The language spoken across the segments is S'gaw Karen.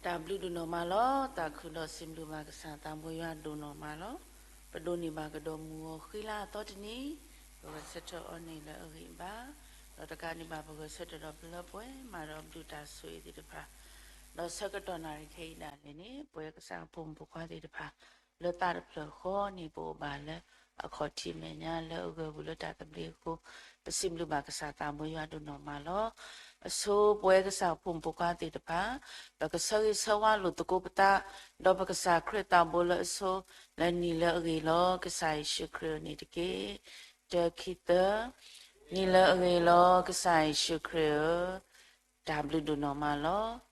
တၢ်ဘျုးဒိၣ်နီၢ်မးလီၤ. သးခုဒီးစံးဘျုးဘၣ်ကစၢ်သးဘိယွၤဒိၣ်နီၢ်မးလီၤ. ပဒိးန့ၢ်ဘၣ်ကဒီးမုၢ်ဂီၤဃံလၤအသီတနံၤ, ပဂဲၤဆၢထၢၣ်အီၤန့ၣ်လၢအဂ့ၤဘၣ်. ဒီးတကးဒံးဘၣ် ပဂဲၤဆၢထၢၣ်ဒီးပလၢပှဲၤမၤဒီးဘျုးတၢ်ဆိၣ်ဂ့ၤသ့ၣ်တဖၣ်, ဒီးဆၢကတီၢ်နၣ်ရံၣ်ခဲအံၤဒၣ်လဲာ်န့ၣ် ပဝဲကစၢ်ဖိမုၣ်ဖိခွါသ့ၣ်တဖၣ် လၢသးတဖျၢၣ်ဃီန့ၣ် ပအိၣ်ဘၣ်လၢအခီၣ်ထံးမဲာ်ညါလၢအဂၢၢ်ဝံၤလၢတၢ်သဘျ့အဃိ, ပစံးဘျုးဘၣ်ကစၢ်သးဘိယွၤဒိၣ်နီၢ်မးလီၤ. အဆိပဝဲကစၢ်ဖိမုၣ်ဖိခွါသ့ၣ်တဖၣ်, ပကဆၢဂ့ၤဆၢဝါလိာ်သကိးပသး, ဒီးပကစၢ်ခရံာ်သးဘိလၢအဆိ, လၢနံၤလၢအဂ့ၤလီၤ ကစၢ်ယ့ၣ်ၡူးခရံာ်ဧၢန့ၣ်တက့ၢ်. တၢ ခံ သၢ, နံၤလၢအဂ့ၤလီၤ ကစၢ်ယ့ၣ်ၡူးခရံာ်ဧၢ, တၢ်ဘျုးဒိၣ်နီၢ်မးလီၤ.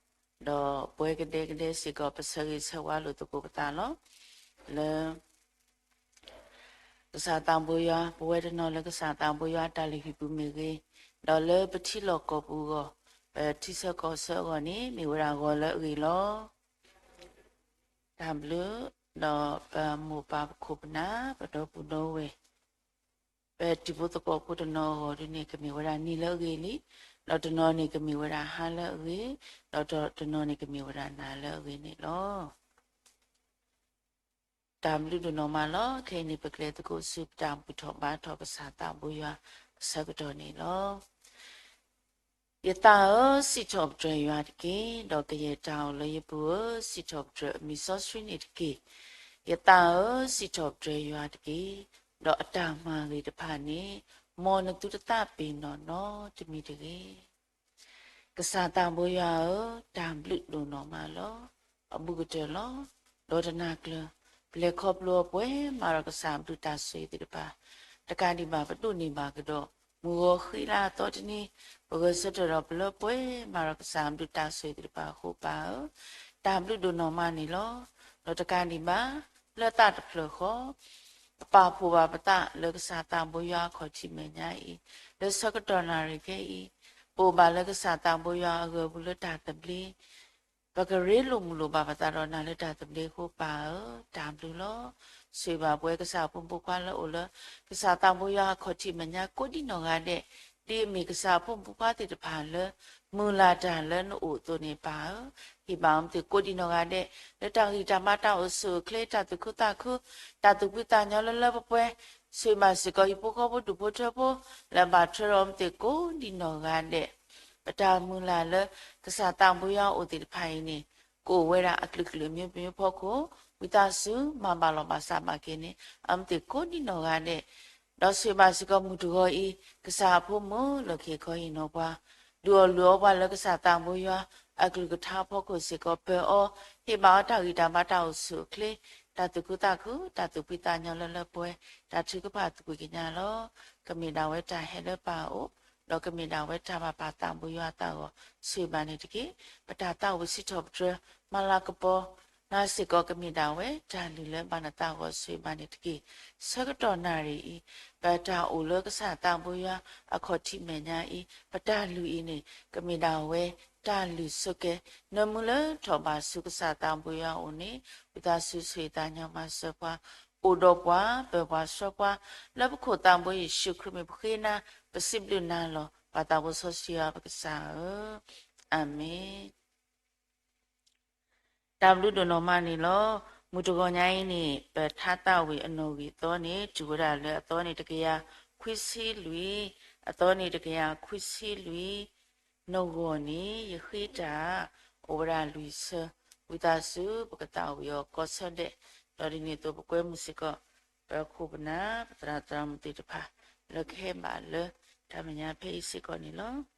ဒီးပဝဲကဒဲကဒဲစ့ၢ်ကီး ပဆၢဂ့ၤဆၢဝါလိာ်သကိးပသးလီၤ. လၢ ကစၢ်သးဘိယွၤ, ပဝဲတနီၤလၢကစၢ်သးဘိယွၤတၢ်လုၢ်ဟံၣ်ပူၤမ့ၢ်ဂ့ၤ, ဒီးလၢပထံလီၢ်ကီၢ်ပူၤအဂီၢ်, ပထံဆၢကီၢ်ဆၢအဂီၢ်န့ၣ် မ့ၢ်ဝဲဒၣ်ဂီၤလၢအဂ့ၤလီၤ. တၢ်ဘျုး, ဒီးပမိၢ်ပၢ်ပခိၣ်ပနၢ် ပဒီပုၢ်ဒီဝဲၢ် ပတံၤဖိသကိးဖိတနီၤအဂီၢ်ဒ်န့ၣ် ကမ့ၢ်ဝဲဒၣ်နံၤလၢအဂ့ၤလံ, ဒီးတနီၤန့ၣ်ကမ့ၢ်ဝဲဒၣ်ဟါလၢအဂ့ၤ, ဒီးတနီၤန့ၣ်ကမ့ၢ်ဝဲဒၣ်နၤလၢအဂ့ၤန့ၣ်လီၤ. တၢ်ဘျုးဒိၣ်နီၢ်မးလီၤ. ခဲအံၤန့ၣ် ပကလဲၤသကိးဆူပတၢ်ဘူၣ်ထီၣ်ဘါထီၣ်ကစၢ်သးဘိယွၤအဆၢကတီၢ်န့ၣ်လီၤ. ယသးဧၢ, စံးထီၣ်ပတြၢၤယွၤတက့ၢ်, ဒီးကယဲၢ်တၢ်အိၣ်လၢယပူၤဧၢ, စံးထီၣ်ပတြၢၤအမံၤစီဆှံန့ၣ်တက့ၢ်. ယသးဧၢ, စံးထီၣ်ပတြၢၤယွၤတက့ၢ်, ဒီးအတၢ်မၤဂ့ၤတဖၣ်န့ၣ် မ်နသုတသးပ့ၤနီၣ်နီတမံၤတဂ့ၤ. ကစၢ်သးဘိယွၤဧၢ, တၢ်ဘျုးဒိၣ်နီၢ်မးလီၤ. အဘူးကတၢၢ်လီၤ. ဒီးတနၤကျၢၤ ပလဲၤခီဖျိအီၤပှဲၤမးဒီးကစၢ်ဘျုးတၢ်ဆိၣ်ဂ့ၤသ့ၣ်တဖၣ်, တကးဒံးဘၣ် ပဒိးန့ၢ်ဘၣ်ကဒီး မုၢ်ဂီၤဃံလၤအသီတနံၤ, ပဂဲၤဆၢထၢၣ်ဒီးပလၢပှဲၤမးဒီးကစၢ်ဘျုးတၢ်ဆိၣ်ဂ့ၤသ့ၣ်တဖၣ်အဃိ ပၢ်ဧၢ, တၢ်ဘျုးဒိၣ်နီၢ်မးန့ၣ်လီၤ. ဒီးတကးဒံးဘၣ် လၢသးတဖျၢၣ်ဃီ ပပာ်ဖှိၣ်ဘၣ်ပသးလၢကစၢ်သးဘိယွၤအခီၣ်ထံးမဲာ်ညါအံၤ, လၢဆၢကတီၢ်နၣ်ရံၣ်ခဲအံၤ, ပအိၣ်ဘၣ်လၢကစၢ်သးဘိယွၤအဂၢၢ်ပူၤလၢတၢ်သဘျ့, ပကရ့လိာ်မုာ်လိာ်ဘၣ်ပသးဒီးနၤလၢတၢ်သဘျ့အဃိ ပၢ်ဧၢ, တၢ်ဘျုးလီၤ. ဆိၣ်ဂ့ၤဘၣ်ပဝဲကစၢ်ဖိမုၣ်ဖိခွါလၢအိၣ်လၢ ကစၢ်သးဘိယွၤအခီၣ်ထံးမဲာ်ညါကိးဒံနီၢ်ဂၤဒဲး, ဒ်အမ့ၢ်ကစၢ်ဖိမုၣ်ဖိခွါသ့ၣ်တဖၣ်လၢ မုၢ်လၢ်တၢ်လၢနအိၣ်အသိးန့ၣ် ပၢ်ဧၢ, ဟ့ၣ်ဘၣ်အီၤမ့ၢ်သ့ၣ်ကိးဒံနီၢ်ဂၤဒဲး, လၢတၢ်ဂံၢ်တၢ်ဘါတၢ်အိၣ်ဆူၣ်အိၣ်ချ့ တၢ်သူၣ်ခုသးခု, တၢ်သူၣ်ဖှံသးညီလၢလၢပှဲၤပှဲၤ, ဆိၣ်ဂ့ၤဘၣ်စ့ၢ်ကီးဟံၣ်ဖိဃီဖိဒူၣ်ဖိထၢဖိ, လၢဘၣ်ထွဲဒီးမ့ၢ်သ့ၣ်ကိးဒံနီၢ်ဂၤဒဲး, ပတၢ်မုၢ်လၢ်လၢ ကစၢ်သးဘိယွၤအိၣ်သ့ၣ်တဖၣ်အံၤန့ၣ် ကအိၣ်ဝဲဒၣ်အကလုာ်ကလုာ်အမျိုးမျိုးအဖီခိၣ်, ဝံသးစူၤမၤဘၣ်လီၤဘၣ်စးဘၣ်က့ၤန့ၢ် အမ့ၢ်သ့ၣ်ကိးဒံနီၢ်ဂၤဒဲး, ဒီးဆိၣ်ဂ့ၤဘၣ်စ့ၢ်ကီးမုၢ်တဂီၤအံၤ ကစၢ်အဖိမုၣ်လၢခံခီဟ့ၣ်နီၤပှၤ, ဒုးအီၣ်လုၢ်အီပှၤလၢကစၢ်သးဘိယွၤအကလုၢ်ကထါအဖီခိၣ်စ့ၢ်ကီးပၢၤအီၤ, ဟ့ၣ်ဘၣ်အီၤတၢ်ဂံၢ်တၢ်ဘါတၢ်အိၣ်ဆူၣ်အိၣ်ချ့, တၢ်သူၣ်ခုသးခု, တၢ်သူၣ်ဖှံသးညီလၢလၢပှဲၤပှဲၤ, တၢ်ထုကဖၣ်သကွံာ်ကညးလီၤ. ကမ့ၢ်ဒၣ်ဝဲတၢ်ဟဲလၢပၢ်အအိၣ်, ဒီးကမ့ၢ်ဒၣ်ဝဲတၢ်ဘၣ်ပာ်သးဘိယွၤအသးအဂီၢ် ဆိၣ်ဂ့ၤဘၣ်န့ၣ်တက့ၢ်. ပတၢ်သးဝံၣ်စံးထီၣ်ပတြၢၤ မၤလၤကပီၤ နၤစ့ၢ်ကီးကမ့ၢ်ဒၣ်ဝဲ တၢ်လုၢ်လၢဘၣ်နသးအဂီၢ် ဆိၣ်ဂ့ၤဘၣ်န့ၣ်တက့ၢ်. ဆၢကတီၢ်နၣ်ရံၣ်အံၤ, ပတၢ်အိၣ်လၢကစၢ်သးဘိယွၤအခီၣ်ထံးမဲာ်ညါအံၤ, ပတၢ်လုၢ်အံၤန့ၣ် ကမ့ၢ်ဒၣ်ဝဲ တၢ်လုၢ်ဆိးကဲ နၢမူလၢထီၣ်ဘးဆူကစၢ်သးဘိယွၤအအိၣ်န့ၣ်, ဝံသးစူၤဆိၣ်ဂ့ၤသးညီမၤစၢၤပှၤ, အိၣ်ဒီးပှၤ, ပၢၤပှၤဆှၢပှၤ, လၢပခိၣ်သးဘိယ့ၣ်ၡူးခရံာ်မံၤပဃ့နၤ, ပစံးဘျုးနၤလီၤ. ပၢ်သးဘိစီဆှံယွၤပကစၢ်ဧၢ, အၤမ့ၣ်. တၢ်ဘျုးဒိၣ်နီၢ်မးန့ၣ်လီၤ. မုၢ်တဂီၤညါအံၤန့ၣ် ပထါသးဝံၣ်အနီၣ်ဂံၢ်အသီန့ၣ် တုၤဝဲဒၣ်လၢအသီန့ၣ်တကယၤခွံဆံလွံၢ်, အသီန့ၣ်တကယၤခွံဆံလွံၢ်, နဂီၢ်န့ၣ် ယဃ့တၢ် အိၣ်ဝဲဒၣ်လွံၢ်ဆၢ, ဝံသးစူၤ ပကသးဝံၣ်အီၤကိးဆၢဒဲး, ဒီးဒ်န့ၣ်အသိးပကွဲမုာ်စ့ၢ်ကီး ပခိၣ်ပနၢ် ပသရၣ်သရၣ်မုၣ်သ့ၣ်တဖၣ် လၢကဟဲဘၣ်လၢတၢ်မဲာ်ညါဖဲအံၤစ့ၢ်ကီးန့ၣ်လီၤ.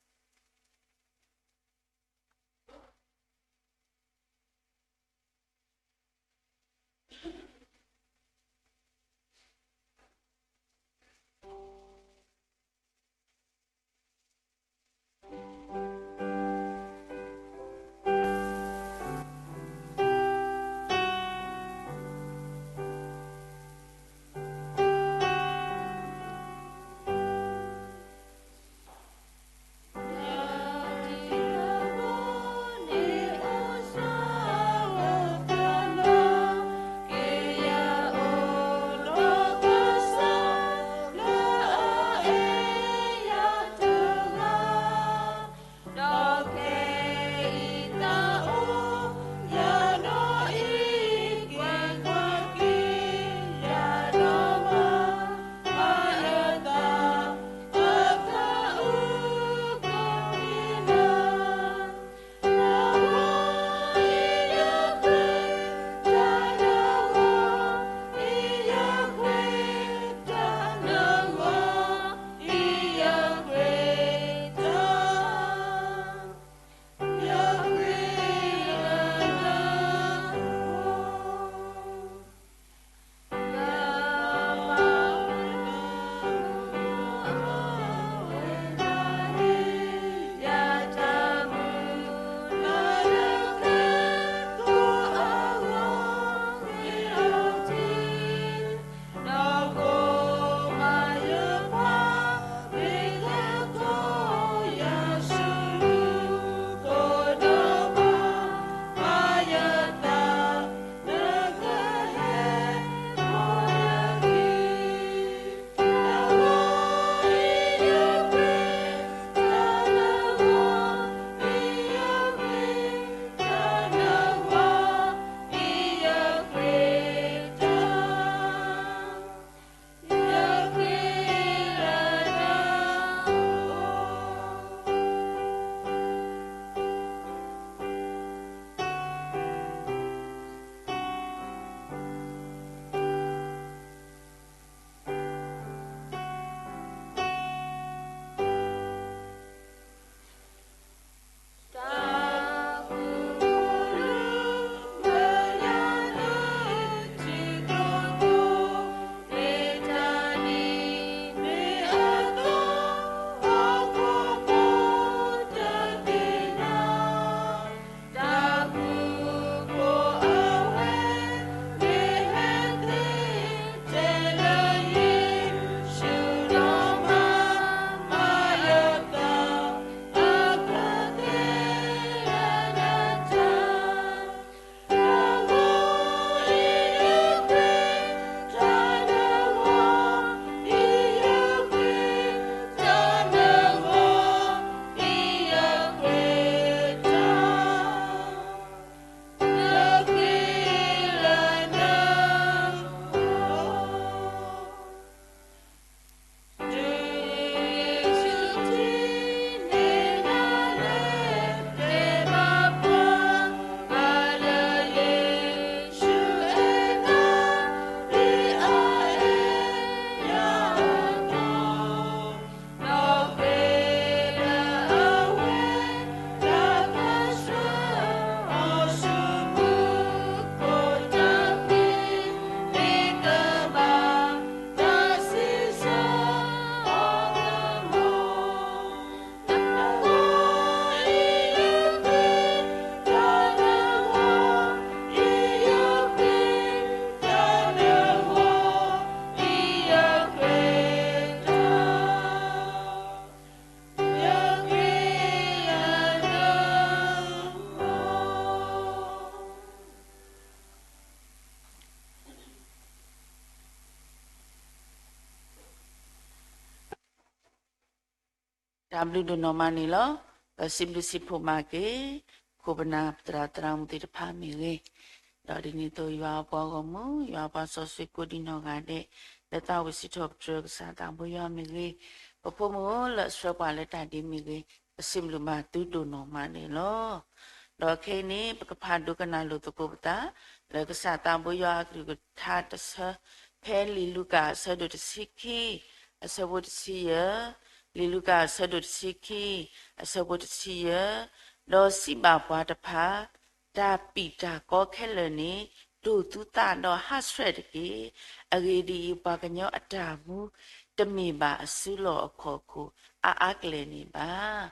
တၢ်ဘျုးဒိၣ်နီၢ်မးန့ၣ်လီၤ. ပစံးဘျုးစံးဖှိၣ်မၤက့ၤ ခိၣ်ပနၢ်ပသရၣ်သရၣ်မုၣ်သ့ၣ်တဖၣ်မ့ၢ်ဂ့ၤ, ဒီးဒ်န့ၣ်အသိးယွၤအပှၤဂီၢ်မုၢ် ယွၤအပှၤစီဆှံကိးဒံနီၢ်ဂၤဒဲး, လၢသးဝံၣ်စံးထီၣ်ပတြၢၤကစၢ်သးဘိယွၤမ့ၢ်ဂ့ၤ, ပဖိမုၣ်ဧၢ လၢအဆှၢပှၤလၢတၢ်ဒ်မ့ၢ်ဂ့ၤ, ပစံးဘျုးဘၣ်သုဒိၣ်နီၢ်မးန့ၣ်လီၤ. ဒီးခဲအံၤန့ၣ် ပကဖးဒိကနၣ်လိာ်သကိးပသး လၢကစၢ်သးဘိယွၤအကလုၢ်ကထါတဆၢ, ဖဲလံာ်လူၤကၣ်အဆၢဒိၣ်တဆံခံ, အဆၢဖိတဆံယဲၢ်, လံာ်လူၤကၣ်အဆၢဒိၣ်တဆံခံ, အဆၢဖိတဆံယဲၢ်, ဒီးစံးဘၣ်ပှၤတဖၣ်, တၢ်ပံာ်တၢ်ကီခဲလၢာ်န့ၣ် တူၢ်သူသးဒီးဟးဆှဲးတက့ၢ်. အဂ့ၢ်ဒ်အံၤ, ပှၤကညီအတၢ်မူ တမ့ၢ်ဘၣ်အစုလီၢ်အခီၣ်ခိၣ်အါအါကလဲာ်န့ၣ်ဘၣ်.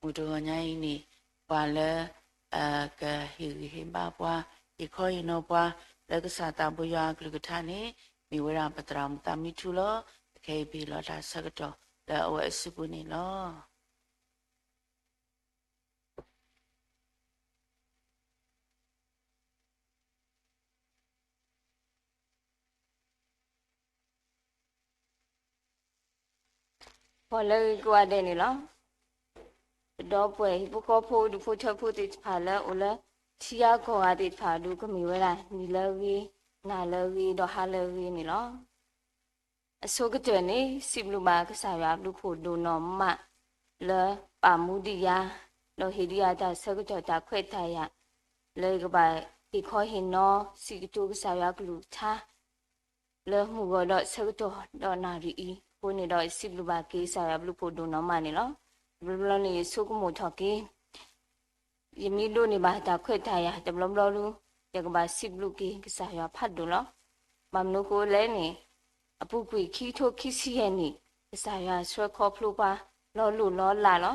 မုၢ်တဂီၤညါအံၤန့ၣ် ပှၤလၢ ကဟ့ၣ်ဂံၢ်ဟ့ၣ်ဘါပှၤ, ဟ့ၣ်ခီဟ့ၣ်နီၤပှၤ လၢကစၢ်သးဘိယွၤအကလုၢ်ကထါန့ၣ် မ့ၢ်ဝဲဒၣ်ပသရၣ်မုၣ်သးမံထူလီၤ. ခဲအံၤပဟ့ၣ်လီၤတၢ်ဆၢကတီၢ်လၢအဝဲအစုပူၤန့ၣ်လီၤ. ပီၣ်လဲၣ်ဂ့ၤကိးဂၤဒဲးန့ၣ်လီၤ. ပဒီပုၢ်ဝဲၢ်ဟံၣ်ဖိဃီဖိဒူၣ်ဖိထၢဖိသ့ၣ်တဖၣ်လၢအိၣ်လၢ ထံဂၤကီၢ်ဂၤသ့ၣ်တဖၣ်အဒိ ကမ့ၢ်ဝဲဒၣ်နံၤလၢအဂ့ၤ, နၤလၢအဂ့ၤ, ဒီးဟါလၢအဂ့ၤန့ၣ်လီၤ. အဆိကတၢၢ်န့ၣ် စံးဘျုးဘၣ်ကစၢ်ယွၤအဘျုးအဖှိၣ်ဒိၣ်နီၢ်မး လၢပာ်မူဒံးယၤ, ဒီးဟ့ၣ်ဒံးယၤတၢ်ဆၢကတီၢ်တၢ်ခွဲးတၢ်ယာ် လၢယကဘၣ်ဟ့ၣ်ခီဟ့ၣ်နီၤစံးကတိၤကစၢ်ယွၤအကလုၢ်ကထါ လၢမုၢ်ဂီၤဒီးဆၢကတီၢ်ဒီးနၣ်ရံၣ်အံၤအဃိန့ၣ်ဒီး ယစံးဘျုးဘၣ်က့ၤကစၢ်ယွၤအဘျုးအဖှိၣ်ဒိၣ်နီၢ်မးန့ၣ်လီၤ. တဘျီဘျီန့ၣ် ယဆိကမိၣ်ထီၣ်က့ၤ ယမ့ၢ်ဒိးန့ၢ်ဘၣ်တၢ်ခွဲးတၢ်ယာ်တဘျီဘျီဒီး ယကဘၣ်စံးဘျုးက့ၤကစၢ်ယွၤဖးဒိၣ်လီၤ. ဘၣ်မနုၤအဃိလဲၣ်န့ၣ် အပူၤကွံာ်ခံကထိခံဆံယဲၢ်နံၣ် ကစၢ်ယွၤဆှၢခီဖျိပှၤလီၤလိၢ်လီၤလးလီၤ.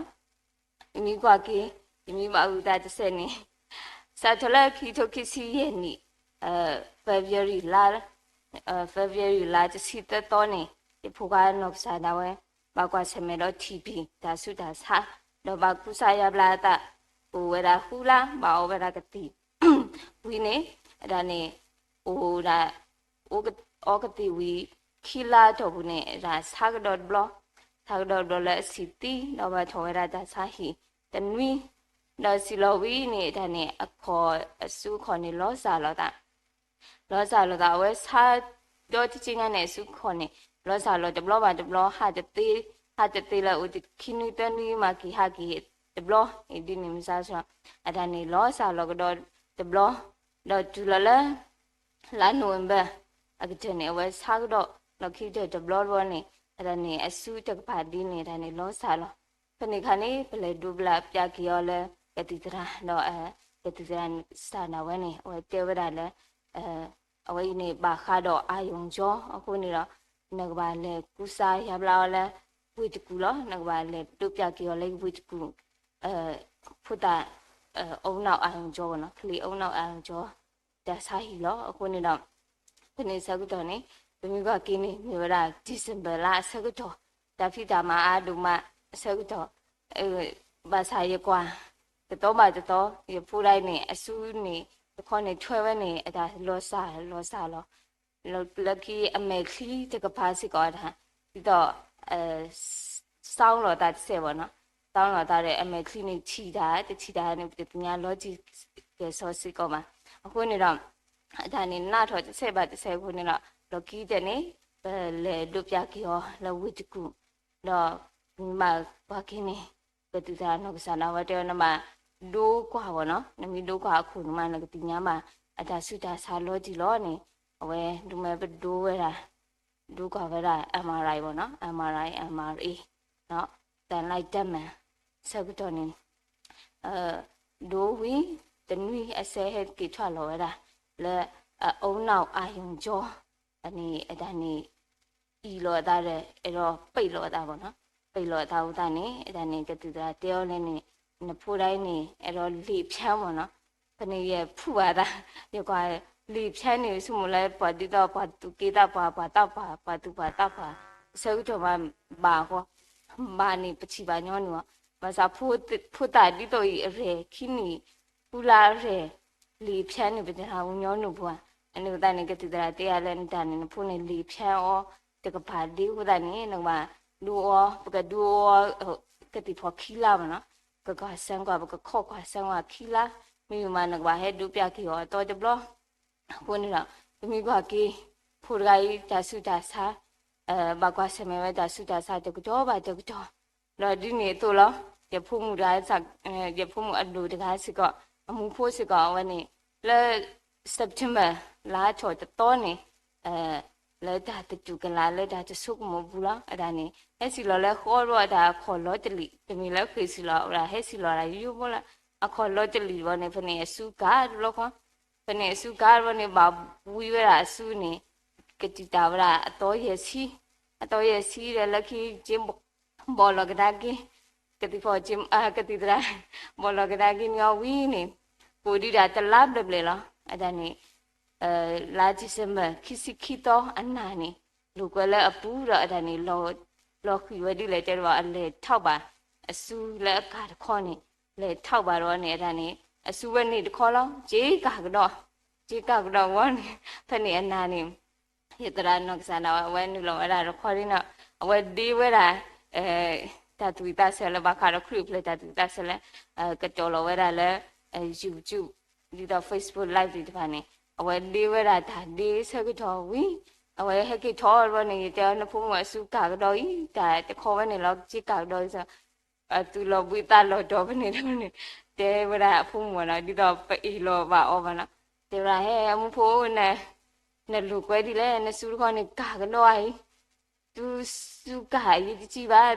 ယမ့ၢ်ကွၢ်က့ၤ ယမ့ၢ်ဘၣ်အုၣ်သးတစဲးန့ၣ် စးထီၣ်လၢခံကထိခံဆံယဲၢ်နံၣ် February လါ February လါတဆံသၢသီန့ၣ် ယဖိခွါနီၢ်ကစၢ်ဒၣ်ဝဲ ဘၣ်ကွၢ်ဆၢၣ်မဲာ်ဒီး ထံၣ်ပံၤ တၢ်ဆူးတၢ်ဆါ ဒီးဘၣ်ကူစါယါဘျါအသး အိၣ်ဝဲဒၣ်ဃုလါ ဘၣ်အီဝဲဒၣ်ကသံၣ် ဝံၤန့ၣ် အတၢ်န့ၣ် အိၣ်ဒၣ် အီကသံၣ်ဝံၤ ခံလါအတီၢ်ပူၤန့ၣ် အတၢ်ဆါကဒီးတဘျီ ဆါကဒီးတဘျီလၢအဆံၣ်သံ ဒီးဘၣ်ထီၣ်ဝဲဒၣ်တၢ်ဆါဟံၣ်တနွံ ဒီးစံၣ်လီၤဝံၤန့ၣ် အတၢ်န့ၣ် အခီၣ်အစုအခီၣ်န့ၣ် လီၤစၢ်လီၤသး လီၤစၢ်လီၤသး အဝဲဆါ ဒီတက့ညါန့ၣ် အစုအခီၣ်န့ၣ် လီၤစၢ်လီၤတဘျီဘၣ်တဘျီ ဟးတသ့ ဟးတသ့လၢအိၣ်ခံနွံသၢနွံမးက့ၤဟးက့ၤတဘျီ ဒ်န့ၣ်မ့ၢ်စၢ် အတၢ်န့ၣ်လီၤစၢ်လီၤကဒီးတဘျီ ဒီးတုၤလီၤလၢ လါ November အကတၢၢ်န့ၣ် အဝဲဆါကဒီးလီၢ်ခံကတၢၢ်တဘျီတဘျီန့ၣ် အတၢ်န့ၣ် အစုတကပၤဒ်န့ၣ် အတၢ်န့ၣ်လီၤစၢ်လီၤ. ဖဲန့ၣ်အခါန့ၣ် ပလဲၤဒိးဘျၢပျၢ်က့ၤအီၤလၢ ကသံၣ်သရၣ်ဒီး ကသံၣ်သရၣ်စၢ်ဒၣ်ဝဲန့ၣ် အဝဲတဲဝဲဒၣ်လၢ အဝဲအံၤန့ၣ် ဘၣ်ဃးဒီး အာရုံကြော အဃိန့ၣ်ဒီး နကဘၣ်လဲၤကူစါယါဘျါအီၤလၢ ဝ့ၢ်တကူၣ်လီၤ. နကဘၣ်လဲၤဒိးပျၢ်က့ၤအီၤလၢဝ့ၢ်တကူၣ် ဖိသၣ် အုံနောက်အာရုံကြော ဝဲနီၤ ကလေးအုံနောက်အာရုံကြော တၢ်ဆါဟံၣ်လီၤ. အဃိန့ၣ်ဒီး ဖဲန့ၣ်ဆၢကတီၢ်န့ၣ် ပမ့ၢ်ကွၢ်က့ၤန့ၣ် မ့ၢ်ဝဲဒၣ် December လါအဆၢကတီၢ် တၢ်ဖံးတၢ်မၤအါဒိၣ်မးအဆၢကတီၢ် ဘၣ်ဆၣ်ယကွၢ် တသီဘၣ်တသီ ယဖိဒၣ်အံၤန့ၣ် အစုန့ၣ် တခီန့ၣ်ထွဲဝဲန့ၣ် အတၢ်လီၤစၢ်လီၤစၢ်လီၤ. လၢခံအမဲာ်ချံတကပၤစ့ၢ်ကီးတၢ် ဒ်သိး sound လိာ်သးတစဲးဘၣ်နီၤ sound လိာ်သးဒီး အမဲာ်ချံန့ၣ်ထံၣ်တၢ် တထံၣ်တၢ်န့ၣ် ပတသ့ၣ်ညါလီၤတံၢ်ကဲၤစီဆှံကီးဘၣ်. အဃိန့ၣ်ဒီး အတၢ်န့ၣ်နးထီၣ်တစဲးဘၣ်တစဲးအဃိန့ၣ်ဒီး လီၢ်ခံကတၢၢ်န့ၣ် ပလဲၤဒိးပျၢ်က့ၤအီၤလၢဝ့ၢ်တကူၣ် ဒီးပမ့ၢ်ဘၣ်ကွၢ်က့ၤန့ၣ် ကသံၣ်သရၣ်နီၢ်ကစၢ်ဒၣ်ဝဲတဲအီၤ နဘၣ်ဒိကွၢ်ဘၣ်နီၤ နမ့ၢ်ဒိကွၢ်အခိၣ်န့ၣ်မး နကသ့ၣ်ညါဘၣ် အတၢ်ဆူးတၢ်ဆါလီၤတံၢ်လီၤန့ၣ် အဝဲဒုးမ့ၢ်ပဒိဝဲဒၣ် ဒိကွၢ်ဝဲဒၣ် MRI ဘၣ်နီၤ MRI MRA တၢ်လၢတၢ်မၤ ဆၢကတီၢ်န့ၣ် ဒိဝံၤ တနွံအစဲးဟဲက့ၤထွဲလီၤဝဲဒၣ် လၢအအုံနောက်အာရုံကြော အန့ၣ် အတၢ်န့ၣ် အံၣ်လိာ်အသးဒီး အဲၣ်ဒိးပံာ်လိာ်အသးဘၣ်နီၤ ပံာ်လိာ်အသးအဃိသတးန့ၣ် အတၢ်န့ၣ် ကသံၣ်သရၣ်တဲအီၤလဲၣ်န့ၣ် နဖိဒၣ်အံၤန့ၣ် အဲၣ်ဒိးလံာ်ဖျါမၢ်နီၤ ဖဲန့ၣ်ယဖုးဘၣ်သး ယကွၢ်လံာ်ဖျါန့ၣ် ဆိကမိၣ်လၢပှၤဒ်သိးပှၤသူၣ်က့သးပှၢ် ပှၤသးပှၢ် ပှၤသူၣ်ပှၢ်သးပှၢ် အဆၢကတီၢ်မးဘၣ်ဃီ ဘၣ်န့ၣ်ပထံၣ်ဘၣ်ညီနုၢ်ဘၣ် ဘၣ်ဆၣ်ဖိသၣ်ဒ်သိးအံၤအရဲၣ်ခံနံၣ် ဃုလါအရဲၣ် လံာ်ဖျါန့ၣ် ပတဟးဂီၤညီနုၢ်ပှၤ အန့ၣ်အဃိသတးန့ၣ် ကသံၣ်သရၣ်တဲယၤလၢနတၢ်န့ၣ် နဖိန့ၣ်လံာ်ဖျါအီၤတကပၤဒ်အဃိသတးန့ၣ် နကဘၣ်ဒိအီၤ ပကဒိအီၤ ကသံၣ်ဖီၣ်ခံလါမ့ၢ်နီၤ, ကကွၢ်စၢကွၢ် ပကခီကွၢ်စၢကွၢ်ခံလါ, မ့ၢ်မးနကဘၣ်ဟဲဒိးပျၢ်က့ၤအီၤအသီတဘျီ, အဃိန့ၣ်ဒီး ပမ့ၢ်ကွၢ်က့ၤ ဖိတဂၤအံၤ တၢ်ဆူးတၢ်ဆါ ဘၣ်ကွၢ်ဆၢၣ်မဲာ်ဝဲတၢ်ဆူးတၢ်ဆါတကတီၢ်ဘၣ်တကတီၢ်, ဒီးဒ်န့ၣ်အသိးလီၤ, ယဖိမုၣ်တဂၤ, ယဖိမုၣ်အဒိၣ်တဂၤစ့ၢ်ကီး, အမူဖိစ့ၢ်ကီး အဝဲန့ၣ် လၢ September လါထီၣ်တသီန့ၣ် လၢတၢ်တတူၢ်ကလာ်လၢတၢ်တဆိကမိၣ်အပူၤလီၤ. အတၢ်န့ၣ် ဟဲစံၣ်လီၤလၢဃီဒီးအတၢ်အခီၣ်လီတလံာ်, တမ့ၢ်လၢဃ့ၢ်စံၣ်လီၤဝဲဒၣ်, ဟဲစံၣ်လီၤဒၣ်ယိယိဖိလၢ အခီၣ်လီတလံာ်ဘီန့ၣ် ဖဲန့ၣ်အစုကၤတဘျီဃီ, ဖဲန့ၣ်အစုကၤတဘျီန့ၣ် ဘၣ်ဝံဝဲဒၣ်အစုန့ၣ် ကတံာ်တာ်ဝဲဒၣ်အသီယဲၢ်ဆံ, အသီယဲၢ်ဆံဒီးလၢခံက့ ဘီၣ်လီၤကဒါက့ၤ, ကသံၣ်ဖီၣ်က့ ကသံၣ်သရၣ် ဘီၣ်လီၤကဒါက့ၤန့ၢ်အီၤဝံၤန့ၣ် ကိးဒံးဒၣ်တလါဘျဲၣ်ဘျဲၣ်လီၤ. အတၢ်န့ၣ် လါ December ခံဆံခံသီအနၢ်န့ၣ် လိာ်ကွဲလၢအပူၤဒီးအတၢ်န့ၣ် လီၤဃံၤဝဲဒ်လဲၣ်တဲတဘၣ် အလဲၤထီၣ်ဘၣ် အစုလၢအကၤတခီန့ၣ် လဲၤထီၣ်ဘၣ်ဒီးန့ၣ် အတၢ်န့ၣ် အစုဝဲန့ၣ်တခီလီၤ က့ကၤကဒီး, က့ကၤကဒီးဝံၤန့ၣ် ဖဲန့ၣ်အနၢ်န့ၣ် ယသရၣ်နီၢ်ကစၢ်ဒၣ်ဝဲ အဝဲနုာ်လီၤဝဲဒၣ်တခီဒ်န့ၣ် အဝဲဒ့ဝဲဒၣ် တၢ်သူၣ်ဝံၣ်သးဆၢလၢဘၣ်ဃးဒီးခရံာ်အိၣ်ဖျဲၣ်တၢ်သူၣ်ဝံၣ်သးဆၢလၢ ကတီၤလီၤဝဲဒၣ်လၢ YouTube ဒ်သိး Facebook Live သ့ၣ်တဖၣ်န့ၣ် အဝဲဒ့ဝဲဒၣ်တၢ်ဒ့ဆၢကတီၢ်ဝံၤ အဝဲဟဲက့ၤထီၣ်ဘျီန့ၣ် ယတဲအီၤ နဖိမုၣ်အစုကၤကဒီးအံၤ တၢ်တခီဝဲန့ၣ်လီၤ က့ကၤကဒီးအံၤ အသူၣ်လီၤဘှံးသးလီၤတီၤဖဲန့ၣ်ဒီးန့ၣ် တဲဝဲဒၣ်အဖိမုၣ်ဘၣ်နီၤ ဒ်သိးပအ့ၣ်လိာ်ဘၣ်အီၤဘၣ်နီၤ တဲဝဲဒၣ် ဟဲ အမူဖိ နလိာ်ကွဲဒ်လဲၣ် နစုတခီန့ၣ် ကၤကဒီးအံၤ သုစုကၤအရေးတကြီးဘၣ်,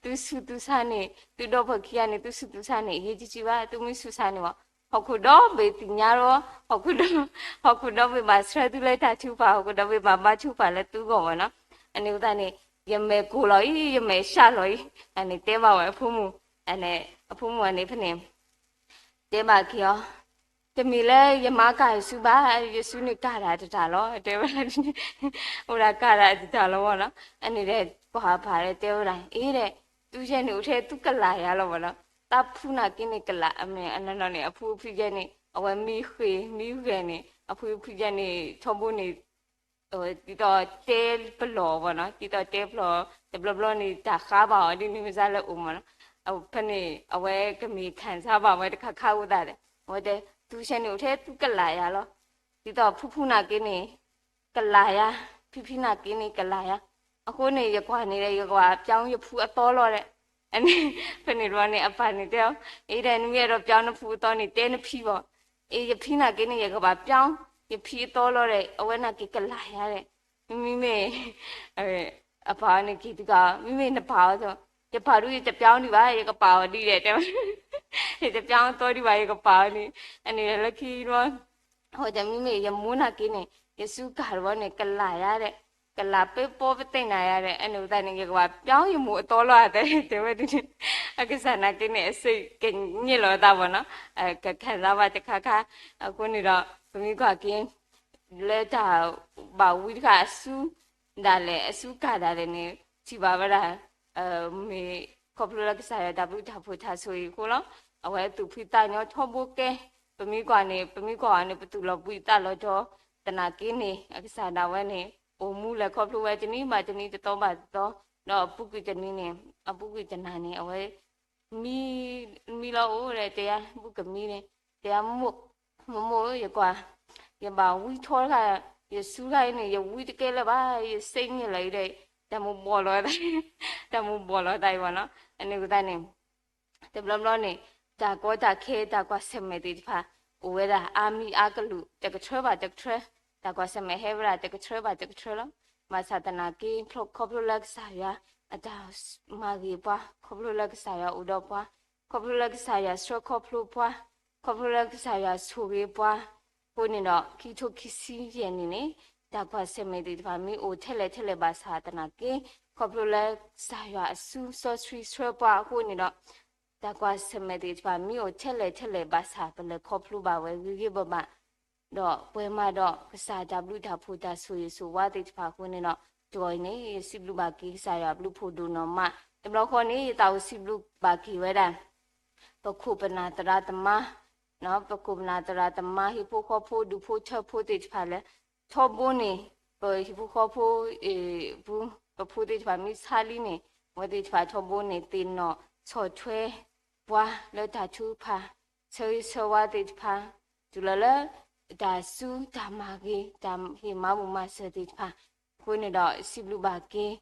သုဆူးသုဆါန့ၣ် သုဒီဖုခံဂၤန့ၣ် သုဆူးသုဆါန့ၣ် အရေးတကြီးဘၣ်, သုမ့ၢ်ဆူးဆါန့ၣ်ဘၣ် ဟီၣ်ခိၣ်ဒီဘ့ၣ်သ့ၣ်ညါဒီး ဟီၣ်ခိၣ်ဒီဘ့ၣ်ဘၣ်ဆှၢသုလၢတၢ်ထုကဖၣ် ဟီၣ်ခိၣ်ဒီဘ့ၣ်ဘၣ်ဘါထုကဖၣ်လၢသုဂီၢ်ဘၣ်နီၤ, အန့ၣ်အဃိသတးန့ၣ် ယမဲာ်ကိၢ်လီၤအံၤ ယမဲာ်ဆှးလီၤအံၤ အန့ၣ်တဲဘၣ်ဝဲအဖိမုၣ်, အဖိမုၣ်အန့ၣ်ဖဲန့ၣ် တဲဘၣ်က့ၤအီၤ, တမ့ၢ်လၢယမါကၤယစုဘၣ်, ယစုန့ၣ်ကၤဒၣ်တတၢ်လီၤ တဲဝဲဒၣ်, အိၣ်ဒၣ်ကၤဒၣ်တတၢ်လီၤဘၣ်နီၤ, အန့ၣ်ဒီး ပှၤဖးဒီးတဲဝဲဒၣ် အ့ဒီး သုယဲန့ၣ်အိၣ်ထဲသုကလၤယၤလီၤဘၣ်နီၤ, တၢ်ဖုနာ်က့န့ၣ်ကလၤ အမ့ၢ်အနီၢ်နီၢ်န့ၣ် အဖုဖုယဲန့ၣ် အဝဲမံဃ့ၢ်မံဂဲၤန့ၣ် အဖုဖုယဲန့ၣ် ထီဘိန့ၣ် ဒ်သိးတဲပလီၢ်ဘၣ်နီၤ, ဒ်သိးတဲပလီၢ် တဘျီဘျီန့ၣ် တၢ်ဃါဘၣ်အီၤဒ်န့ၣ်မ့ၢ်စ့ၢ်လၢအိၣ်မးနီၤ, ဖဲန့ၣ် အဝဲကမ့ၢ်ခံစားဘၣ်ဝဲတခါခါအဃိသတးဒီး အဝဲတဲ သုဆဲန့ၣ်အိၣ်ထဲသုကလၤယၤလီၤ, ဒ်သိးဖုဖုနာ်က့န့ၣ် ကလၤယၤ, ဖံဖံနာ်က့န့ၣ်ကလၤယၤ, အဃိန့ၣ် ယကွၢ်န့ၣ်ဒီး ယကဘၣ်ပြောင်းယဖုအသီလီၤဒီး ဖဲန့ၣ်တဘျီန့ၣ် အပၢ်န့ၣ်တဲအီၤ, အ့ဒီး နမ့ၢ်အဲၣ်ဒိးပြောင်းနဖုအသီန့ၣ် တဲနဖံဘၣ်, အ့ ယဖံနာ်က့န့ၣ် ယကဘၣ်ပြောင်း ယဖံအသီလီၤဒီး အဝဲနာ်က့ကလၤယၤဒီး မ့မ့ၢ် အပၢ်အီၤန့ၣ်က့ၤသုကီး မ့မ့ၢ်နပၢ်အီၤသိး ယပၢ်ဒုးယတပြောင်းဒံးဘၣ် ယကပာ်အီၤဒ်ဒီးတဲဝဲ ယတပြောင်းအသီဒံးဘၣ် ယကပာ်အီၤန့ၣ် အန့ၣ်လၢခံတဘျီ အဝဲတဲမ့မ့ၢ်ယမိၢ်နာ်က့န့ၣ် ယစုကၤတဘျီန့ၣ် ကလၤယၤဒီး ကလၤပ့ပီပသ့ၣ်နၤယၤဒီး အန့ၣ်အဃိသတးန့ၣ် ယကဘၣ်ပြောင်းယမိၢ်အသီလီၤ တဲဝဲဒ်န့ၣ် အကစၢ်နာ်က့န့ၣ် အစ့ၢ်ကညစ်လီၤအသးဘၣ်နီၤ ကခံစားဘၣ်တခါခါ အဃိန့ၣ်ဒီး ပမ့ၢ်ကွၢ်က့ၤ လၢတၢ်ဘၣ်ဝံတခါအစုဒၣ်လဲာ် အစုကၤဒၣ်လဲာ်န့ၣ် ထံၣ်ဘၣ်ဝဲဒၣ် မ့ၢ်ခီဖျိလၢကစၢ်ယွၤတၢ်ဘျုးတၢ်ဖှိၣ်တၢ်ဆိၣ်ဂ့ၤအဃိလီၤ. အဝဲသူၣ်ဖှံသးညီထီဘိကဲ ပမ့ၢ်ကွၢ်န့ၣ် ပမ့ၢ်ကွၢ်အီၤန့ၣ် ပသူၣ်လီၤဘှံးသးလီၤတီၤ သနာ်က့န့ၣ် အကစၢ်ဒၣ်ဝဲန့ၣ် အိၣ်မူလဲၤခီဖျိဝဲတနံၤဘၣ်တနံၤ တသီဘၣ်တသီ ဒီးအပူၤကွံာ်တနံၤန့ၣ် အပူၤကွံာ်တနၤန့ၣ် အဝဲ မံ မံလီၤအိၣ်ဒီးတဲယၤ ဘူၣ်ကမံန့ၣ် တဲယၤမိၢ် မိၢ်မိၢ်ဧၢ ယကွၢ် ယဘၣ်ဝံထီတခါ ယစုတခါအံၤန့ၣ် ယဝံတကဲလၢၤဘၣ် ယစ့ၢ်ကညစ်လီၤအံၤဒီး တၢ်မိၢ်ဘှီးလီၤသး တၢ်မိၢ်ဘှီးလီၤသးအံၤဘၣ်နီၤ အန့ၣ်အဃိသတးန့ၣ် တဘျီဘျီန့ၣ် တၢ်ကီတၢ်ခဲ တၢ်ကွၢ်ဆၢၣ်မဲာ်သ့ၣ်တဖၣ် အိၣ်ဝဲဒၣ်အါမံၤအါကလုာ် တကထြၢဘၣ်တကထြၢ တၢ်ကွၢ်ဆၢၣ်မဲာ်ဟဲဝဲဒၣ်တကထြၢဘၣ်တကထြၢလီၤ. ဘၣ်ဆၣ်သနာ်က့ ခီဖျိလၢကစၢ်ယွၤအတၢ်မၤဂ့ၤပှၤ ခီဖျိလၢကစၢ်ယွၤအိၣ်ဒီးပှၤ ခီဖျိလၢကစၢ်ယွၤဆှၢခီဖျိပှၤ ခီဖျိလၢကစၢ်ယွၤဆိၣ်ဂ့ၤပှၤ အဃိန့ၣ်ဒီး ခံကထိခံဆံယဲၢ်နံၣ်န့ၣ် တၢ်ကွၢ်ဆၢၣ်မဲာ်သ့ၣ်တဖၣ် မ့ၢ်အိၣ်ထဲလဲၣ်ထဲလဲၣ်ဘၣ်ဆၣ်သနာ်က့ ခီဖျိလၢကစၢ်ယွၤအစုစီဆှံဆှၢပှၤအဃိန့ၣ်ဒီး တၢ်ကွၢ်ဆၢၣ်မဲာ်သ့ၣ်တဖၣ် မ့ၢ်အိၣ်ထဲလဲၣ်ထဲလဲၣ်ဘၣ်ဆၣ် ပလဲၤခီဖျိဘၣ်ဝဲဂ့ၤဂ့ၤဘၣ်ဘၣ် ဒီးပှဲၤမးဒီးကစၢ်တၢ်ဘျုးတၢ်ဖှိၣ်တၢ်ဆိၣ်ဂ့ၤဆိၣ်ဝါသ့ၣ်တဖၣ်အဃိန့ၣ်ဒီး တဂီၤအံၤန့ၣ် ယစံးဘျုးဘၣ်က့ၤကစၢ်ယွၤအဘျုးဖှိၣ်ဒိၣ်နီၢ်မး တဘျီဃီန့ၣ် ယသးအိၣ်စံးဘျုးဘၣ်က့ၤဝဲဒၣ် ပခိၣ်ပနၢ်သရၣ်သမါ ပခိၣ်ပနၢ်သရၣ်သမါ ဟံၣ်ဖိဃီဖိ ဒူၣ်ဖိထၢဖိသ့ၣ်တဖၣ်လၢ ထီဘိန့ၣ် ပဟံၣ်ဖိဃီဖိ ပူၤ ပဖိသ့ၣ်တဖၣ်မ့ၢ်ဆါလံန့ၣ် အဝဲသ့ၣ်တဖၣ်ထီဘိန့ၣ် သ့ၣ်နီၣ် ဆီၣ်ထွဲပှၤလၢတၢ်ထုကဖၣ်, ဆၢဂ့ၤဆၢဝါသ့ၣ်တဖၣ်, တုၤလီၤလၢ တၢ်စူတၢ်မၤဂ့ၤ, တၢ်ဟ့ၣ်မၤဘူၣ်မၤစၢၤသ့ၣ်တဖၣ်, အဃိန့ၣ်ဒီး စံးဘျုးဘၣ်က့ၤ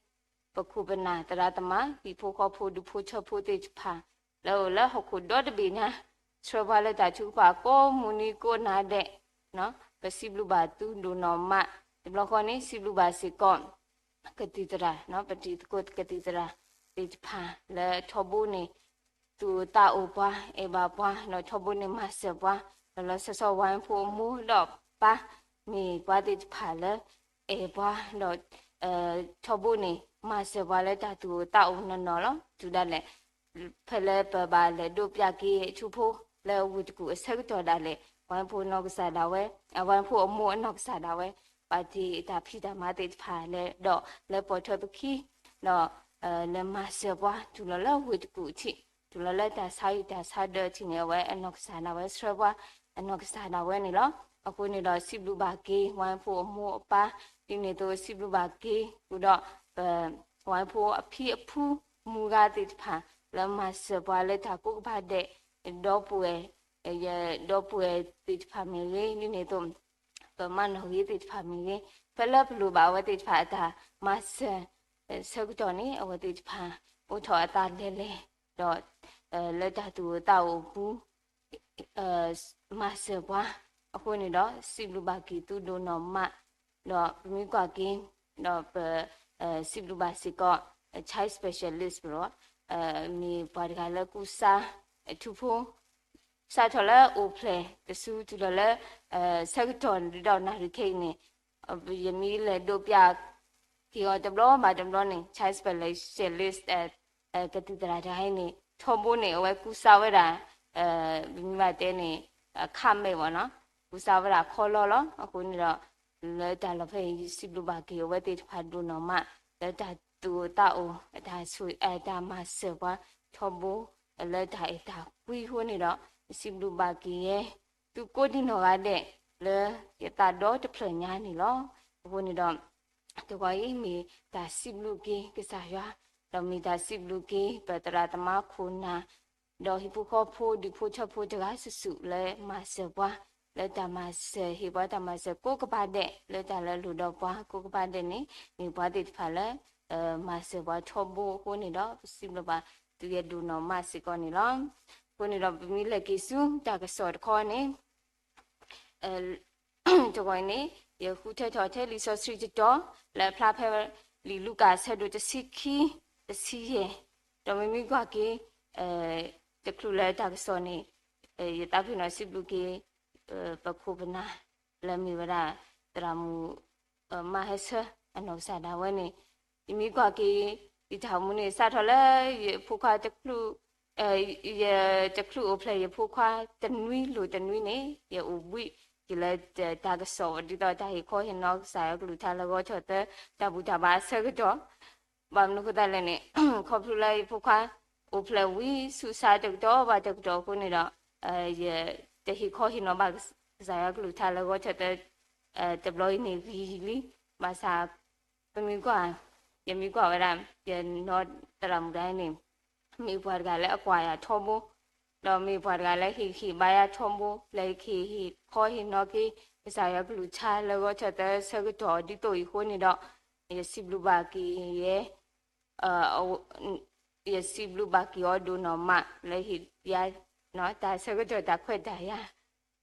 ပခိၣ်ပနၢ်သရၣ်သမါ ဟံၣ်ဖိဃီဖိဒူၣ်ဖိထၢဖိသ့ၣ်တဖၣ် လၢအအိၣ်လၢဟီၣ်ခိၣ်ဒီတဘ့ၣ်ညါ, ဆှၢပှၤလၢတၢ်ထုကဖၣ်ကိးမုၢ်နံၤကိးနၤဒဲး, ပစံးဘျုးဘၣ်သုဒိၣ်နီၢ်မး, တဘျီဃီန့ၣ် စံးဘျုးဘၣ်စ့ၢ်ကီး ကသံၣ်သရၣ်, ပတံၤသကိးကသံၣ်သရၣ်သ့ၣ်တဖၣ် လၢထီဘိန့ၣ် သူၣ်အိၣ်သးအိၣ်ပှၤ, အဲၣ်ဘၣ်ပှၤ, ဒီးထီဘိန့ၣ်မၤစၢၤပှၤ, ဒီးလီၤဆီဆီဝဲဖိအမိၢ်ဒီးပၢ် မ့ၢ်ပှၤသ့ၣ်တဖၣ်လၢ အဲၣ်ပှၤ, ဒီး ထီဘိန့ၣ် မၤစၢၤပှၤလၢတၢ်သူၣ်အိၣ်သးအိၣ်နီၢ်နီၢ်လီၤ. တုၤဒၣ်လဲာ် ဖဲလၢပဘၣ်လဲၤဒိးပၠးက့ၤထူဖိ လၢဝ့ၢ်တကူၣ်အဆၢကတီၢ်ဒၣ်လဲာ် ဝဲဖိနီၢ်ကစၢ်ဒၣ်ဝဲ, ဝဲဖိအမိၢ်အနီၢ်ကစၢ်ဒၣ်ဝဲ ပာ်တ့ၢ်တၢ်ဖံးတၢ်မၤသ့ၣ်တဖၣ်လဲၣ်, ဒီးလၢပိာ်ထွဲပခံ, ဒီး လဲၤမၤစၢၤပှၤ တုၤလီၤလၢဝ့ၢ်တကူၣ်ထံး, တုၤလီၤလၢတၢ်ဆါဟံၣ်တၢ်ဆါဒၢးထံးန့ၣ် အဝဲအနီၢ်ကစၢ်ဒၣ်ဝဲဆှၢပှၤ အနီၢ်ကစၢ်ဒၣ်ဝဲန့ၣ်လီၤ. အဃိန့ၣ်ဒီး စံးဘျုးဘၣ်က့ၤ ဝဲဖိအမိၢ်အပၢ်, ဒ်န့ၣ်အသိးစံးဘျုးဘၣ်က့ၤ ဃုာ်ဒီး ပ ဝဲဖိအဖံအဖုမုၢ်ဂၤသ့ၣ်တဖၣ် လၢမၤစၢၤပှၤလၢတၢ်ကိးကပၤဒဲး, ဒီပုၢ်ဝဲၢ်, ဒီပုၢ်ဝဲၢ်သ့ၣ်တဖၣ်မ့ၢ်ဂ့ၤ, ဒ်န့ၣ်အသိး ပမၤနီၣ်ဂံၢ်သ့ၣ်တဖၣ်မ့ၢ်ဂ့ၤ, ဖဲလၢပလိၣ်ဘၣ်အဝဲသ့ၣ်တဖၣ်အတၢ်မၤစၢၤ ဆၢကတီၢ်န့ၣ် အဝဲသ့ၣ်တဖၣ် အိးထီၣ်အသးလဲၤလဲၤ, ဒီး လၢတၢ်သူၣ်အိၣ်သးအိၣ်အပူၤ မၤစၢၤပှၤ, အဃိန့ၣ်ဒီး စံးဘျုးဘၣ်က့ၤသုဒိၣ်နီၢ်မး, ဒီးပမ့ၢ်ကွၢ်က့ၤ, ဒီးပ စံးဘျုးဘၣ်စ့ၢ်ကီး child specialist ပလီၤ, မ့ၢ်ပှၤတဂၤလၢကူစါ ထူဖိ စးထီၣ်လၢအိၣ်ဖျဲၣ်တစုတုၤလီၤလၢ ဆၢကတီၢ်ဒီးနၣ်ရံၣ်ခဲအံၤန့ၣ် ယမ့ၢ်လဲၤဒိးပၠးက့ၤအီၤတဘျီဘၣ်တဘျီန့ၣ် child specialist ကသံၣ်သရၣ်တဂၤအံၤန့ၣ် ထီဘိန့ၣ် အဝဲကူစါဝဲဒၣ် ပမ့ၢ်ဘၣ်တဲန့ၣ် ခးမဲာ်ဘၣ်နီၤ, ကူစါဝဲဒၣ်ခီလီလီၤ. အဃိန့ၣ်ဒီး လၢတၢ်လီၢ်ဖဲအံၤ ယစံးဘျုးဘၣ်က့ၤအဝဲသ့ၣ်တဖၣ်ဒိၣ်နီၢ်မး လၢတၢ်သူၣ်အိၣ်သးအိၣ် အတၢ်ဆိၣ် အတၢ်မၤစၢၤပှၤထီဘိ လၢတၢ်အဲၣ်တၢ်ကွံအဃိန့ၣ်ဒီး ယစံးဘျုးဘၣ်က့ၤယဲ သုကိးဒံနီၢ်ဂၤဒဲး လၢယသးဒီတဖျၢၣ်ညါန့ၣ်လီၤ. အဃိန့ၣ်ဒီး တဂီၤအံၤမ့ၢ်တၢ်စံးဘျုးက့ၤကစၢ်ယွၤ, ဒီးမ့ၢ်တၢ်စံးဘျုးက့ၤ ပသရၣ်သမါခိၣ်နၢ် ဒီးဟံၣ်ဖိဃီဖိဒူၣ်ဖိထၢဖိတဂၤစုာ်စုာ်လၢမၤစၢၤပှၤ လၢတၢ်မၤစၢၤ ဟ့ၣ်ပှၤတၢ်မၤစၢၤကိးကပၤဒဲး လၢတၢ်လၢလိၣ်ဒီးပှၤကိးကပၤဒဲးန့ၣ် မ့ၢ်ပှၤသ့ၣ်တဖၣ်လၢ မၤစၢၤပှၤထီဘိအဃိန့ၣ်ဒီး ပစံးဘျုးဘၣ်သုယဲဒိၣ်နီၢ်မးစ့ၢ်ကီးန့ၣ်လီၤ. အဃိန့ၣ်ဒီး ပမ့ၢ်လဲၤက့ၤဆူတၢ်ကစီၣ်တခီန့ၣ် တဂီၤအံၤန့ၣ် ယဃုထၢထီၣ်ထဲလံာ်စီဆှံတတီၤ လၢအဖျါဖဲလံာ်လူၤကၣ်အဆၢဒိၣ်တဆံခံ တဆံယဲၢ်, ဒီးမ့မ့ၢ်ကွၢ်က့ၤ တချုးလၢတၢ်ကစီၣ်န့ၣ် ယသးပ့ၤနီၣ်စံးဘျုးက့ၤ ပခိၣ်ပနၢ် လၢမ့ၢ်ဝဲဒၣ် သရၣ်မုၣ် မၤဟဲဆၢ အနီၢ်ကစၢ်ဒၣ်ဝဲန့ၣ် ယမ့ၢ်ကွၢ်က့ၤ ယတၢ်အိၣ်မူန့ၣ် စးထီၣ်လၢယဖိခွါတချုး ယတချုးအိၣ်ဖျဲၣ်ယဖိခွါတနွံလိၤတနွံန့ၣ် ယအိၣ်ဘှံးက့ၤလၢတၢ်ကစီၣ် ဒ်သိးတၢ်ဟ့ၣ်ခီဟ့ၣ်နီၤကစၢ်ယွၤကလုၢ်ကထါလၢဂီၤထီၣ်သၢ တၢ်ဘူၣ်တၢ်ဘါအဆၢကတီၢ် ဘၣ်မနုၤအဃိသတးလဲၣ်န့ၣ် ခီဖျိလၢယဖိခွါ အိၣ်ဖျဲၣ်ဝံၤဆူၣ်စါတကတီၢ်ဘၣ်တကတီၢ်အဃိန့ၣ်ဒီး ယတဟ့ၣ်ခီဟ့ၣ်နီၤဘၣ်ကစၢ်ယွၤကလုၢ်ကထါလၢဂီၤထီၣ်သၢ တဘျီအံၤန့ၣ်ဂ့ၤလံ, ဘၣ်ဆၣ် ပမ့ၢ်ကွၢ် ယမ့ၢ်ကွၢ်ဝဲဒၣ် ယနီၢ်သရၣ်မုၣ်တဂၤန့ၣ် မ့ၢ်ပှၤတဂၤလၢအကွၢ်ယၤထီဘိ ဒီးမ့ၢ်ပှၤတဂၤလၢဟ့ၣ်ဂံၢ်ဟ့ၣ်ဘါယၤထီဘိ လၢယကဟ့ၣ်ခီဟ့ၣ်နီၤက့ၤ ကစၢ်ယွၤကလုၢ်ကထါလၢဂီၤထီၣ်သၢဆၢကတီၢ်ဒ်သိးအံၤအဃိန့ၣ်ဒီး ယစံးဘျုးဘၣ်က့ၤယဲ ယစံးဘျုးဘၣ်က့ၤအီၤဒိၣ်နီၢ်မး လၢဟ့ၣ်ယၤ တၢ်ဆၢကတီၢ်တၢ်ခွဲးတၢ်ယာ်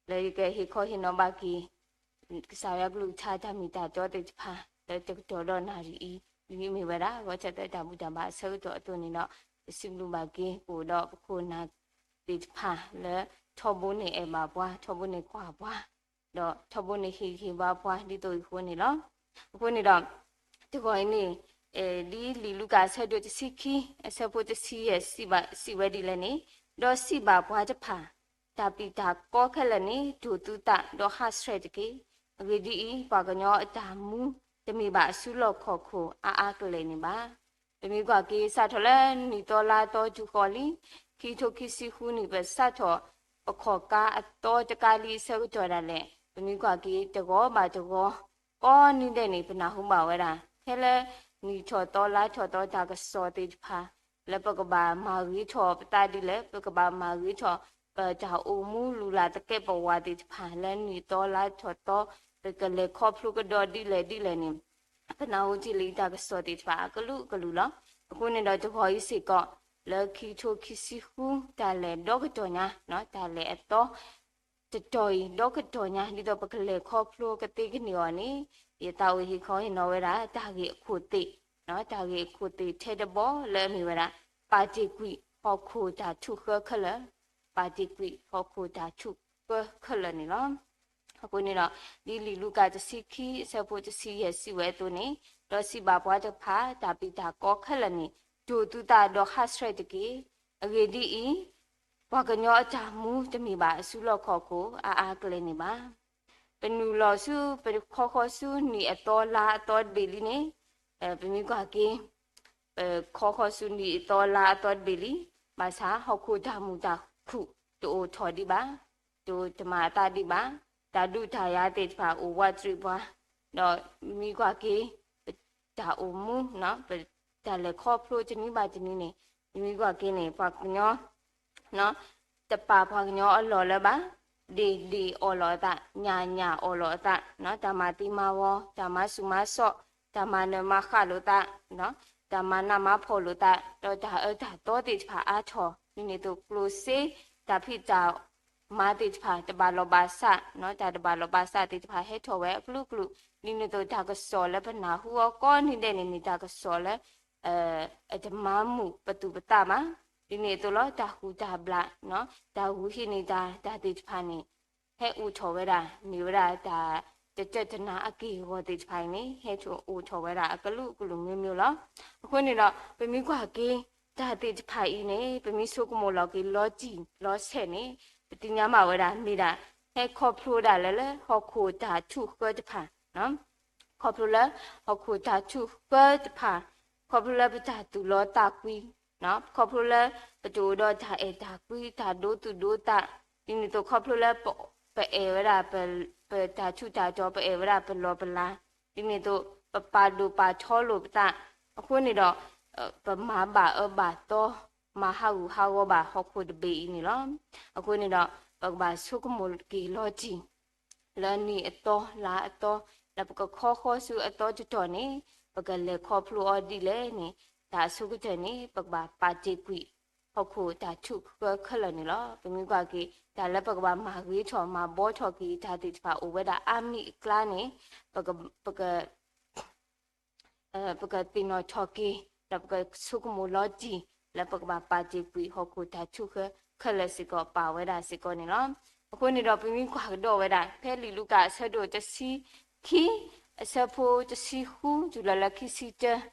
လၢယကဟ့ၣ်ခီဟ့ၣ်နီၤဘၣ်က့ၤ ကစၢ်ယွၤကလုၢ်ကထါတၢ်မ့ၢ်တၢ်တီသ့ၣ်တဖၣ် လၢတကတီၢ်ဒီးနၣ်ရံၣ်အံၤ ဒ်မ့ၢ်ဝဲဒၣ် ဂီၤထီၣ်သၢတၢ်ဘူၣ်တၢ်ဘါအဆၢကတီၢ်အသိးန့ၣ်ဒီး ယစံးဘျုးဘၣ်က့ၤ ပအိၣ်ဒီးပခိၣ်နၢ်သ့ၣ်တဖၣ်လၢ ထီဘိန့ၣ်အဲၣ်ဘၣ်ပှၤ ထီဘိန့ၣ်ကွၢ်ပှၤ ဒီးထီဘိန့ၣ်ဟ့ၣ်ဂံၢ်ဟ့ၣ်ဘါပှၤဒ်သိးအံၤအဃိန့ၣ်လီၤ. အဃိန့ၣ်ဒီး တဂီၤအံၤန့ၣ် ဒ်လံာ်လူၤကၣ်အဆၢဒိၣ်တဆံခံ အဆၢဖိတဆံယဲၢ် စံးဝဲဒ်လဲၣ်န့ၣ်, ဒီးစံးဘၣ်ပှၤတဖၣ်, တၢ်ပျံၤတၢ်ကီခဲလၢာ်န့ၣ် ဒိၣ်သုသးဒီးဟးဆှဲးတက့ၢ်. အဂ့ၢ်ဒ်အံၤ, ပှၤကညီအတၢ်မူ တမ့ၢ်ဘၣ်အစုလီၢ်ခီၣ်ခိၣ်အါအါကလဲာ်န့ၣ်ဘၣ်. ပမ့ၢ်ကွၢ်က့ၤ စးထီၣ်လၢနံၣ်သီလါသီတုၤဃီၤလံ ခံကထိခံဆံဃုနံၣ် ပစးထီၣ် ပခီၣ်ကါအသီတကါလံအဆၢကတီၢ်ဒၣ်လဲာ် ပမ့ၢ်ကွၢ်က့ၤ တဂီၤဘၣ်တဂီၤ ကိးနံၤဒဲးန့ၣ် ပနၢ်ဟူဘၣ်ဝဲဒၣ် ဖဲလၢ နံၣ်ထီၣ်သီလါထီၣ်သီတၢ်ကစီၣ်သ့ၣ်တဖၣ် လၢပကဘၣ်မၤဂ့ၤထီၣ်ပသးဒ်လဲၣ်, ပကဘၣ်မၤဂ့ၤထီၣ် ပတၢ်အိၣ်မူလူၤလၢ်သကဲးပဝးသ့ၣ်တဖၣ် လၢနံၣ်သီလါထီၣ်သီ, ပကလဲၤခီဖျိကဒီးဒ်လဲၣ်ဒ်လဲၣ်န့ၣ် ပနၢ်ဟူတ့ၢ်လံတၢ်ကစီၣ်သ့ၣ်တဖၣ်အကလုာ်ကလုာ်လီၤ. အဃိန့ၣ်ဒီးတဂီၤအံၤစ့ၢ်ကီး လၢခံကထိခံဆံဃု တၢ်လဲၤဒီကတီၢ်ညါ, တၢ်လဲၤအသီ တတီၤအံၤ ဒီကတီၢ်ညါ ဒ်သိးပကလဲၤခီဖျိကသ့ကန့ၢ်အီၤန့ၣ်, ယသးအိၣ်ဟ့ၣ်ခီဟ့ၣ်နီၤဝဲဒၣ် တၢ်ဂ့ၢ်အခိၣ်သ့ၣ်, တၢ်ဂ့ၢ်အခိၣ်သ့ၣ်ထဲတဘီလၢအမ့ၢ်ဝဲဒၣ် ပာ်တ့ၢ်ကွံာ်ဟီၣ်ခိၣ်တၢ်ထုးဃၢခဲလၢာ်, ပာ်တ့ၢ်ကွံာ်ဟီၣ်ခိၣ်တၢ်ထုးဃၢခဲလၢာ်န့ၣ်လီၤ. အဃိန့ၣ်ဒီး ဒ်လံာ်လူၤကၣ်တဆံခံ အဆၢဖိတဆံယဲၢ်စံးဝဲအသိးန့ၣ်, ဒီးစံးဘၣ်ပှၤတဖၣ်, တၢ်ဘံၣ်တၢ်ကီခဲလၢာ်န့ၣ် တိၢ်သုသးဒီးဟးဆှဲးတက့ၢ်. အဂ့ၢ်ဒ်အံၤ, ပှၤကညီအတၢ်မူတမ့ၢ်ဘၣ်အစုလီၢ်ခီၣ်ခိၣ်အါအါကလဲာ်န့ၣ်ဘၣ်. ပနုာ်လီၤဆူ ပခီဃီဆူနံၣ်အသီလါအသီတဘ့ၣ်လံန့ၣ်, ပမ့ၢ်ကွၢ်က့ၤ ပခီဃီဆူနံၣ်အသီလါအသီတဘ့ၣ်လံ, ဘၣ်ဆၣ်ဟီၣ်ခိၣ်တၢ်မုာ်တၢ်ခုၣ်တအိၣ်ထီၣ်ဒံးဘၣ်, တအိၣ်တမၤအသးဒံးဘၣ်, တၢ်ဒုးတၢ်ယၤသ့ၣ်တဖၣ်အိၣ်ဝးတရံးပှၤ, ဒီးမ့ၢ်ကွၢ်က့ၤ ပတၢ်အိၣ်မူ, ပတၢ်လဲၤခီဖျိတနံၤဘၣ်တနံၤန့ၣ်, မ့ၢ်ကွၢ်က့ၤန့ၣ် ပှၤကညီ တပာ်ပှၤကညီအလီၢ်လၢၤဘၣ်, ဒ့ၣ်ဒ့ၣ်အီၣ်လီၤအသး, ညၣ်ညၣ်အီၣ်လီၤအသး, တၢ်မၤသံမၤဝီ, တၢ်မၤဆူၣ်မၤစီၣ်, တၢ်မၤနၢၤမၤဃၣ်လိာ်သး, တၢ်မၤနးမၤဖှီၣ်လိာ်သး, ဒီးတၢ်အၢတၢ်သီသ့ၣ်တဖၣ်အါထီၣ်, ဒ်န့ၣ်အသိးကျိၣ်စ့ တၢ်ဖံးတၢ်မၤသ့ၣ်တဖၣ် တဘၣ်လီၢ်ဘၣ်စး, တၢ်တဘၣ်လီၢ်ဘၣ်စးသ့ၣ်တဖၣ်ဟဲထီၣ်ဝဲအကလုာ်ကလုာ်, ဒ်န့ၣ်အသိးတၢ်ကစီၣ်လၢပနၢ်ဟူအီၤကိးနံၤဒဲးန့ၣ် မ့ၢ်တၢ်ကစီၣ်လၢ အတမၤမုာ်ပသူၣ်ပသးဘၣ်, ဒ်န့ၣ်အသိးလီၤ တၢ်ဟူးတၢ်ဘျး, တၢ်ဂုာ်ဟံးန့ၢ်တၢ် တၢ်သ့ၣ်တဖၣ်န့ၣ် ဟဲအိၣ်ထီၣ်ဝဲဒၣ် မ့ၢ်ဝဲဒၣ်တၢ်တတၢၢ်တနၤအက့ၢ်အဂီၤသ့ၣ်တဖၣ်အံၤန့ၣ် ဟဲထီၣ်အိၣ်ထီၣ်ဝဲဒၣ်အကလုာ်ကလုာ်မျိုးမျိုးလီၤ. အဃိန့ၣ်ဒီး ပမ့ၢ်ကွၢ်က့ၤ တၢ်သ့ၣ်တဖၣ်အံၤန့ၣ် ပမ့ၢ်ဆိကမိၣ်လီၤက့ၤလီၤတံၢ်လီၤဆဲးန့ၣ် ပသ့ၣ်ညါဘၣ်ဝဲဒၣ် မ့ၢ်ဒၣ် ဟဲခီဖျိဒၣ်လၢ လၢဟီၣ်ခိၣ်တၢ်ထုးဃၢတဖၣ် ခီဖျိလၢ ဟီၣ်ခိၣ်တၢ်ထုးဃၢတဖၣ်, ခီဖျိလၢပတၢ်သူၣ်လီသးကွံ, ခီဖျိလၢ ပတအိၣ်ဒီးတၢ်အဲၣ်တၢ်ကွံ တၢ်ဒိသူၣ်ဒိသး, ဒ်န့ၣ်အသိးခီဖျိလၢ ပအဲၣ်ဝဲဒၣ် ပတၢ်ထူးတၢ်တီၤ ပအဲၣ်ဝဲဒၣ်ပလီၢ်ပလၤ, ဒ်န့ၣ်အသိး ပပာ်ဒိၣ်ပာ်ထီလိာ်ပသး, အဃိန့ၣ်ဒီး ပမၤဘၣ်အၢဘၣ်သီ မၤဟးဂူာ်ဟးဂီၤဘၣ်ဟီၣ်ခိၣ်တဘ့ၣ်အံၤန့ၣ်လီၤ. အဃိန့ၣ်ဒီး ပကဘၣ်ဆိကမိၣ်က့ၤလီၤတံၢ် လၢနံၣ်အသီလါအသီ လၢပကခီဃီဆူအသီတတီၤန့ၣ် ပကလဲၤခီဖျိအီၤဒ်လဲၣ်န့ၣ် တၢ်အဆိကတၢၢ်န့ၣ် ပကဘၣ်ပာ်တ့ၢ်ကွံာ် ဟီၣ်ခိၣ်တၢ်ထုးဃၢခဲလၢာ်န့ၣ်လီၤ. ပမ့ၢ်ကွၢ်က့ၤ တၢ်လၢပကဘၣ်မၤဂ့ၤထီၣ်မၤဘှီထီၣ်က့ၤတၢ်သ့ၣ်တဖၣ်အိၣ်ဝဲဒၣ်အါမံၤအကျါန့ၣ် ပက ပကသ့ၣ်နီၣ်ထီၣ်က့ၤ ဒီးပကဆိကမိၣ်လီၤတံၢ် လၢပကဘၣ်ပာ်တ့ၢ်ကွံာ်ဟီၣ်ခိၣ်တၢ်ထုးဃၢခဲလၢာ်စ့ၢ်ကီး ပာ်ဝဲဒၣ်စ့ၢ်ကီးန့ၣ်လီၤ. အဃိန့ၣ်ဒီး ပမ့ၢ်ကွၢ်ကဒီးဝဲဒၣ် ဖဲလံာ်လူၤကၣ်အဆၢဒိၣ်တဆံခံ အဆၢဖိတဆံဃု တုၤလၢလၢခံဆံတၢ,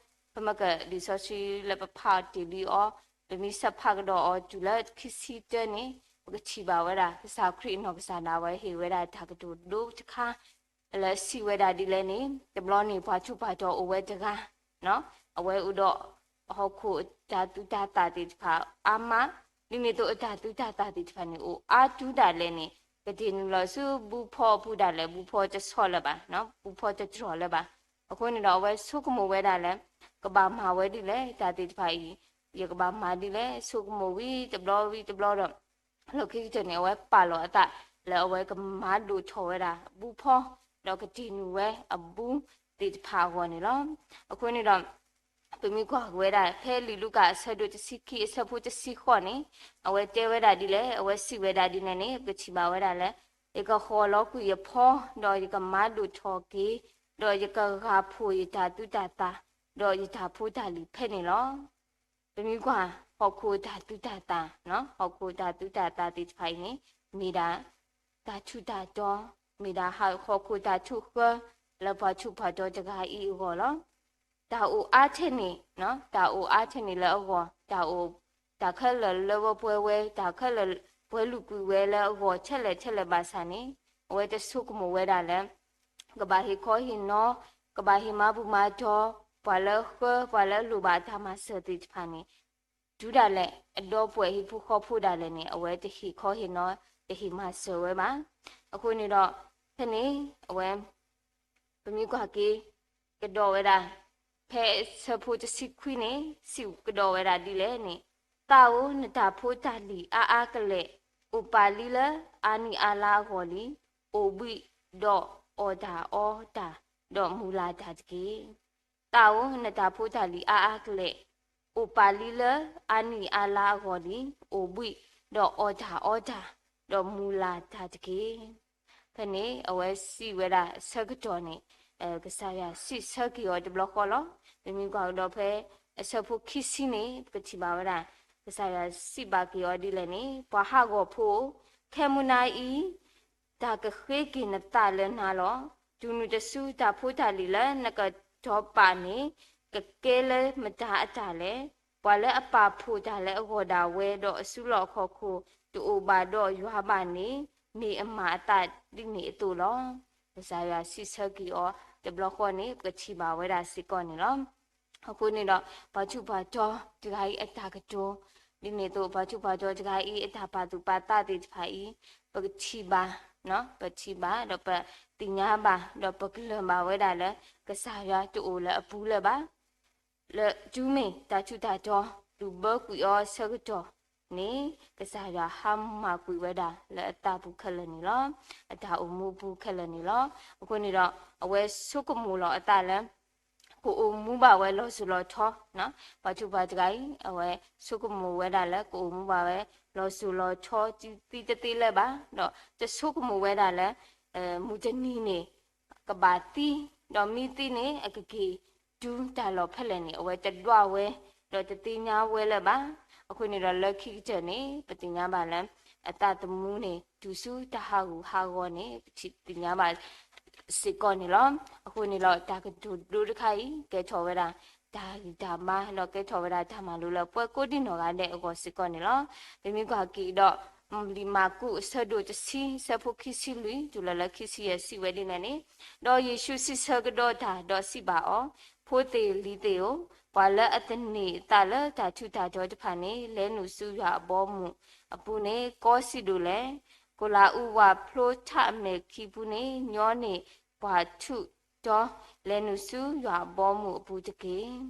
ပမ့ၢ်က လံာ်စီဆှံလၢပဖးအီၤတ့ၢ်လံအီၤ, ပမ့ၢ်ဆၢဖးကဒီးအီၤတုၤလၢခံဆံတၢန့ၣ် ပကထံၣ်ဘၣ်ဝဲဒၣ် ကစၢ်ခရံာ်အနီၢ်ကစၢ်ဒၣ်ဝဲဟ့ၣ်ဝဲဒၣ်တၢ်ကတိၤဒိတခါ လၢစံးဝဲဒၣ်ဒ်လဲၣ်န့ၣ် တဘျီန့ၣ် ပှၤထူးပှၤတီၤအိၣ်ဝဲတဂၤ, အဝဲအိၣ်ဒီးဟီၣ်ခိၣ်အတၢ်သူၣ်တၢ်သၣ်သ့ၣ်တဖၣ်အါမး, ဒ်န့ၣ်အသိးအတၢ်သူၣ်တၢ်သၣ်သ့ၣ်တဖၣ်န့ၣ် အိၣ်အါတုၤဒၣ်လဲာ်န့ၣ် ကတ့ၢ်နုာ်လီၤဆူဘုဖီအပူၤဒၣ်လဲာ် ဘုဖီတဆီၣ်လၢၤဘၣ်, ဘုဖီတတြီၢ်လၢၤဘၣ်. အဃိန့ၣ်ဒီး အဝဲဆိကမိၣ်ဝဲဒၣ်လၢ ကဘၣ်မၤဝဲဒ်လဲၣ် တၢ်သ့ၣ်တဖၣ်အံၤ, ယကဘၣ်မၤဒ်လဲၣ် ဆိကမိၣ်ဝံၤတဘျီဝံၤတဘျီဒီး လီၢ်ခံကတၢၢ်န့ၣ် အဝဲပာ်လီၤအသးလၢအဝဲကမၤဒိၣ်ထီၣ်ဝဲဒၣ်အဘုဖီ, ဒီးကတ့ၢ်နုာ်ဝဲအဘုသ့ၣ်တဖၣ်အဂီၢ်န့ၣ်လီၤ. အဃိန့ၣ်ဒီး ပမ့ၢ်ကွၢ်က့ၤဝဲဒၣ် ဖဲလံာ်လူၤကၣ်အဆၢဒိၣ်တဆံခံအဆၢဖိတဆံဃိးန့ၣ် အဝဲတဲဝဲဒၣ်ဒ်လဲၣ် အဝဲစံးဝဲဒၣ်ဒ်လဲၣ်န့ၣ် ပကထံၣ်ဘၣ်ဝဲဒၣ်လၢ ယကဃီၤလီၤကွံာ်ယဖီ, ဒီးယကမၤဒိၣ်ထီၣ်က့ၤ, ဒီးယကဂၢ်ဖှိၣ်ယတၢ်သူၣ်တၢ်သၣ်, ဒီးယတၢ်ဖိတၢ်လံၤဖဲန့ၣ်လီၤ. ပမ့ၢ်ကွၢ် ဟီၣ်ခိၣ်တၢ်သူၣ်တၢ်သၣ်, ဟီၣ်ခိၣ်တၢ်သူၣ်တၢ်သၣ်သ့ၣ်တဖၣ်အံၤန့ၣ် မ့ၢ်ဒၣ် တၢ်ထူးတၢ်တီၤ, မ့ၢ်ဒၣ်ဟီၣ်ခိၣ်တၢ်ထုးဃၢ လၢပှၤထူးပှၤတီၤတဂၤအံၤအဂီၢ်လီၤ. တၢ်အိၣ်အါထဲန့ၣ်, တၢ်အိၣ်အါထဲန့ၣ်လၢအဂီၢ်, တၢ်အိၣ် တၢ်ခဲလၢာ်လၢဝဲပှဲၤဝဲ, တၢ်ခဲလၢာ်ပှဲၤလုာ်ကွံာ်ဝဲလၢအဂီၢ်ထဲလဲၣ်ထဲလဲၣ်ဘၣ်ဆၣ်န့ၣ် အဝဲတဆိကမိၣ်ဝဲဒၣ်လၢ ကဘၣ်ဟ့ၣ်ခီဟ့ၣ်နီၤ, ကဘၣ်ဟ့ၣ်မၤဘူၣ်မၤတီၤ ပှၤလၢအဃၢ ပှၤလၢအလိၣ်ဘၣ်အတၢ်မၤစၢၤသ့ၣ်တဖၣ်န့ၣ် တုၤဒၣ်လဲာ် အဒီပုၢ်ဝဲၢ်ဟံၣ်ဖိဃီဖိဒၣ်လဲာ်န့ၣ် အဝဲတဟ့ၣ်ခီဟ့ၣ်နီၤ တဟ့ၣ်မၤစၢၤဝဲဘၣ်. အဃိန့ၣ်ဒီး ဖဲန့ၣ် အဝဲ ပမ့ၢ်ကွၢ်က့ၤ ကဒီးဝဲဒၣ် ဖဲအဆၢဖိတဆံခွံန့ၣ် စံးကဒီးဝဲဒၣ်ဒ်လဲၣ်န့ၣ်, သးဧၢ, နတၢ်ဖိတၢ်လံၤအါအါကလဲာ် အိၣ်ပာ်လံလၢအါနံၣ်အါလါအဂီၢ်လံ, အိၣ်ဘှံးဒီးအီၣ်တၢ်အီတၢ်, ဒီးမုာ်လၤတၢ်တက့ၢ်. သးဧၢ, နတၢ်ဖိတၢ်လံၤအါအါကလဲာ် အိၣ်ပာ်လံလၢအါနံၣ်အါလါအဂီၢ်လံ, အိၣ်ဘှံးဒီးအီၣ်တၢ်အီတၢ်, ဒီးမုာ်လၤတၢ်တက့ၢ်. ဖဲန့ၣ် အဝဲစံးဝဲဒၣ်အဆၢကတီၢ်န့ၣ်, ကစၢ်ယွၤစံးဆၢက့ၤအီၤတဘျီဃီလီၤ. ပမ့ၢ်ကွၢ်ကဒီးဖဲအဆၢဖိခံဆံန့ၣ် ပကထံၣ်ဘၣ်ဝဲဒၣ် ကစၢ်ယွၤစံးဘၣ်က့ၤအီၤဒ်လဲၣ်န့ၣ်, ပှၤဟးဂီၤဖိဧၢ, ခဲမုၢ်နၤအံၤ တၢ်ကဃ့က့ၤနသးလၢနၤလီၤ. တုၤနုၤတစု တၢ်ဖိတၢ်လံၤလၢနကတီၤပာ်န့ၣ် ကကဲလၢမတၤအတၢ်လဲၣ်. ပှၤလၢအပာ်ဖှိၣ်တၢ်လၢအဂီၢ်ဒၣ်ဝဲ ဒီးအစုလီၢ်ခီၣ်ခိၣ် တအိၣ်ဘၣ်ဒီးယွၤဘၣ်န့ၣ် မ့ၢ်အမၤအသးဒ်န့ၣ်အသိးလီၤ. ကစၢ်ယွၤစံးဆၢက့ၤအီၤတဘျီဃီန့ၣ် ပကထံၣ်ဘၣ်ဝဲဒၣ်စ့ၢ်ကီးန့ၣ်လီၤ. အဃိန့ၣ်ဒီး ပှၤထူးပှၤတီၤတဂၤအံၤအတၢ်ကတိၤ ဒ်န့ၣ်အသိး ပှၤထူးပှၤတီၤတဂၤအံၤ အတၢ်ပာ်သူၣ်ပာ်သးသ့ၣ်တဖၣ်အံၤ ပကထံၣ်ဘၣ်, ပထံၣ်ဘၣ် ဒီးပသ့ၣ်ညါဘၣ် ဒီးပကလၢၢ်ဘၣ်ဝဲဒၣ်လၢ ကစၢ်ယွၤတအိၣ်လၢအပူၤလၢၤဘၣ်. လၢတုၤမ့ၢ်တၢ်ထူးတၢ်တီၤ လူၤဘၢကွံာ်အီၤအဆၢကတီၢ်န့ၣ် ကစၢ်ယွၤဟါမၢ်ကွံာ်ဝဲဒၣ်လၢအသးပူၤခဲလၢာ်န့ၣ်လီၤ. အတၢ်အိၣ်မူအပူၤခဲလၢာ်န့ၣ်လီၤ. အဃိန့ၣ်ဒီး အဝဲဆိကမိၣ်လီၤအသးလၢ ကအိၣ်မူဘၣ်ဝဲလီၤစိၤလီၤထီ, ပှၤထူးပှၤတဂၤအံၤ အဝဲဆိကမိၣ်ဝဲဒၣ်လၢ ကအိၣ်မူဘၣ်ဝဲလီၤစိၤလီၤထီ တသံတသ့လၢၤဘၣ်, ဒီးတဆိကမိၣ်ဝဲဒၣ်လၢ မုၢ်တနံၤန့ၣ် ကဘၣ်သံ, ဒီးမ့ၢ်သံန့ၣ် အကက့ၤတုၤတၢ်လီၢ်ဖဲလဲၣ်န့ၣ် အဝဲတဒွးဝဲ, ဒီးတသ့ၣ်ညါဝဲလၢၤဘၣ်. အဃိန့ၣ်ဒီး လၢခံကတၢၢ်န့ၣ် ပသ့ၣ်ညါဘၣ်လၢ အသးသမူန့ၣ် တုၤဆူတၢ်ဟးဂူာ်ဟးဂီၤန့ၣ် ပထံၣ်သ့ၣ်ညါဘၣ်စ့ၢ်ကီးန့ၣ်လီၤ. အဃိန့ၣ်ဒီး တၢ်ကတိၤဒိတခါအံၤ ကဲထီၣ်ဝဲဒၣ် တၢ်ဂံၢ်တၢ်ဘါ ဒီးကဲထီၣ်ဝဲဒၣ်တၢ်မၤလိလၢပှၤကိးဒံနီၢ်ဂၤဒဲးအဂီၢ်စ့ၢ်ကီးန့ၣ်လီၤ. ပမ့ၢ်ကွၢ်က့ၤဒီး လံာ်မၢ်ကူးအဆၢဒိၣ်တဆံ အဆၢဖိခံဆံလွံၢ် တုၤလၢလၢခံဆံယဲၢ် စံးဝဲဒ်လဲၣ်န့ၣ်, ဒီးယ့ၣ်ၡူးစံးဆၢကဒီးတၢ် ဒီးစံးဘၣ်အီၤ, ဖိသ့ၣ်လံၤသ့ၣ်ဧၢ, ပှၤလၢအသန့ၤအသးလၢတၢ်ထူးတၢ်တီၤတဖၣ်န့ၣ် လဲၤနုာ်ဆူယွၤအဘီအမုၢ်အပူၤန့ၣ် ကီစံးဒိၣ်လဲၣ်. ကိလၤအူးဝၣ်ဖျိထးအမဲာ်ခံပူၤန့ၣ် ညီန့ၢ်ပှၤထူးတီၤ လဲၤနုာ်ဆူယွၤအဘီအမုၢ်အပူၤတက့ၢ်.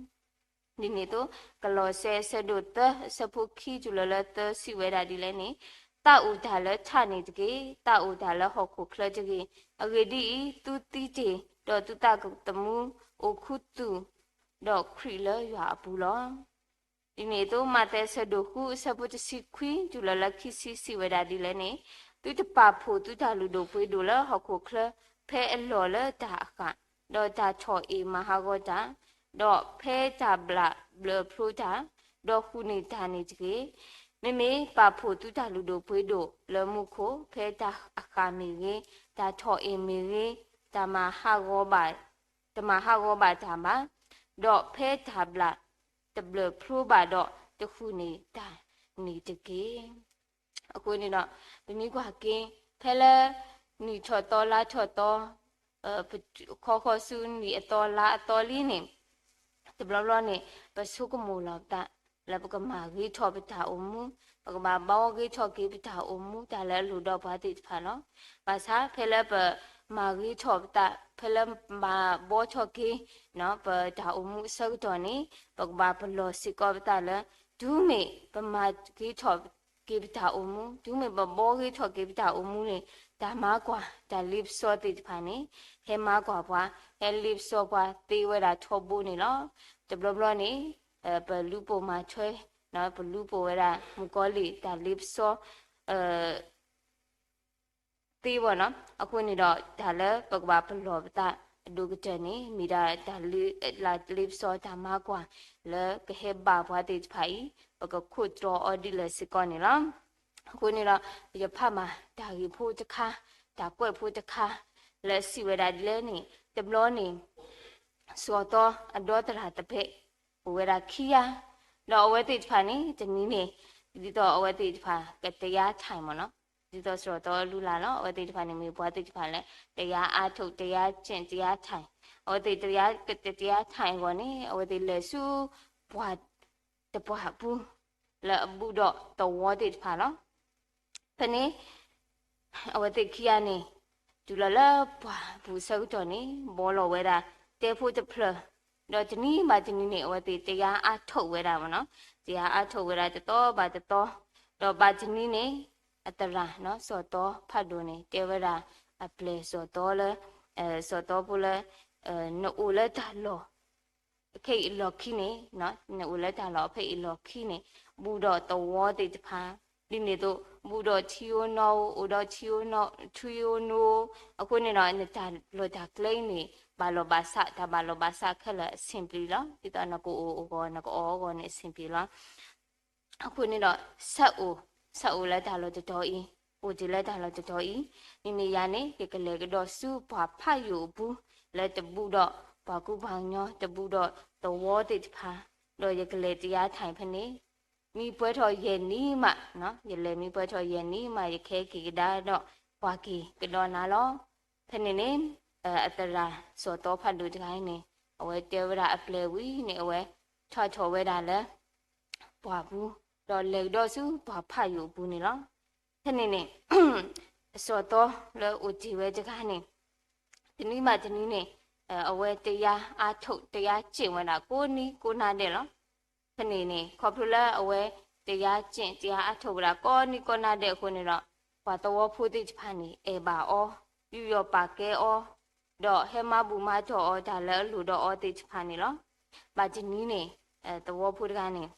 ဒ်န့ၣ်အသိး ကလီးစဲအဆၢဒိၣ်သၢ အဆၢဖိခံ တုၤလၢလၢသၢ စံးဝဲဒၣ်ဒ်လဲၣ်န့ၣ်, သးအိၣ်တၢ်လၢထးန့ၣ်တက့ၢ်. သးအိၣ်တၢ်လၢဟီၣ်ခိၣ်ချၢတဂ့ၤ. အဂ့ၢ်ဒ်အံၤ, သုသံတ့ၢ်, ဒီးသုသးသမူအိၣ်ခူသူၣ်ဒီးခရံာ်လၢယွၤအပူၤလီၤ. ဒ်န့ၣ်အသိး မးသဲအဆၢဒိၣ်ဃု အဆၢဖိတဆံခွံ တုၤလၢလၢခံဆံ စံးဝဲဒၣ်ဒ်လဲၣ်န့ၣ်, သုတပာ်ဖှိၣ်သုတၢ်လုၢ်ဒိၣ်ပှ့ၤဒိၣ်လၢဟီၣ်ခိၣ်ချၢ ဖဲအလီၢ်လၢတၢ်အဃၣ်, ဒီးတၢ်ထီၣ်အ့ၣ်မၤဟးဂီၤတၢ်, ဒီးဖဲတၢ်ဘျၣ်ဘျၢၣ်ဖျိတၢ်, ဒီးဃုာ်န့ၢ်တၢ်န့ၣ်တက့ၢ်. မ့မ့ၢ်ပာ်ဖှိၣ်သုတၢ်လုၢ်ဒိၣ်ပှ့ၤဒိၣ်လၢမူခိၣ် ဖဲတၢ်အဃၣ်မ့ၢ်ဂ့ၤ, တၢ်ထီၣ်အ့ၣ်မ့ၢ်ဂ့ၤ, တၢ်မၤဟးဂီၤဘၣ်, တမၤဟးဂီၤဘၣ်တၢ်ဘၣ်, ဒီးဖဲတၢ်ဘျၣ်တဘျၢၣ်ဖျိဘၣ်ဒီး တဃုာ်န့ၢ်တၢ်န့ၣ်တက့ၢ်. အဃိန့ၣ်ဒီး ပမ့ၢ်ကွၢ်က့ၤ ဖဲလၢ နံၣ်ထီၣ်သီလါထီၣ်သီ, ခီဃီၤဆူနံၣ်အသီလါအသီလံန့ၣ်, တဘျီဘျီန့ၣ် ပဆိကမိၣ်လီၤပသး လၢပကမၤဂ့ၤထီၣ်ပတၢ်အိၣ်မူ, ပကဘၣ်ဘှီဂ့ၤထီၣ်က့ၤပတၢ်အိၣ်မူ တၢ်လၢအလိၣ်ဒီးပှၤသ့ၣ်တဖၣ်လီၤ. ဘၣ်ဆၣ်ဖဲလၢပမၤဂ့ၤထီၣ်ပသး, ဖဲလၢမၤဘှီထီၣ်က့ၤ ပတၢ်အိၣ်မူအဆၢကတီၢ်န့ၣ် ပကဘၣ်ပလီၢ်စ့ၢ်ကီးပသးလၢ တုၤမ့ၢ်ပမၤဂ့ၤထီၣ်က့ၤပတၢ်အိၣ်မူ, တုၤမ့ၢ်ပဘှီဂ့ၤထီၣ်က့ၤပတၢ်အိၣ်မူန့ၣ် တၢ်မၤကွၢ် တၢ်လ့ပစီသ့ၣ်တဖၣ်န့ၣ် ဟဲမၤကွၢ်ပှၤ, ဟဲလ့ပစီပှၤသ့ဝဲဒၣ်ထီဘိန့ၣ်လီၤ. တဘျီဘျီန့ၣ် ပလူၤပိာ်မၤထွဲ, ပလူၤပိာ်ဝဲဒၣ်မုၣ်ကီၤလံၢ်တၢ်လ့ပစီ သ့ဘၣ်နီၤ. အဃိန့ၣ်ဒီး တၢ်လၢပကဘၣ်ပလီၢ်ပသးအဒိၣ်ကတၢၢ်န့ၣ် မ့ၢ်ဒၣ်တၢ်လ့ပစီတၢ်မၤကွၢ် လၢကဟဲဘၣ်ပှၤသ့ၣ်တဖၣ်အံၤ ပကခိးတြီအီၤဒ်လဲၣ်စ့ၢ်ကီးန့ၣ်လီၤ. အဃိန့ၣ်ဒီး ယဖးမၤတၢ်ဂ့ၢ်ဖိတခါ, တၢ်ကွဲးဖိတခါ လၢစံးဝဲဒၣ်ဒ်လဲၣ်န့ၣ်, တဘျီန့ၣ် စီၤသီအဒီသရၣ်တဖၣ် အိၣ်ဝဲဒၣ်ခံဂၤ, ဒီးအဝဲသ့ၣ်တဖၣ်န့ၣ် တနံၤန့ၣ် ဒ်သိးအဝဲသ့ၣ်တဖၣ်ကတရားထိုင်မ့ၢ်နီၤ, ဒ်သိးစီၤသီလူလၢ်လီၤ. အဝဲသ့ၣ်တဖၣ်န့ၣ်မ့ၢ်ပှၤသ့ၣ်တဖၣ်လၢ တရားအားထုတ်, တရားကျင့်,တရားထိုင်, အဝဲသ့ၣ် တရားထိုင်အဂီၢ်န့ၣ် အဝဲသ့ၣ်လဲၤဆူပှၢ်တပှၢ်အပူၤ လၢအဘူးဒီးသဝီသ့ၣ်တဖၣ်လီၤ. ဖဲန့ၣ် အဝဲသ့ၣ်ခံဂၤန့ၣ် တုၤလီၤလၢပှၢ်ပူၤအဆၢကတီၢ်န့ၣ် ဘှီလီၤဝဲဒၣ်တဲဖိတဖျၢၣ် ဒီးတနံၤဘၣ်တနံၤန့ၣ် အဝဲသ့ၣ်တရားအားထုတ်ဝဲဒၣ်မ့ၢ်နီၤ, တရားအားထုတ်ဝဲဒၣ်တသီဘၣ်တသီ, ဒီးဘၣ်တနံၤန့ၣ် အသရၣ်နီၤ စီၤသီဖးဒိၣ်န့ၣ် တဲဝဲဒၣ်အပျဲၢ်စီၤသီလၢ စီၤသီဖိလၢ နအိၣ်လၢတၢ်လီၢ် ဖဲအံၤအလီၢ်ခံန့ၣ်, နအိၣ်လၢတၢ်လီၢ်ဖဲအံၤအလီၢ်ခံန့ၣ် ဘူးဒီးသဝီသ့ၣ်တဖၣ်, ဒ်န့ၣ်အသိး ဘူးဒီးထံဧိၤနီၢ်ဧိၤ, အိၣ်ဒီးထံဧိၤနီၢ်, ထံဧိၤနိဧိၤ, အဃိန့ၣ်ဒီး နတၢ်လီၢ်တၢ်ကျဲအံၤန့ၣ် ဘၣ်လီၢ်ဘၣ်စး, တၢ်ဘၣ်လီၢ်ဘၣ်စးခဲလၢာ်အဆင်ပြေလီၤ. ဒ်သိးနကအိၣ်အဂီၢ် နကအီၣ်အဂီၢ်န့ၣ် အဆင်ပြေလီၤ. အဃိန့ၣ်ဒီး ဆၢအိၣ်, ဆၢအိၣ်လၢတၢ်လီၢ်တတီၤအံၤ, အိၣ်တ့ၢ်လၢတၢ်လီၢ်တတီၤအံၤ, မ့မ့ၢ်ယၤန့ၣ် ယကလဲၤကဒီးဆူပှၤဖးယိာ်အပူၤ လၢတဘူးဒီးပှၤကူပှၤကညီ, တဘူးဒီးသဝီသ့ၣ်တဖၣ်, ဒီးယကလဲၤတရားထိုင်ဖဲန့ၣ် မ့ၢ်ပှဲၤထီၣ်ယဲၢ်နံၣ်မး, ယလဲၤမ့ၢ်ပှဲၤထီၣ်ယဲၢ်နံၣ်မး ယကဟဲက့ၤကဒါဒီးပှၤက့ၤကဒီးနၤလီၤ. ဖဲန့ၣ်န့ၣ် အသရၣ်စီၤသီဖးဒိၣ်တဂၤအံၤန့ၣ် အဝဲတဲဝဲဒၣ်အပျဲၢ်ဝံၤန့ၣ် အဝဲထီၣ်ထီၣ်ဝဲဒၣ်လၢ ပှၢ်ပူၤ, ဒီးလဲၤကဒီးဆူပှၤဖးယိာ်အပူၤန့ၣ်လီၤ. ဖဲန့ၣ်န့ၣ် အစီၤသီလၢအိၣ်တ့ၢ်ဝဲတဂၤန့ၣ် တနံၤဘၣ်တနံၤန့ၣ် အဝဲတရားအားထုတ်, တရားကျင့်ဝဲဒၣ်ကိးနံၤကိးနၤဒဲးလီၤ. ဖဲန့ၣ်န့ၣ် ခီဖျိလၢအဝဲ တရားကျင့်, တရားအားထုတ် ဝဲဒၣ်ကိးနံၤကိးနၤဒဲးအဃိန့ၣ်ဒီး ပှၤသဝီဖိသ့ၣ်တဖၣ်န့ၣ် အဲၣ်ဘၣ်အီၤ, ယူးယီၣ်ပာ်ကဲအီၤ, ဒီးဟဲမၤဘူၣ်မၤတီၢ်အီၤတၢ်လၢအလိၣ်ဒီးအီၤသ့ၣ်တဖၣ်န့ၣ်လီၤ. ဘၣ်တနံၤန့ၣ် သဝီဖိတဂၤန့ၣ်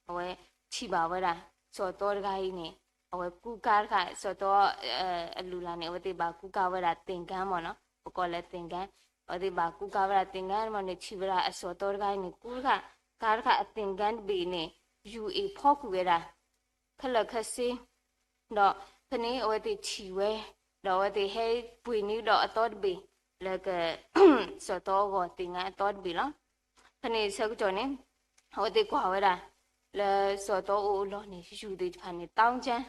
အဝဲထံၣ်ဘၣ်ဝဲဒၣ် စီၤသီတဂၤအံၤန့ၣ် အဝဲကူကါတခါ, စီၤသီအလုၢ်အလၢ်န့ၣ် အဝဲသ့ၣ်ဘၣ်ကူကါဝဲဒၣ်သင်္ကန်းမ့ၢ်နီၤ, ပကိးလၢသင်္ကန်း, အဝဲသ့ၣ်ဘၣ်ကူကါဝဲဒၣ်သင်္ကန်းမ့ၢ်န့ၣ် ထံၣ်ဝဲဒၣ်အစီၤသီတဂၤအံၤန့ၣ် ကူတခါ, ကါတခါအသင်္ကန်းတဘ့ၣ်န့ၣ် ယူၤအ့ၣ်ဖီကွံာ်ဝဲဒၣ် ခဲလၢာ်ခဲဆ့, ဒီးဖဲန့ၣ်အဝဲသ့ၣ်ထံၣ်ဝဲ, ဒီးအဝဲသ့ၣ်ဟဲပှ့ၤန့ၢ်ကဒီးအသီတဘ့ၣ် လၢက စီၤသီအဂီၢ် သင်္ကန်းအသီတဘ့ၣ်လီၤ. ဖဲန့ၣ်ဆၢကတီၢ်န့ၣ် အဝဲသ့ၣ်ကွၢ်ဝဲဒၣ် လၢစီၤသီအိၣ်အလီၢ်န့ၣ် ယူၤသ့ၣ်တဖၣ်န့ၣ် သောင်းကျန်း,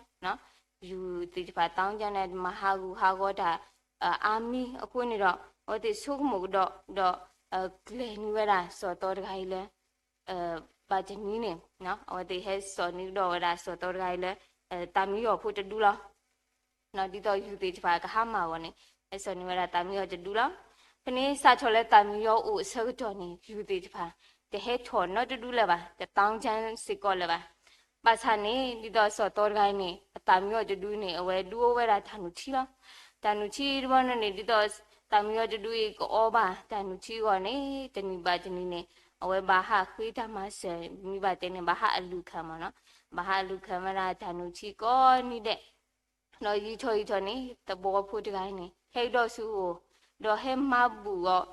ယူၤသ့ၣ်တဖၣ် သောင်းကျန်း န့ၣ် မၤဟးဂူာ်ဟးဂီၤတၢ် အါမံၤအဃိန့ၣ်ဒီး အဝဲသ့ၣ်ဆိကမိၣ်ကဒီး ဒီး ကျဲၤန့ၢ်ဝဲဒၣ်စီၤသီတဂၤအံၤလၢ ဘၣ်တနံၤန့ၣ် အဝဲသ့ၣ်ဟဲစိာ်န့ၢ်ကဒီးဝဲဒၣ်စီၤသီတဂၤအံၤလၢ သးမံယီၤဖိတဒူလီၤ. ဒ်သိးယူၤသ့ၣ်တဖၣ်ကဟါမၢ်အဂီၢ်န့ၣ် ဟဲစိာ်န့ၢ်ဝဲဒၣ်သးမံယီၤတဒူလီၤ. ဖဲန့ၣ်စးထီၣ်လၢသးမံယီၤအိၣ်အဆၢကတီၢ်န့ၣ် ယူၤသ့ၣ်တဖၣ် တဟဲထီၣ်နီတဒူလၢၤဘၣ်, တသောင်းကျန်းစ့ၢ်ကီးလၢၤဘၣ်. ဘၣ်ဆၣ်န့ၣ် ဒ်သိးစီၤသီတဂၤအံၤန့ၣ် အသးမံယီၤတဒူန့ၣ် အဝဲဒုးအိၣ်ဝဲဒၣ်တၢ်နုၢ်ထံလီၤ. တၢ်နုၢ်ထံတဘျီန့ၣ် ဒ်သိးသးမံယီၤတဒူအံၤကအီဘၣ်တၢ်နုၢ်ထံအဂီၢ်န့ၣ် တနံၤဘၣ်တနံၤန့ၣ် အဝဲဘၣ်ဟးဃ့တၢ်မၤစၢၤ မ့ၢ်ဘၣ်တဲန့ၣ် ဘၣ်ဟးအလူၤခးမ့ၢ်နီၤ, ဘၣ်ဟးအလူၤခးဝဲဒၣ်တၢ်နုၢ်ထံကိးနံၤဒဲး ဒီးယံာ်ထီၣ်ယံာ်ထီၣ်န့ၣ် သဝီဖိတဂၤအံၤန့ၣ် ဟဲကဒီးဆူအအိၣ် ဒီးဟဲမၤဘူၣ်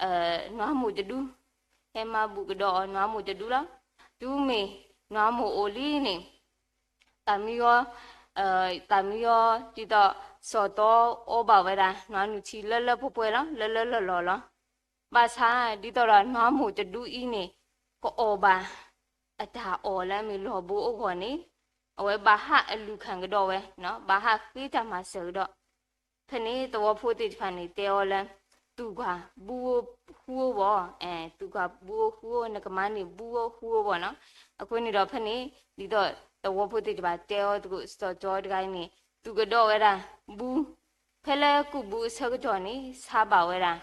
အီၤ နွါမိၢ်တဒူ, ဟဲမၤဘူၣ်ကဒီးအီၤနွါမိၢ်တဒူလီၤ. တုၤမ့ၢ်နွါမိၢ်အိၣ်လံန့ၣ် သးမံယီၤ, သးမံယီၤ ဒ်သိး စီၤသီအီဘၣ်ဝဲဒၣ် နွါနုၢ်ထံလၢလၢပှဲၤပှဲၤလီၤ, လၢလၢလီၢ်လီၢ်လီၤ. ဘၣ်ဆၣ် ဒ်သိးဒီးနွါမိၢ်တဒူအံၤန့ၣ် ကအီၣ်ဘၣ် အတၢ်အီၣ်လၢအမ့ၢ်လီၢ်ဘိအဂီၢ်န့ၣ် အဝဲဘၣ်ဟးအလူၤခးကဒီးဝဲ, ဘၣ်ဟးဃ့တၢ်မၤစၢၤကဒီး. ဖဲန့ၣ်သဝီဖိသ့ၣ်တဖၣ်န့ၣ် တဲအီၤလၢ သူၣ်ကွၢ်ဘုဧိၤဃုဧိၤဘၣ်, သူၣ်ကွၢ်ဘုဧိၤဃုဧိၤ နကမၤန့ၢ်ဘုဧိၤဃုဧိၤဘၣ်နီၤ. အဃိန့ၣ်ဒီးဖဲန့ၣ် ဒ်သိးသဝီဖိသ့ၣ်တဖၣ်တဲအီၤသကိး စီၤသီတဂၤအံၤန့ၣ် သူၣ်ကဒီးဝဲဒၣ်ဘု ဖဲလၢကူၣ်ဘုအဆၢကတီၢ်န့ၣ် ဆါဘၣ်ဝဲဒၣ်,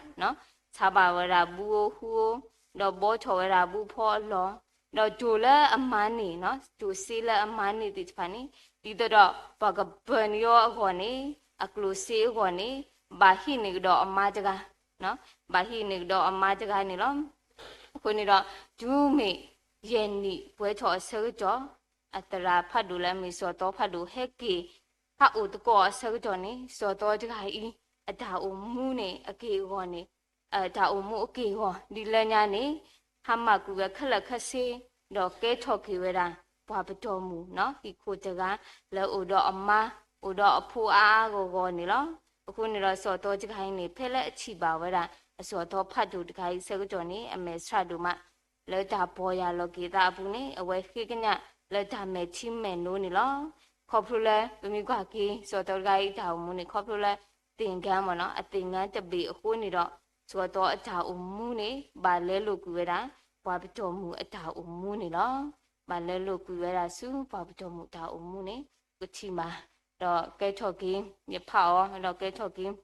ဆါဘၣ်ဝဲဒၣ်ဘုဧိၤဃုဧိၤ, ဒီးဘှီထီၣ်ဝဲဒၣ်ဘုဖီအလီၢ်, ဒီးတိၢ်လၢအမၤန့ၢ်, တိၢ်စ့လၢအမၤန့ၢ်သ့ၣ်တဖၣ်န့ၣ် ဒ်သိးဒီးပှၤကပၢၤန့ၢ်အီၤအဂီၢ်န့ၣ် အကျိၣ်စ့အဂီၢ်န့ၣ် ဘၣ်ဟ့ၣ်န့ၢ်ကဒီးအမါတဂၤ, ဘၣ်ဟ့ၣ်န့ၢ်ကဒီးအမါတဂၤန့ၣ်လီၤ. အဃိန့ၣ်ဒီး တုၤမ့ၢ်ယဲၢ်နံၣ်ပှဲၤထီၣ်အဆၢကတီၢ် အသရၣ်ဖးဒိၣ်လၢအမ့ၢ်စီၤသီဖးဒိၣ်ဟဲက့ၤ ဟးအိၣ်သကိးအဆၢကတီၢ်န့ၣ် စီၤသီတဂၤအံၤ အတၢ်အိၣ်မူန့ၣ်အက့ၢ်အဂီၤန့ၣ် တၢ်အိၣ်မူအက့ၢ်အဂီၤ ဒ်လၢညါန့ၣ် ဟါမၢ်ကွံာ်ဝဲခဲလၢာ်ခဲဆ့ ဒီးကဲထီၣ်က့ၤဝဲဒၣ် ပှၤပတီၢ်မုၣ်နီၤ ဟံၣ်ခိၣ်တဂၤ လၢအိၣ်ဒီးအမါ အိၣ်ဒီးအဖိအါအါဂီၢ်ဂီၢ်န့ၣ်လီၤ. အဃိန့ၣ်ဒီး စီၤသီတဂၤအံၤန့ၣ် ဖဲလၢအထံၣ်ဘၣ်ဝဲဒၣ် အစီၤသီဖးဒိၣ်တဂၤအံၤဆၢကတီၢ်န့ၣ် အမဲာ်ဆှးဒိၣ်မး လၢတၢ်ပီၢ်ယၢ်လီၤက့ၤသးအပူၤန့ၣ် အဝဲဃ့ကညးလၢတၢ်မဲာ်ထံမဲာ်နိန့ၣ်လီၤ. ခီဖျိလၢ ပမ့ၢ်ကွၢ်က့ၤ စီၤသီတဂၤအံၤတၢ်အိၣ်မူန့ၣ် ခီဖျိလၢ သင်္ကန်းမ့ၢ်နီၤ အသင်္ကန်းတဘ့ၣ်အဃိန့ၣ်ဒီး စီၤသီအတၢ်အိၣ်မူန့ၣ် ဘၣ်လဲလိာ်ကွံာ်ဝဲဒၣ် ပှၤပတီၢ်မုၣ်အတၢ်အိၣ်မူန့ၣ်လီၤ. ဘၣ်လဲလိာ်ကွံာ်ဝဲဒၣ်ဆူ ပှၤပတီၢ်မုၣ်တၢ်အိၣ်မူန့ၣ် ကထံၣ်ဘၣ် ဒီးကဲထီၣ်က့ၤ ယဖးအီၤ ဒီးကဲထီၣ်က့ၤ တၢ်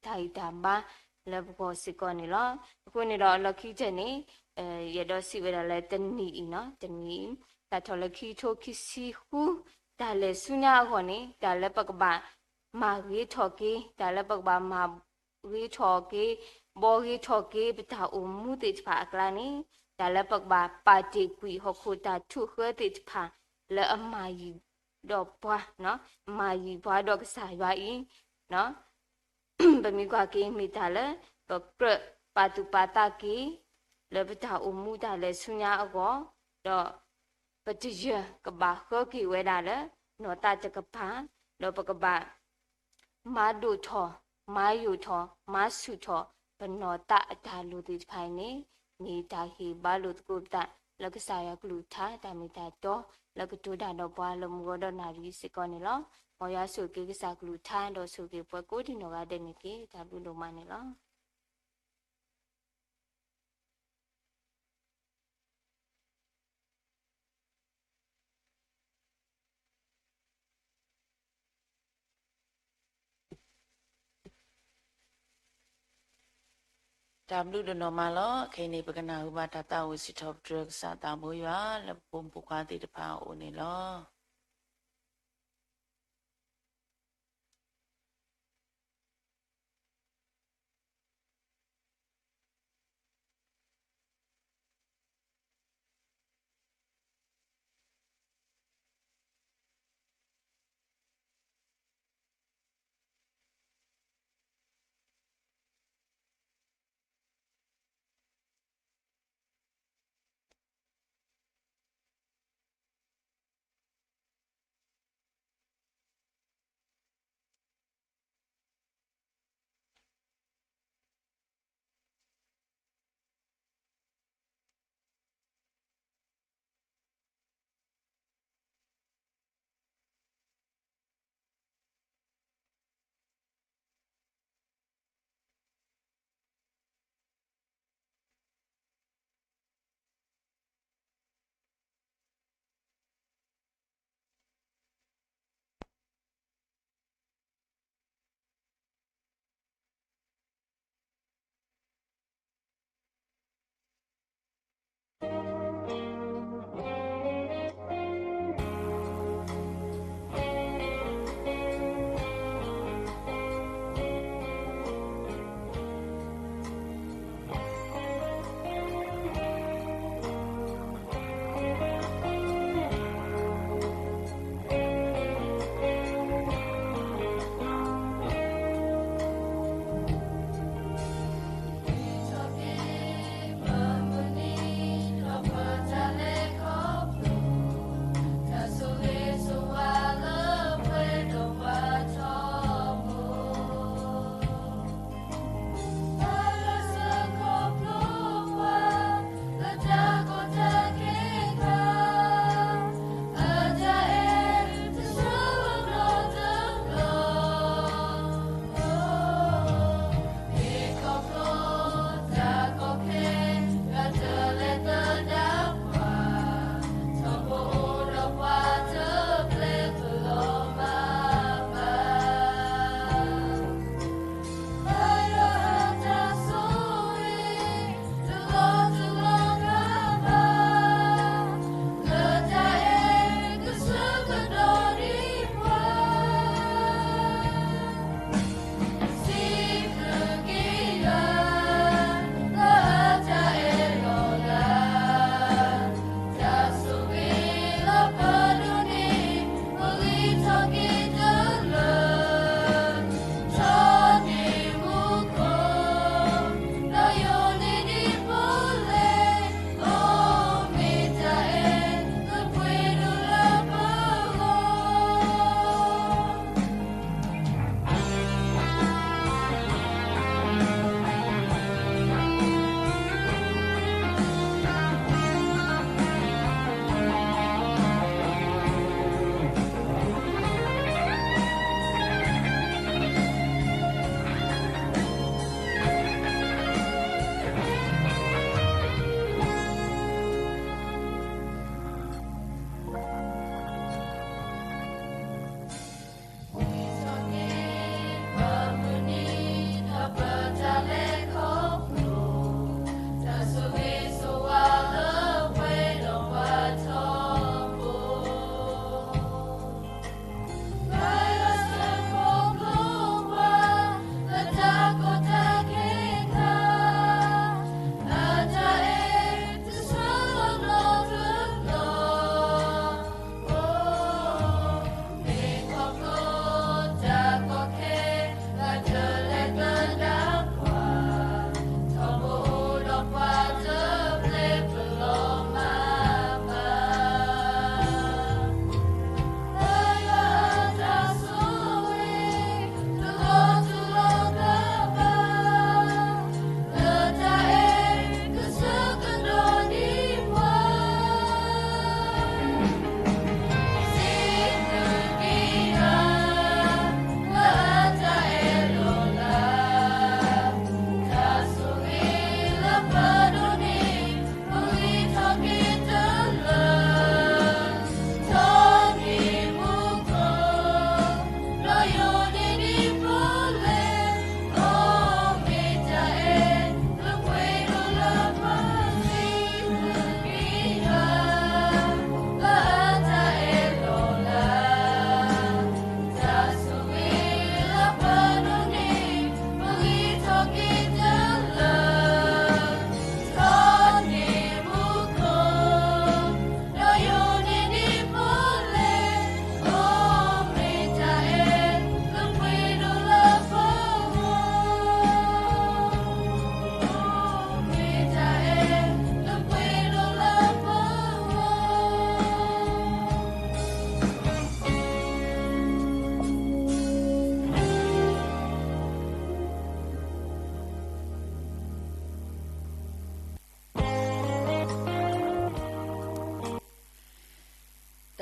ဂံၢ်တၢ်ဘါ လၢပဂီၢ်စ့ၢ်ကီးန့ၣ်လီၤ. အဃိန့ၣ်ဒီးလီၢ်ခံကတၢၢ်န့ၣ် ယအဲၣ်ဒိးစံးဝဲဒၣ်လၢတနံၤအံၤနီၤ, တနံၤအံၤ တၢ်ထီၣ်လၢခံကထိခံဆံဃု တၢ်လဲၤဆူညါအဂီၢ်န့ၣ် တၢ်လၢပကဘၣ်မၤဂ့ၤထီၣ်က့ၤ, တၢ်လၢပကဘၣ်မၤဂ့ၤထီၣ်က့ၤ, ဘှီဂ့ၤထီၣ်က့ၤ ပတၢ်အိၣ်မူသ့ၣ်တဖၣ်အကျါန့ၣ် တၢ်လၢပကဘၣ်ပာ်တ့ၢ်ကွံာ်ဟီၣ်ခိၣ်တၢ်ထုးဃၢသ့ၣ်တဖၣ် လၢအမၤယံၤဒီးပှၤ, အမၤယံၤပှၤဒီးကစၢ်ယွၤအံၤ ပမ့ၢ်ကွၢ်က့ၤ မ့ၢ်တၢ်လၢပကြၢးပာ်သူၣ်ပာ်သးက့ၤ လၢပတၢ်အိၣ်မူတၢ်လဲၤဆူညါအဂီၢ်, ဒီးပတယၢၢ်ကဘၣ်ဃၢက့ၤဝဲဒၣ်လၢ နီၢ်သးတကပၤ, ဒီးပကဘၣ် မၤဒိၣ်ထီၣ်, မၤယိာ်ထီၣ်, မၤဆူၣ်ထီၣ် ပနီၢ်သးအတၢ်လိၣ်သ့ၣ်တဖၣ်အံၤန့ၣ် မ့ၢ်တၢ်ဟ့ၣ်ဘါလိာ်သကိးပသး လၢကစၢ်ယွၤကလုၢ်ကထါ တၢ်မ့ၢ်တၢ်တီ လၢကတိၤတၢ်ဒီးပှၤလၢမုၢ်ဂီၤဒီးနၣ်ရံၣ်စ့ၢ်ကီးန့ၣ်လီၤ. မ်ယွၤဆိၣ်ဂ့ၤက့ၤကစၢ်ကလုၢ်ကထါ ဒီးဆိၣ်ဂ့ၤပှၤကိးဒံနီၢ်ဂၤဒဲးန့ၣ်တက့ၢ်. တၢ်ဘျုးဒိၣ်မးန့ၣ်လီၤ. တၢ်ဘျုးဒိၣ်နီၢ်မးလီၤ. ခဲအံၤန့ၣ် ပကနၢ်ဟူဘၣ်တၢ်သးဝံၣ်စံးထီၣ်ပတြၢၤ ကစၢ်သးဘိယွၤ လၢပဖိမုၣ်ဖိခွါသ့ၣ်တဖၣ်အအိၣ်န့ၣ်လီၤ.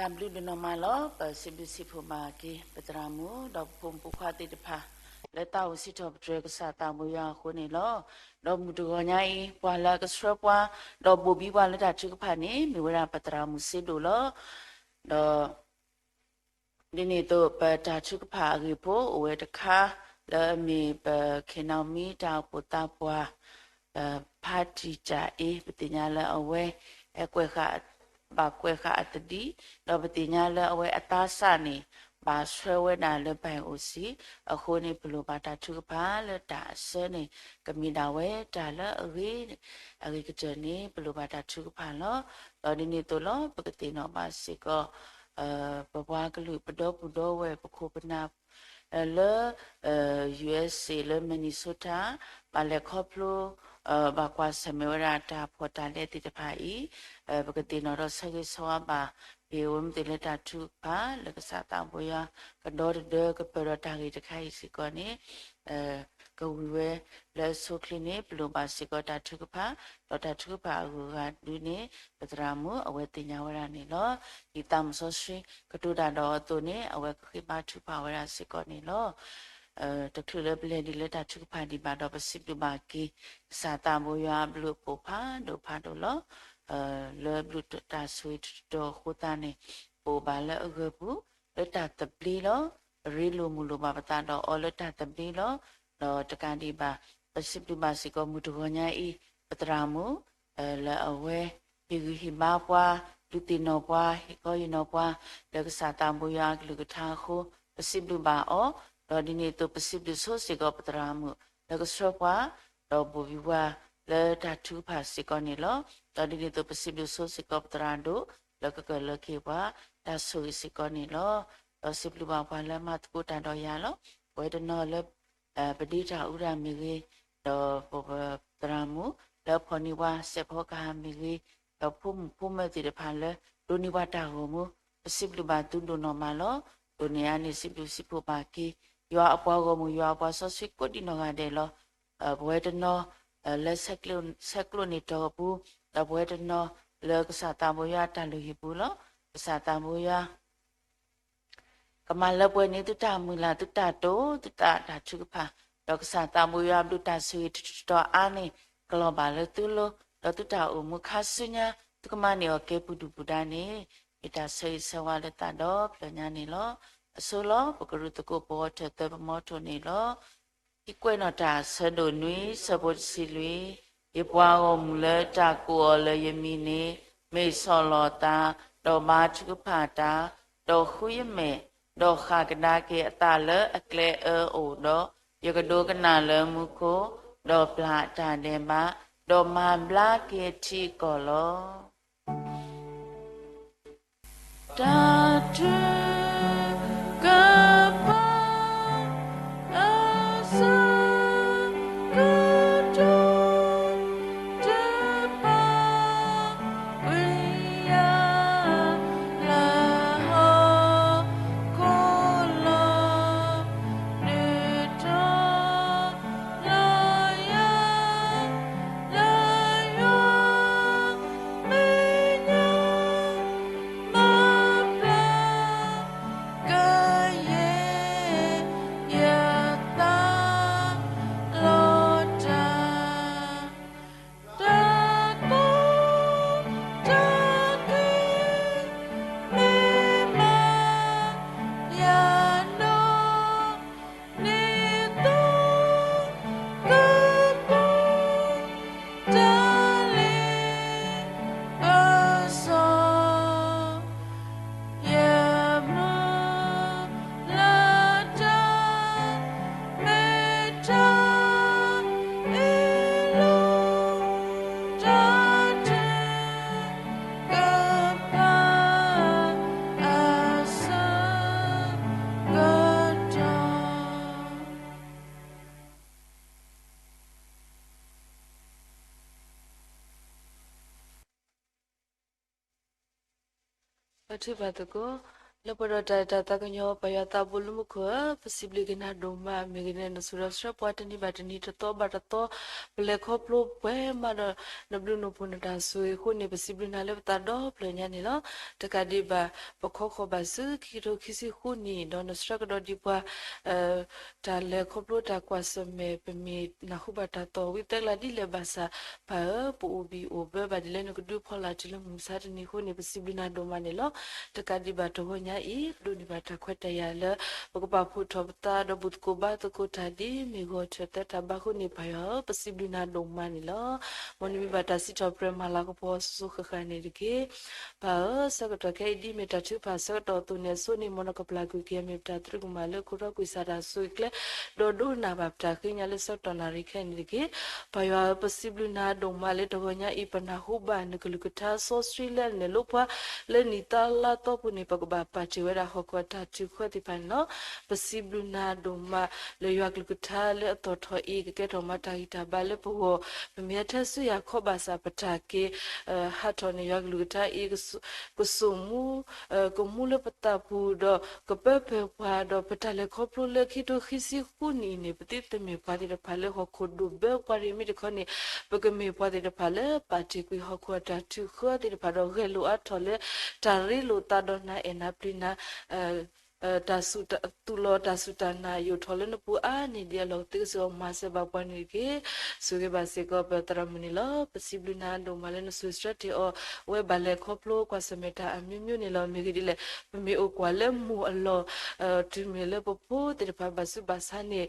တၢ်ဘျုးဒိၣ်နီၢ်မးလီၤ. ပစံးဘျုးစံးဖှိၣ်ဘၣ်က့ၤ ပသရၣ်မုၣ် ဒီးပဖိမုၣ်ဖိခွါသ့ၣ်တဖၣ် လၢတၢ်အိၣ်စံးထီၣ်ပတြၢၤကစၢ်သးဘိယွၤအဃိန့ၣ်လီၤ. ဒီးမုၢ်တဂီၤညါအံၤ ပှၤလၢအကဆှၢပှၤ ဒီးဘိၣ်ဘံပှၤလၢတၢ်ထုကဖၣ်န့ၣ် မ့ၢ်ဝဲဒၣ်ပသရၣ်မုၣ်စ့ဒိၣ်လီၤ. ဒီး ဒ်န့ၣ်အသိး ပတၢ်ထုကဖၣ်အဂ့ၢ်ဖိ အိၣ်ဝဲတခါ လၢအမ့ၢ်ပ ခ့ၣ်နီၣ်မံ တၢ်အိၣ်ဖှိၣ်သးပှၢ် ဖါတံၢ်တၢ်အ့ ပသ့ၣ်ညါလၢအဝဲ ဟဲကွဲးဃာ် ဘၣ်ကွဲးဃာ်အသဒံး ဒီးပသ့ၣ်ညါလၢအဝဲအသးစၢ်န့ၣ် ဘၣ်ဆှၢဝဲဒၣ်လၢဘၣ်အိၣ်စံး အဃိန့ၣ် ပလိၣ်ဘၣ်တၢ်ထုကဖၣ်လၢတၢ်အဆၢန့ၣ် ကမ့ၢ်ဒၣ်ဝဲတၢ်လၢအဂ့ၤ အဂ့ၤကတၢၢ်န့ၣ် ပလိၣ်ဘၣ်တၢ်ထုကဖၣ်လီၤ. ဒီးဒ်န့ၣ်အသိးလီၤ ပကသ့ၣ်နီၣ်ဘၣ်စ့ၢ်ကီး ပပှၤကလုာ်ပဒီပုၢ်ဒီဝဲၢ်ပခိၣ်ပနၢ် လၢ ယူႇအက်စ်အေ လၢ Minnesota ဘၣ်လဲၤခီဖျိ ဘၣ်ကွၢ်ဆၢၣ်မဲာ်ဝဲဒၣ်တၢ်ဖှီၣ်တၢ်လဲသ့ၣ်တဖၣ်အံၤ ပကသ့ၣ်နီၣ်ဒီးဆၢဂ့ၤဆၢဝါဘၣ် ပဝဲမ့ၢ်သ့ၣ်လၢတၢ်ထုကဖၣ် လၢကစၢ်သးဘိယွၤ ကဒီတဒၢကပၢၢ်ဒီးတၢ်ဂ့ၢ်တခါအံၤစ့ၢ်ကီးန့ၣ် ကဝံၤဝဲလၢအဆိအချ့န့ၣ် ပလိၣ်ဘၣ်စ့ၢ်ကီးတၢ်ထုကဖၣ် ဒီးတၢ်ထုကဖၣ်အဂုၤအဂၤဒုန့ၣ် ပသရၣ်မုၣ်အဝဲသ့ၣ်ညါဝဲဒၣ်န့ၣ်လီၤ. ဒ်သးမုၣ်စီဆှံကတိၤတၢ်ဒီးအသိးန့ၣ် အဝဲကဃ့ဘါထုကဖၣ်ဝဲဒၣ်စ့ၢ်ကီးန့ၣ်လီၤ. တချုးလၢပလဲၤဒံးလၢတၢ်ထုကဖၣ်ဒံးဘၣ်ဒီး ပစံးဘျုးဘၣ်က့ၤ ကစၢ်သးဘိယွၤအဘျုးအဖှိၣ်ဖးဒိၣ်ဖးဒိၣ်လီၤ. လၢဘျုးတၢ်ဆိၣ်ဂ့ၤတတီၤဃိသတးန့ၣ် ပအိၣ်ဘၣ်လၢအဂၢၢ်ပူၤ လၢတၢ်သဘျ့လီၤ. ပရ့လိာ်မုာ်လိာ်ဘၣ်ပသးဒီးအီၤလၢတၢ်သဘျ့လီၤ. ဒီးတကးဒံးဘၣ် ပစံးဘျုးဘၣ်စ့ၢ်ကီးမုၢ်တဂီၤညါအံၤ ပသရၣ်မုၣ် လၢအဝဲ ဟ့ၣ်ဂံၢ်ဟ့ၣ်ဘါပှၤ ဒုးသ့ၣ်နီၣ်ပှၤ ဟ့ၣ်ခီဟ့ၣ်နီၤပှၤ လၢကစၢ်သးဘိယွၤအကလုၢ်ကထါအဃိ ပစံးဘျုးဘၣ်အီၤ, ဒီးဒ်န့ၣ်အသိး ပစံးဘျုးဆိစ့ၢ်ကီးပသရၣ်မုၣ် လၢကဆှၢပှၤ ဒီးဘိၣ်ဘံပှၤလၢတၢ်ထုကဖၣ်စ့ၢ်ကီးန့ၣ်လီၤ. ဒီးဒ်န့ၣ်အသိး ပစံးဘျုးဆိစ့ၢ်ကီးပသရၣ်ဒိၣ် လၢကကလၢက့ၤပှၤ တၢ်ဆိၣ်ဂ့ၤစ့ၢ်ကီးန့ၣ်လီၤ. ဒီးစံးဘျုးဘၣ်ပှၤလၢမၤသကိးတၢ်ဒီးယၤလီၤ. ပဝဲတနီၤလၢ ပဒ့တၢ်အူတၢ်မ့ၢ်ဂ့ၤ, ဒီးပသရၣ်မုၣ် လၢအဖီၣ်န့ၢ်ပှၤစဲးဖီကဟၣ်မ့ၢ်ဂ့ၤ, ဒီးဖိမုၣ်ဖိမၢၤသ့ၣ်တဖၣ်လၢ ဒိးန့ၢ်ပှၤတၢ်ဂီၤမူ, ပစံးဘျုးဘၣ်သုဒိၣ်နီၢ်မးလီၤ. ဒိၣ်န့ၢ်အါန့ၢ် စံးဘျုးစံးဖှိၣ်ဘၣ်က့ၤ ယွၤအပှၤဂီၢ်မုၢ် ယွၤအပှၤစီဆှံကိးဒံနီၢ်ဂၤဒဲးလီၤ. ပဝဲတနီၤ လၢဆဲးကျိးန့ၢ်တီၤအပူၤ, ဒီးပဝဲတနီၤ လၢကစၢ်သးဘိယွၤအတၢ်လုၢ်ဟံၣ်ပူၤလီၤ. ကစၢ်သးဘိယွၤ ကမၤလၢပှဲၤန့ၢ်သုတၢ်မုၢ်လၢ် သုတၢ်တိာ် သုတၢ်တၢ်ထုကဖၣ်, ဒီးကစၢ်သးဘိယွၤအဘျုးတၢ်ဆိၣ်ဂ့ၤတတီၤအါန့ၣ် ကလီၤဘၣ်လၢသုလိၤ, ဒီးသုတၢ်အိၣ်မူခါဆူညါ သုကမၤန့ၢ်အီၤကဲပူၤဒူၣ်ပူၤဒါန့ၣ် မ့ၢ်တၢ်ဆၢဂ့ၤဆၢဝါလၢသးဒီဖျၢၣ်ညါန့ၣ်လီၤ. အဆိလီၤ ပကရူၢ်သကိးပဝီၤထၢၣ်သၢပမီထိၣ်န့ၣ်လီၤ. ဟံးကွဲးနီၣ်တၢ်ဆၢဒိၣ်နွံ ဆၢဖိတဆံလွံၢ်, ယပှၤဂီၢ်မုၢ်လၢတၢ်ကိးအီၤလၢယမံၤန့ၣ် မ့ၢ်ဆီၣ်လီၤသး, ဒီးဘါထုကဖၣ်တၢ်, ဒီးဃုယမဲာ်, ဒီးဃၣ်ကဒါက့ၤအသးလၢအကျဲအၢအအိၣ်ဒီး, ယကဒိကနၣ်လၢမူခိၣ်, ဒီးပျၢ်အတၢ်ဒဲးဘး, ဒီးမၤဘျါက့ၤအထံအကီၢ်လီၤ. တၢ်ထုကဖၣ် အဆၢကတီၢ် တပာ်ကွံာ်ယၤ လၢဟီၣ်ခိၣ်လီၤ. ဒုးထီၣ်လီၤယၤ လၢယွၤမဲာ်ညါ မၤဘျါကယဲၢ် ယသးလီၤတၢ် တၢ်ကိၢ်တၢ်ဂီၤ မ့ၢ်မၤယၤဒီး န့ၣ်သိးကပူၤ တၢ်လ့ပစီ ယမုၢ်လၢ်တၢ် မ့ၢ်တၢ်အ့ၣ်လိာ် တၢ်ထုကဖၣ် အဆၢကတီၢ် ပထံၣ်ဘၣ်သကိး လၢပှဲၤဒီးတၢ်အဲၣ်တၢ်သးကညီၤ ပၢ်ယွၤသးဘိလၢမူခိၣ်ဧၢ, ပစံးဘျုးက့ၤနၤဒိၣ်မး မ့ၢ်ဂ့ၤန့ၣ် နဆိၣ်ဒီးဆှၢပှၤတနံၤဘၣ်တနံၤ တသီဘၣ်တသီ ပလဲၤခီဖျိပှဲၤမးဒီး နဘျုးနဖှိၣ်နတၢ်ဆိၣ်ဂ့ၤအဃိန့ၣ် ပစံးဘျုးနၤလၢပသးဒီဖျၢၣ်ညါန့ၣ်လီၤ. တကးဒံးဘၣ် ပခီဃီၤဘၣ်ဆူခံကထိခံဆံဃုနံၣ် ဒီးနဆှၢကဒီးဒံးပှၤ တၢ်လဲၤခီဖျိတၢ်ကွၢ်ဆၢၣ်မဲာ် ပမ့ၢ်နၢ်ဟူဘၣ်တၢ်သီၣ်ဝံသဲကျါဒ်လဲၣ်ဘၣ်ဆၣ် ပၢ်ဧၢ ပအိၣ်ဘံၣ်အိၣ်ဘၢဘၣ်ဒ်လဲၣ် နကဒုးဖီလာ်တုၤလၢမုၢ်မဆါတနံၤအဃိန့ၣ် ပစံးဘျုးနၤဒိၣ်မးန့ၣ်လီၤ. တကးဒံးဘၣ်တဂီၤညါအံၤ ပဒိးန့ၢ်ဘၣ်တၢ်ခွဲးတၢ်ယာ်လၢ ပကပာ်ဖှိၣ်ထီၣ်ပသးဒီးဘူၣ်သကိးဘါသကိးတၢ်ဒ်မ့ၢ်ဂီၤထၢၣ်သၢတၢ်ဘါအဃိန့ၣ် ပၢ်ယွၤဧၢ ပစံးဘျုးနၤဒိၣ်မးန့ၣ်လီၤ. မ်နမံၤဘၣ်တၢ်စံးထီၣ်ပတြၢၤမၤလၤကပီၤစိၤစိၤဃၣ်ဃၣ်န့ၣ်တက့ၢ်. ပၢ်ဧၢ ဆၢကတီၢ်ခဲအံၤဒ်မ့ၢ်တၢ်ထုကဖၣ်ဆၢကတီၢ်အသိးန့ၣ် အဆိန့ၣ် မ်နကပျၢ်ကွံာ်က့ၤ မ့ၢ်ပတၢ်သရူးကမၣ်လၢခိၣ်တီကွံာ်စၢ်တၢ်ဆိၣ်ဂ့ၤကျဲ ဒီးဒိကနၣ်ဘၣ်ပတၢ်ဃ့ညါလၢဆၢကတီၢ်နၣ်ရံၣ်ခဲအံၤန့ၣ်တက့ၢ်. ပၢ်ယွၤဧၢ ပစံးဘျုးနၤဒိၣ်မးလၢတဂီၤညါအံၤ ပနၢ်ဟူဘၣ်နကလုၢ်ကထါစီဆှံလၢအနဲၣ်လိပှၤ လၢနံၣ်သီလါသီပူၤန့ၣ် ပကဘၣ်ပာ်တ့ၢ်ဝဲဒၣ်ဟီၣ်ခိၣ်အတၢ်ထုးဃၢသ့ၣ်တဖၣ်န့ၣ်လီၤ. ပစံးဘျုးနၤဒိၣ်မး လၢယွၤကလုၢ်ကထါလၢအသီၣ်ထီၣ်အံၤ ကကဲထီၣ်မၤတၢ်ဂံၢ်တၢ်ဘါလၢပဂီၢ် ပမ့ၢ်အထဲဆူယၤခီဘၣ်ဆၣ် ပတၢ်က့ၤ ဟးထီၣ်န့ၣ် ယွၤကလုၢ်ကထါအံၤ ကစိာ်မူ ကမူလၢပသးပူၤဒီး ကပၢပၢၢ်ပှၤ ဒီးပတၢ်လဲၤခီဖျိလၢခံကထိခံဆံဃုနံၣ်အံၤန့ၣ် ပသုတမ့ၢ်ပှၤသ့ၣ်တဖၣ်လၢဟီၣ်ခိၣ်ဒိၣ်ဘၢပှၤတဂ့ၤ မ့ၢ်တခီန့ၣ် ပကမ့ၢ်ပှၤသ့ၣ်တဖၣ်လၢပာ်တ့ၢ်ကွံာ်ဟီၣ်ခိၣ်အတၢ်ထုးဃၢသ့ၣ်တဖၣ်ဒီး ဂဲၤလိာ်အါထီၣ်လၢတၢ်ရ့လိာ်သးဒီးနၤအဲၣ်နၤပျံၤနၤ တၢ်စူၢ်တၢ် သူၣ်လီၤတၢ်စူၢ်တၢ်နာ်ယိာ်ထီၣ်လၢနပူၤအါန့ၢ်ဒံးအလီၢ် ကသ့ကစၢ်အီၤမၤစၢၤဘၣ်ပှၤန့ၣ်တက့ၢ်. ဆိၣ်ဂ့ၤဘၣ်စ့ၢ်ကီးပသရၣ်မုၣ်န့ၣ်လီၤ. ပစံးဘျုးနၤဒိၣ်မးလၢနဆိၣ်ဂ့ၤဆှၢတ့ၢ်အီၤ အဝဲဘၣ်လဲၤခီဖျိကွၢ်ဆၢၣ်မဲာ်တၢ်အမျိုးမျိုးန့ၣ်လီၤ. မ့ၢ်ဂ့ၢ်ဒ်လဲၣ် ပမ့ၢ်အိၣ်ကွၢ်လၢမိၢ်အလီၢ် တုၤမ့ၢ်လၢပဖိသ့ၣ်တဖၣ်ဘၣ်ဆူးဘၣ်ဆါန့ၣ်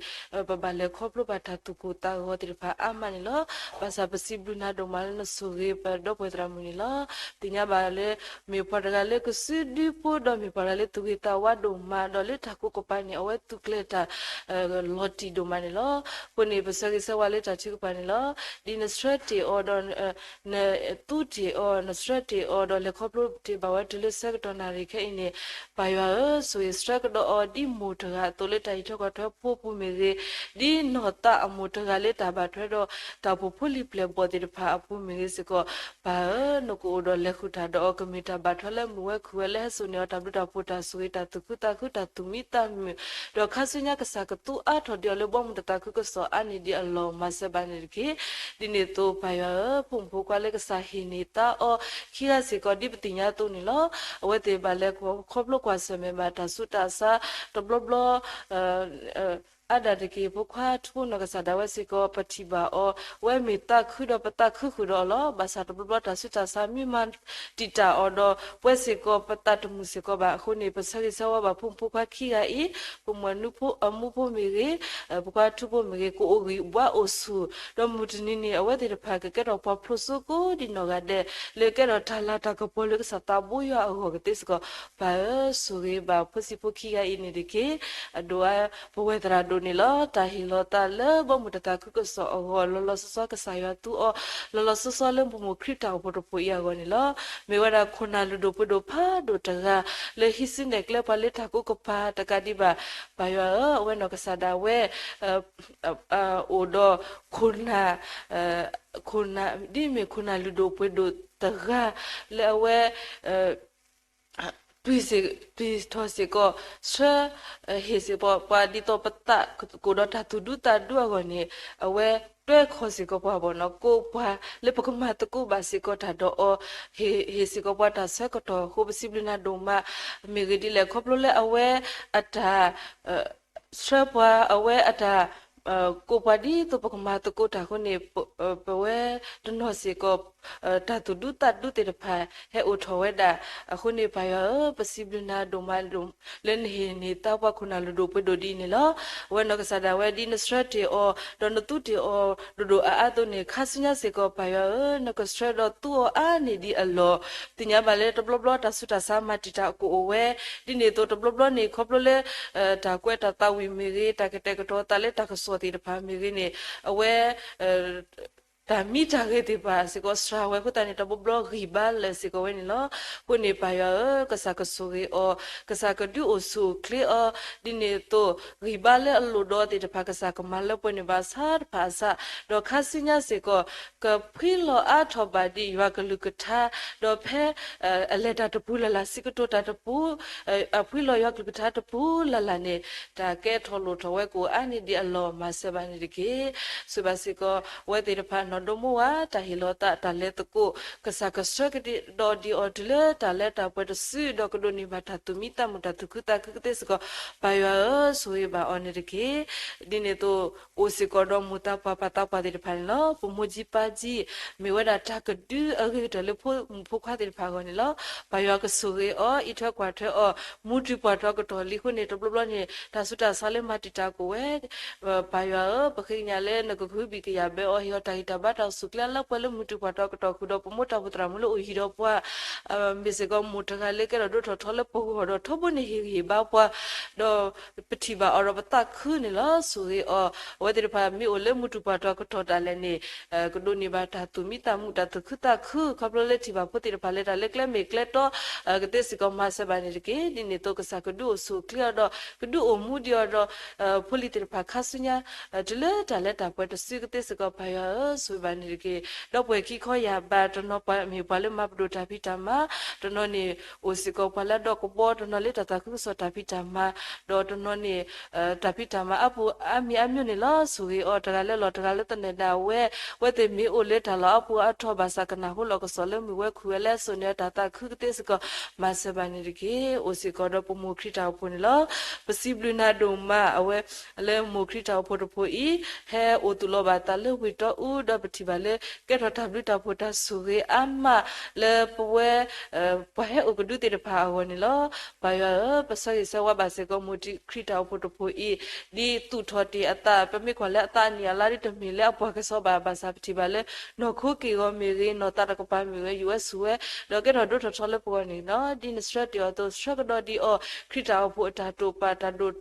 ပဘၣ်လဲၤခီဖျိဘၣ်တၢ်သူၣ်ကိၢ်သးဂီၤသ့ၣ်တဖၣ်အါမးန့ၣ်လီၤ. ဘၣ်ဆၣ်ပစံးဘျုးနၤဒိၣ်မးလၢနဆိၣ်ဂ့ၤပဒီပုၢ်ဝဲၢ်သရၣ်မုၣ်န့ၣ်လီၤ. သ့ၣ်ညါဘၣ်လၢ မ့ၢ်ပှၤတဂၤလၢကစုဒုဖိဒီးမ့ၢ်ပှၤတဂၤလၢသူၣ်ဂ့ၤသးဝါဒိၣ်မး ဒီးလၢတၢ်ကူၣ်ကပၤန့ၣ် အဝဲသူၣ်ကျဲၤတၢ် လီၤတံၢ်ဒိၣ်မးန့ၣ်လီၤ. အဃိန့ၣ် ပဆၢဂ့ၤဆၢဝါလၢတၢ်ထုကဖၣ်န့ၣ်လီၤ. ဒ်နဆှၢတ့ၢ်အီၤဒီး နသူတ့ၢ်အီၤ နဆှၢတ့ၢ်အီၤဒီးလဲၤခီဖျိတ့ၢ်ဘၣ်ဝဲတုၤလၢဆၢကတီၢ်နၣ်ရံၣ်ခဲအံၤန့ၣ် ပၢ်ယွၤဧၢ ဆိၣ်ဂ့ၤဆှၢကဒီးအီၤဒ်မိၢ်တဂၤအသိးလၢတၢ်အံးထွဲကွၢ်ထွဲဖိပူၤမ့ၢ်ဂ့ၤ, ဒ်နီၢ်သးအမိၢ်တဂၤလၢတၢ်ဘၣ်ထွဲဒီးတၢ်အိၣ်ဖှိၣ်ဖိလံၤပျဲၢ်ဘီၣ်သ့ၣ်တဖၣ်အပူၤမ့ၢ်ဂ့ၤစ့ၢ်ကီး, ပၢ်ဧၢ နကအိၣ်ဒီးလဲၤဃုာ်တၢ်ဒီးအီၤ ကမ့ၢ်တၢ်ဘၣ်ထွဲလၢမုာ်ဝဲခုၣ်ဝဲလၢဟဲစိာ်န့ၢ်အီၤ တၢ်ဘျုးတၢ်ဖှိၣ်တၢ်ဆိၣ်ဂ့ၤတၢ်သူၣ်ခုသးခုတၢ်သူၣ်မံသးမုာ်, ဒီးခါဆူညါကစၢ်ကသူအါထီၣ်ဒံးအီၤလၢဘီမုၢ်တသးခုကစီၣ်အါန့ၢ်ဒံးအလီၢ်မၤစၢၤဘၣ်န့ၣ်တက့ၢ်. ဒ်န့ၣ်အသိးပၢ်ယွၤဧၢ ဖိမုၣ်ဖိခွါလၢကစၢ်ဟ့ၣ်န့ၢ်သါအီၤခံဂၤစ့ၢ်ကီးဒ်ပသ့ၣ်ညါအသိးန့ၣ်လီၤ. အဝဲသ့ၣ်ဘၣ်လဲၤခီဖျိကွၢ်ဆၢၣ်မဲာ်ဘၣ်တၢ်ဆူးတၢ်ဆါတဘျီဘျီ အါဒၣ်တက့ၢ် ဖိခွါထူဖိနီၢ်ကစၢ်ဒၣ်ဝဲစ့ၢ်ကီး ပထံၣ်ဘၣ်အီၤ အဝဲမ့ၢ်သးခုဒီးပသးခုဃုာ်ဒီးအီၤလီၤ. ဘၣ်ဆၣ်တဘျီဘျီတၢ်ဆူးတၢ်ဆါမ့ၢ်မၤတံာ်တာ်အီၤဒီး ပဝဲစ့ၢ်ကီးပသးတမုာ်စ့ၢ်ကီးဘၣ်. အဃိန့ၣ် ပဆၢဂ့ၤဆၢဝါဘၣ်ဖိမုၣ်ဖိခွါခံဂၤအံၤ, ဖိမုၣ်အမူဖိမ့ၢ်ဂ့ၤ, ဖိခွါထူဖိမ့ၢ်ဂ့ၤ, ကအိၣ်ဂံၢ်ဘါအိၣ်ဆူၣ်, ဒီးမုၢ်တနံၤန့ၣ် အဝဲသ့ၣ်တဖၣ်ကကဲထီၣ်ပှၤဖျိးစိကိးဒ်နီၢ်ဂၤဒဲး လၢကဲထီၣ်တၢ်လၤတၢ်ကပီၤလၢကစၢ်သးဘိယွၤအဂီၢ်ကသ့စ့ၢ်ကီး, ပၢ်ဧၢ ဆိၣ်ဂ့ၤဘၣ်ဖိဆံးဖိခံဂၤအံၤန့ၣ်တက့ၢ်. အဒိၣ်အါ ပဝဲသရၣ်ဒိၣ်န့ၣ်လီၤ. တၢ်ဟ့ၣ်လီၤသးလၢဘီမုၢ်တသးခုကစီၣ်အဂီၢ် လီၤလီၤဆီဆီကစၢ်ယွၤသူအီၤ လီၤလီၤဆီဆီလၢမိၢ်မိၢ်ခရံာ်တၢ်အိၣ်ဖှိၣ်တဖှိၣ်အံၤအဂီၢ်န့ၣ်လီၤ. မ့ၢ်ဝဲဒၣ်ခိၣ်နၢ်လုၢ်ဒိၣ်ပှ့ၤဒိၣ်ဖးဒိၣ်တဂၤ လၢဟံးစုနဲၣ်ကျဲပှၤလၢတၢ်ကူၣ်ကပၤတကးဒံးဘၣ်, ပၢ်ယွၤဧၢ အဝဲနီၢ်ကစၢ်ဒၣ်ဝဲ အိၣ်ဒီးခိၣ်နၢ် ခိၣ်နၢ် ဒ်မ့ၢ်ခိၣ်နၢ်လုၢ်ဒိၣ်ပှ့ၤဒိၣ်တဂၤ လၢအဝဲ ပျံၤစ့ၢ် ပျံၤထီၣ်စ့ၢ်ကီး ဆှၢ ဟ့ၣ်စ့ၢ်ကီးပှၤ ဒ်သိးပသးကအိၣ်ဒီးတၢ်သူၣ်ဒူသးဒူအဂီၢ်န့ၣ် အဝဲတွဲခီၣ်စ့ၢ်ကီးပှၤဘီၣ်နီၢ် ကိးပှၤလၢပကမၤသကိးဘၣ်စ့ၢ်ကီးတၢ်ဒီးအီၤ ဟ့ၣ် ဟ့ၣ်စ့ၢ်ကီးပှၤတၢ်ဆၢကတီၢ်အဃိ ပစံးဘျုးနၤဒိၣ်မး. မ့ၢ်ဂ့ၢ်ဒ်လဲၣ် ခီဖျိလၢအဝဲအတၢ် ဆှၢပှၤ အဝဲအတၢ် ကိးပှၤဒ်သိးပကမၤသကိးတၢ်အဃိန့ၣ် ပဝဲတနီၤစ့ၢ်ကီး တၢ်သူၣ်ဒူသးဒူသ့ၣ်တဖၣ် ဟဲအိၣ်ထီၣ်ဝဲဒၣ်. အဃိန့ၣ် ပၢ်ယွၤဧၢ ပစံးဘျုးနၤဒိၣ်မး လၢနဟ့ၣ်န့ၢ်သါပှၤခိၣ်နၢ်လုၢ်ဒိၣ်ပှ့ၤဒိၣ်ဒ်အံၤန့ၣ်လီၤ. အဝဲနီၢ်ကစၢ်ဒၣ်ဝဲဒ်နဆှၢတ့ၢ်အီၤ ဒီးနသူတ့ၢ်အီၤဒိၣ်ဒိၣ်အါအါအသိးန့ၣ် ခါဆူညါစ့ၢ်ကီး ပၢ်ယွၤဧၢ နကဆှၢဒီးသူအီၤအါန့ၢ်ဒံးအလီၢ်. သ့ၣ်ညါဘၣ်လၢတဘျီဘျီတၢ်ဆူးတၢ်ဆါမၤတံာ်တာ်ကအိၣ်ဝဲ ဒ်န့ၣ်အသိးတဘျီဘျီန့ၣ် ခီဖျိလၢ တၢ်ကွဲးတၢ်သးဝံၣ်မ့ၢ်ဂ့ၤ တၢ်ကတဲာ်ကတီၤသးလၢတၢ်ကစီၣ်သ့ၣ်တဖၣ်မ့ၢ်ဂ့ၤန့ၣ် အဝဲ တၢ်မံတၢ်ဂ့ၤသ့ၣ်တဖၣ်စ့ၢ်ကီး စှၤဝဲအဃိသတးန့ၣ် တၢ်ဘိးဘျီဂံၢ်ဘါလၢာ်စ့ၢ်ကီးဝဲန့ၣ်လီၤ. အဃိန့ၣ် ပၢ်ယွၤဧၢ, ကစၢ်ကဆိၣ်ဂ့ၤအီၤ, ကစၢ်ကဒုးအိၣ်ဆူၣ်အိၣ်ချ့အီၤ, ဒ်န့ၣ်အသိး ဂံၢ်ဘါလၢအလိၣ်ဒီးသ့ၣ်တဖၣ် ကစၢ်ကမၤလၢပှဲၤန့ၢ်ဘၣ်ဆၣ်တဖၣ်အစး, ဒီးခါဆူညါစ့ၢ်ကီး ကဖှံလီၤအါထီၣ်ဘၣ်ဒံးယွၤကလုၢ်ကထါ, ဒီးဖဲ အလဲၤတၢ်တပူၤလၢ်လၢ် စံးကတိၤတၢ်တပူၤ, အဖှံလီၤယွၤကလုၢ်ကထါတပူၤလၢ်လၢ်န့ၣ် တၢ်ကဲထီၣ်လိၣ်ထီၣ်ဝဲကအိၣ်အါန့ၢ်ဒံးအလီၢ် မၤစၢၤဘၣ်န့ၣ်တက့ၢ်. ဆိၣ်ဂ့ၤဘၣ်စ့ၢ်ကီး အဝဲသ့ၣ်တဖၣ်နီၢ်ဒိၣ်မိၢ်ဝၤ တၢ်ဟ့ၣ်လီၤသးတၢ်လဲၤသကိး, ကစၢ်ကဆှၢကဒီးဒံးအီၤတုၤလၢတၢ်လၢတၢ်ပှဲၤတစု ဒီးကဒိးန့ၢ်ဘၣ်တၢ်သူၣ်မံသးမုာ်တၢ်သူၣ်ခုသးခုကသ့စ့ၢ်ကီး, ပၢ်ယွၤဧၢ, ဆိၣ်ဂ့ၤဘၣ်အီၤန့ၣ်တက့ၢ်. ဒ်န့ၣ်အသိး အိၣ်စ့ၢ်ကီးဒီးမိၢ်သးပှၢ်ပၢ်သးပှၢ်သ့ၣ်တဖၣ်န့ၣ်လီၤ. ပမိၢ်ကၠံပၢ်ကၠံ မ့ၢ်ဝဲဒၣ်တၢ်ကဒုအဂ့ၤကတၢၢ်လၢဖိမုၣ်ဖိခွါသ့ၣ်တဖၣ်အဂီၢ်န့ၣ်လီၤ. ပၢ်ယွၤကဆိၣ်ဂ့ၤအီၤ, အံးထွဲကွၢ်ထွဲအီၤ, မူတံၢ်ပှၢ်ထီၣ်ကတီၢ်လံအဃိန့ၣ် တဘျီဘျီန့ၣ် တၢ်ဆူးတၢ်ဆါလၢမၤတံာ်တာ်ကအိၣ်ဝဲ ပၢ်ယွၤဧၢ, ပဃ့ကညးလၢနကကဟုဘံၣ်ကယာ်ဘၢအီၤ, ဟ့ၣ်အီၤတၢ်ဂံၢ်တၢ်ဘါတၢ်အိၣ်ဆူၣ်အိၣ်ချ့လၢပှဲၤလၢမူတံၢ်ပှၢ်ထီၣ်ကတီၢ်ဃုာ်ဒီး ပမိၢ်တၢ်အိၣ်ဖှိၣ်သရၣ်မုၣ်လၢအိၣ်ဟံၣ်ဒီးပှၤ, မ့ၢ်စ့ၢ်ကီးမိၢ်တဂၤလၢကဲထီၣ်ဒိၣ်ထီၣ်ထီလၢပဂီၢ်ဒီးထီဘိန့ၣ်ဟ့ၣ်ဂံၢ်ဟ့ၣ်ဘါပှၤ, ဒီးပထံၣ်ဘၣ်အီၤဒီးပသးခုန့ၣ်လီၤ. ဆိၣ်ဂ့ၤအီၤ, အဝဲသ့ၣ်တဖၣ်မ့ၢ်အိၣ်လၢမူတံၢ်ပှၢ်ထီၣ်ကတီၢ်ဒၣ်လဲာ်န့ၣ် ကဒိးန့ၢ်ဘၣ်တၢ်သူၣ်မံသးမုာ်တၢ်သူၣ်ခုသးခု ခီဖျိလၢထံၣ်ဘၣ်ဖိသ့ၣ်တဖၣ်လၢတၢ်လၢကျဲမ့ၢ်ကျဲတီကသ့စ့ၢ်ကီး မၤစၢၤဘၣ်န့ၣ်တက့ၢ်. ဒ်န့ၣ်အသိးကစၢ်ကဒုးအိၣ်ဆူၣ်အိၣ်ချ့အီၤဒီး ကဒုးအိၣ်မူဒံးအီၤဒီး ဖိလံၤသ့ၣ်တဖၣ်ခါဆူညါ တုၤလၢတၢ်လၢတၢ်ပှဲၤတစုကသ့စ့ၢ်ကီး ပၢ်ယွၤဧၢ, ဆိၣ်ဂ့ၤဘၣ်န့ၣ်တက့ၢ်. ဒီပုၢ်ဝဲၢ်ခံခီယၢ်ဘး တနီၤပှၤမ့ၢ်ပှၤလၢမၤပဒိၣ်တၢ်ဖံးတၢ်မၤ, တနီၤန့ၣ် အိၣ်စ့ၢ်ကီးပှၤလၢအဒီကဘီ, တနီၤလၢတၢ်သးခုကစီၣ်တၢ်ဖံးတၢ်မၤ, ဒီးတနီၤန့ၣ် တၢ်ဖံးတၢ်မၤအါပူၤအါမံၤအါမံၤန့ၣ်လီၤ. ဆိၣ်ဂ့ၤအီၤ တဂၤလၢလီၢ်တဂၤလၢသနၢၣ်ဒၣ်ဝဲ, အဝဲသ့ၣ်မ့ၢ်အိၣ်လၢတၢ်လီၢ်အါပူၤအါထီၣ်ဘၣ်ဆၣ် ကနၢ်ဟူလီၢ်ကစီၣ်လၢမုၢ်ဝဲခုၣ်ဝဲလၢအစိာ်န့ၢ်အီၤ တၢ်သးခုကသ့စ့ၢ်ကီး မၤစၢၤဘၣ်န့ၣ်တက့ၢ်. အိၣ်စ့ၢ်ကီးဒီးပမိၢ်ခရံာ်တၢ်အိၣ်ဖှိၣ်န့ၣ်လီၤ. ပစံးဘျုးနၤဒိၣ်မး အဝဲလၢမိၢ်ခရံာ်တၢ်အိၣ်ဖှိၣ်တဖှိၣ်အံၤ ဟဲအိၣ်သူၣ်လီၤဘၣ်သးလၢဝ့ၢ်တီအူ ဒီးပထံၣ်ဘၣ်လၢ ကဲထီၣ်တၢ်ဘျုးတၢ်ဖှိၣ်တၢ်ဆိၣ်ဂ့ၤအါမးလၢပဝဲ ပှၤဟဲအိၣ်ကဒုသ့ၣ်တဖၣ်အဂီၢ်န့ၣ်လီၤ. ပၢ်ယွၤဧၢ, ပဆၢဂ့ၤဆၢဝါဘၣ်စ့ၢ်ကီးမိၢ်ခရံာ်တၢ်အိၣ်ဖှိၣ်တဖှိၣ်အံၤ ဒ်သူၣ်ထီၣ်တ့ၢ်အသး ပမ့ၢ်ကွၢ်လၢအသးအနံၣ်အလါဒ်တမ့ၢ်လၢအပှၢ်ကစီဒီဘၣ် ဘၣ်ဆၣ်ပထံၣ်ဘၣ်လၢ နီၢ်ခိက့ၢ်ဂီၤမ့ၢ်ဂ့ၤ နီၢ်သးတကပၤမ့ၢ်ဂ့ၤ ယိးဝဲဆူၣ်ဝဲ ဒီးကဲထီၣ်ဒိၣ်ထီၣ်ထီလၢပဂီၢ်န့ၣ်လီၤ. ဒ်နဆှၢတ့ၢ်အီၤအသိး ဆှၢကဒီးဒံးအီၤ ခရံာ်တၢ်အိၣ်ဖှိၣ်အတၢ်တိာ်ပာ်တၢ်ဒိၣ်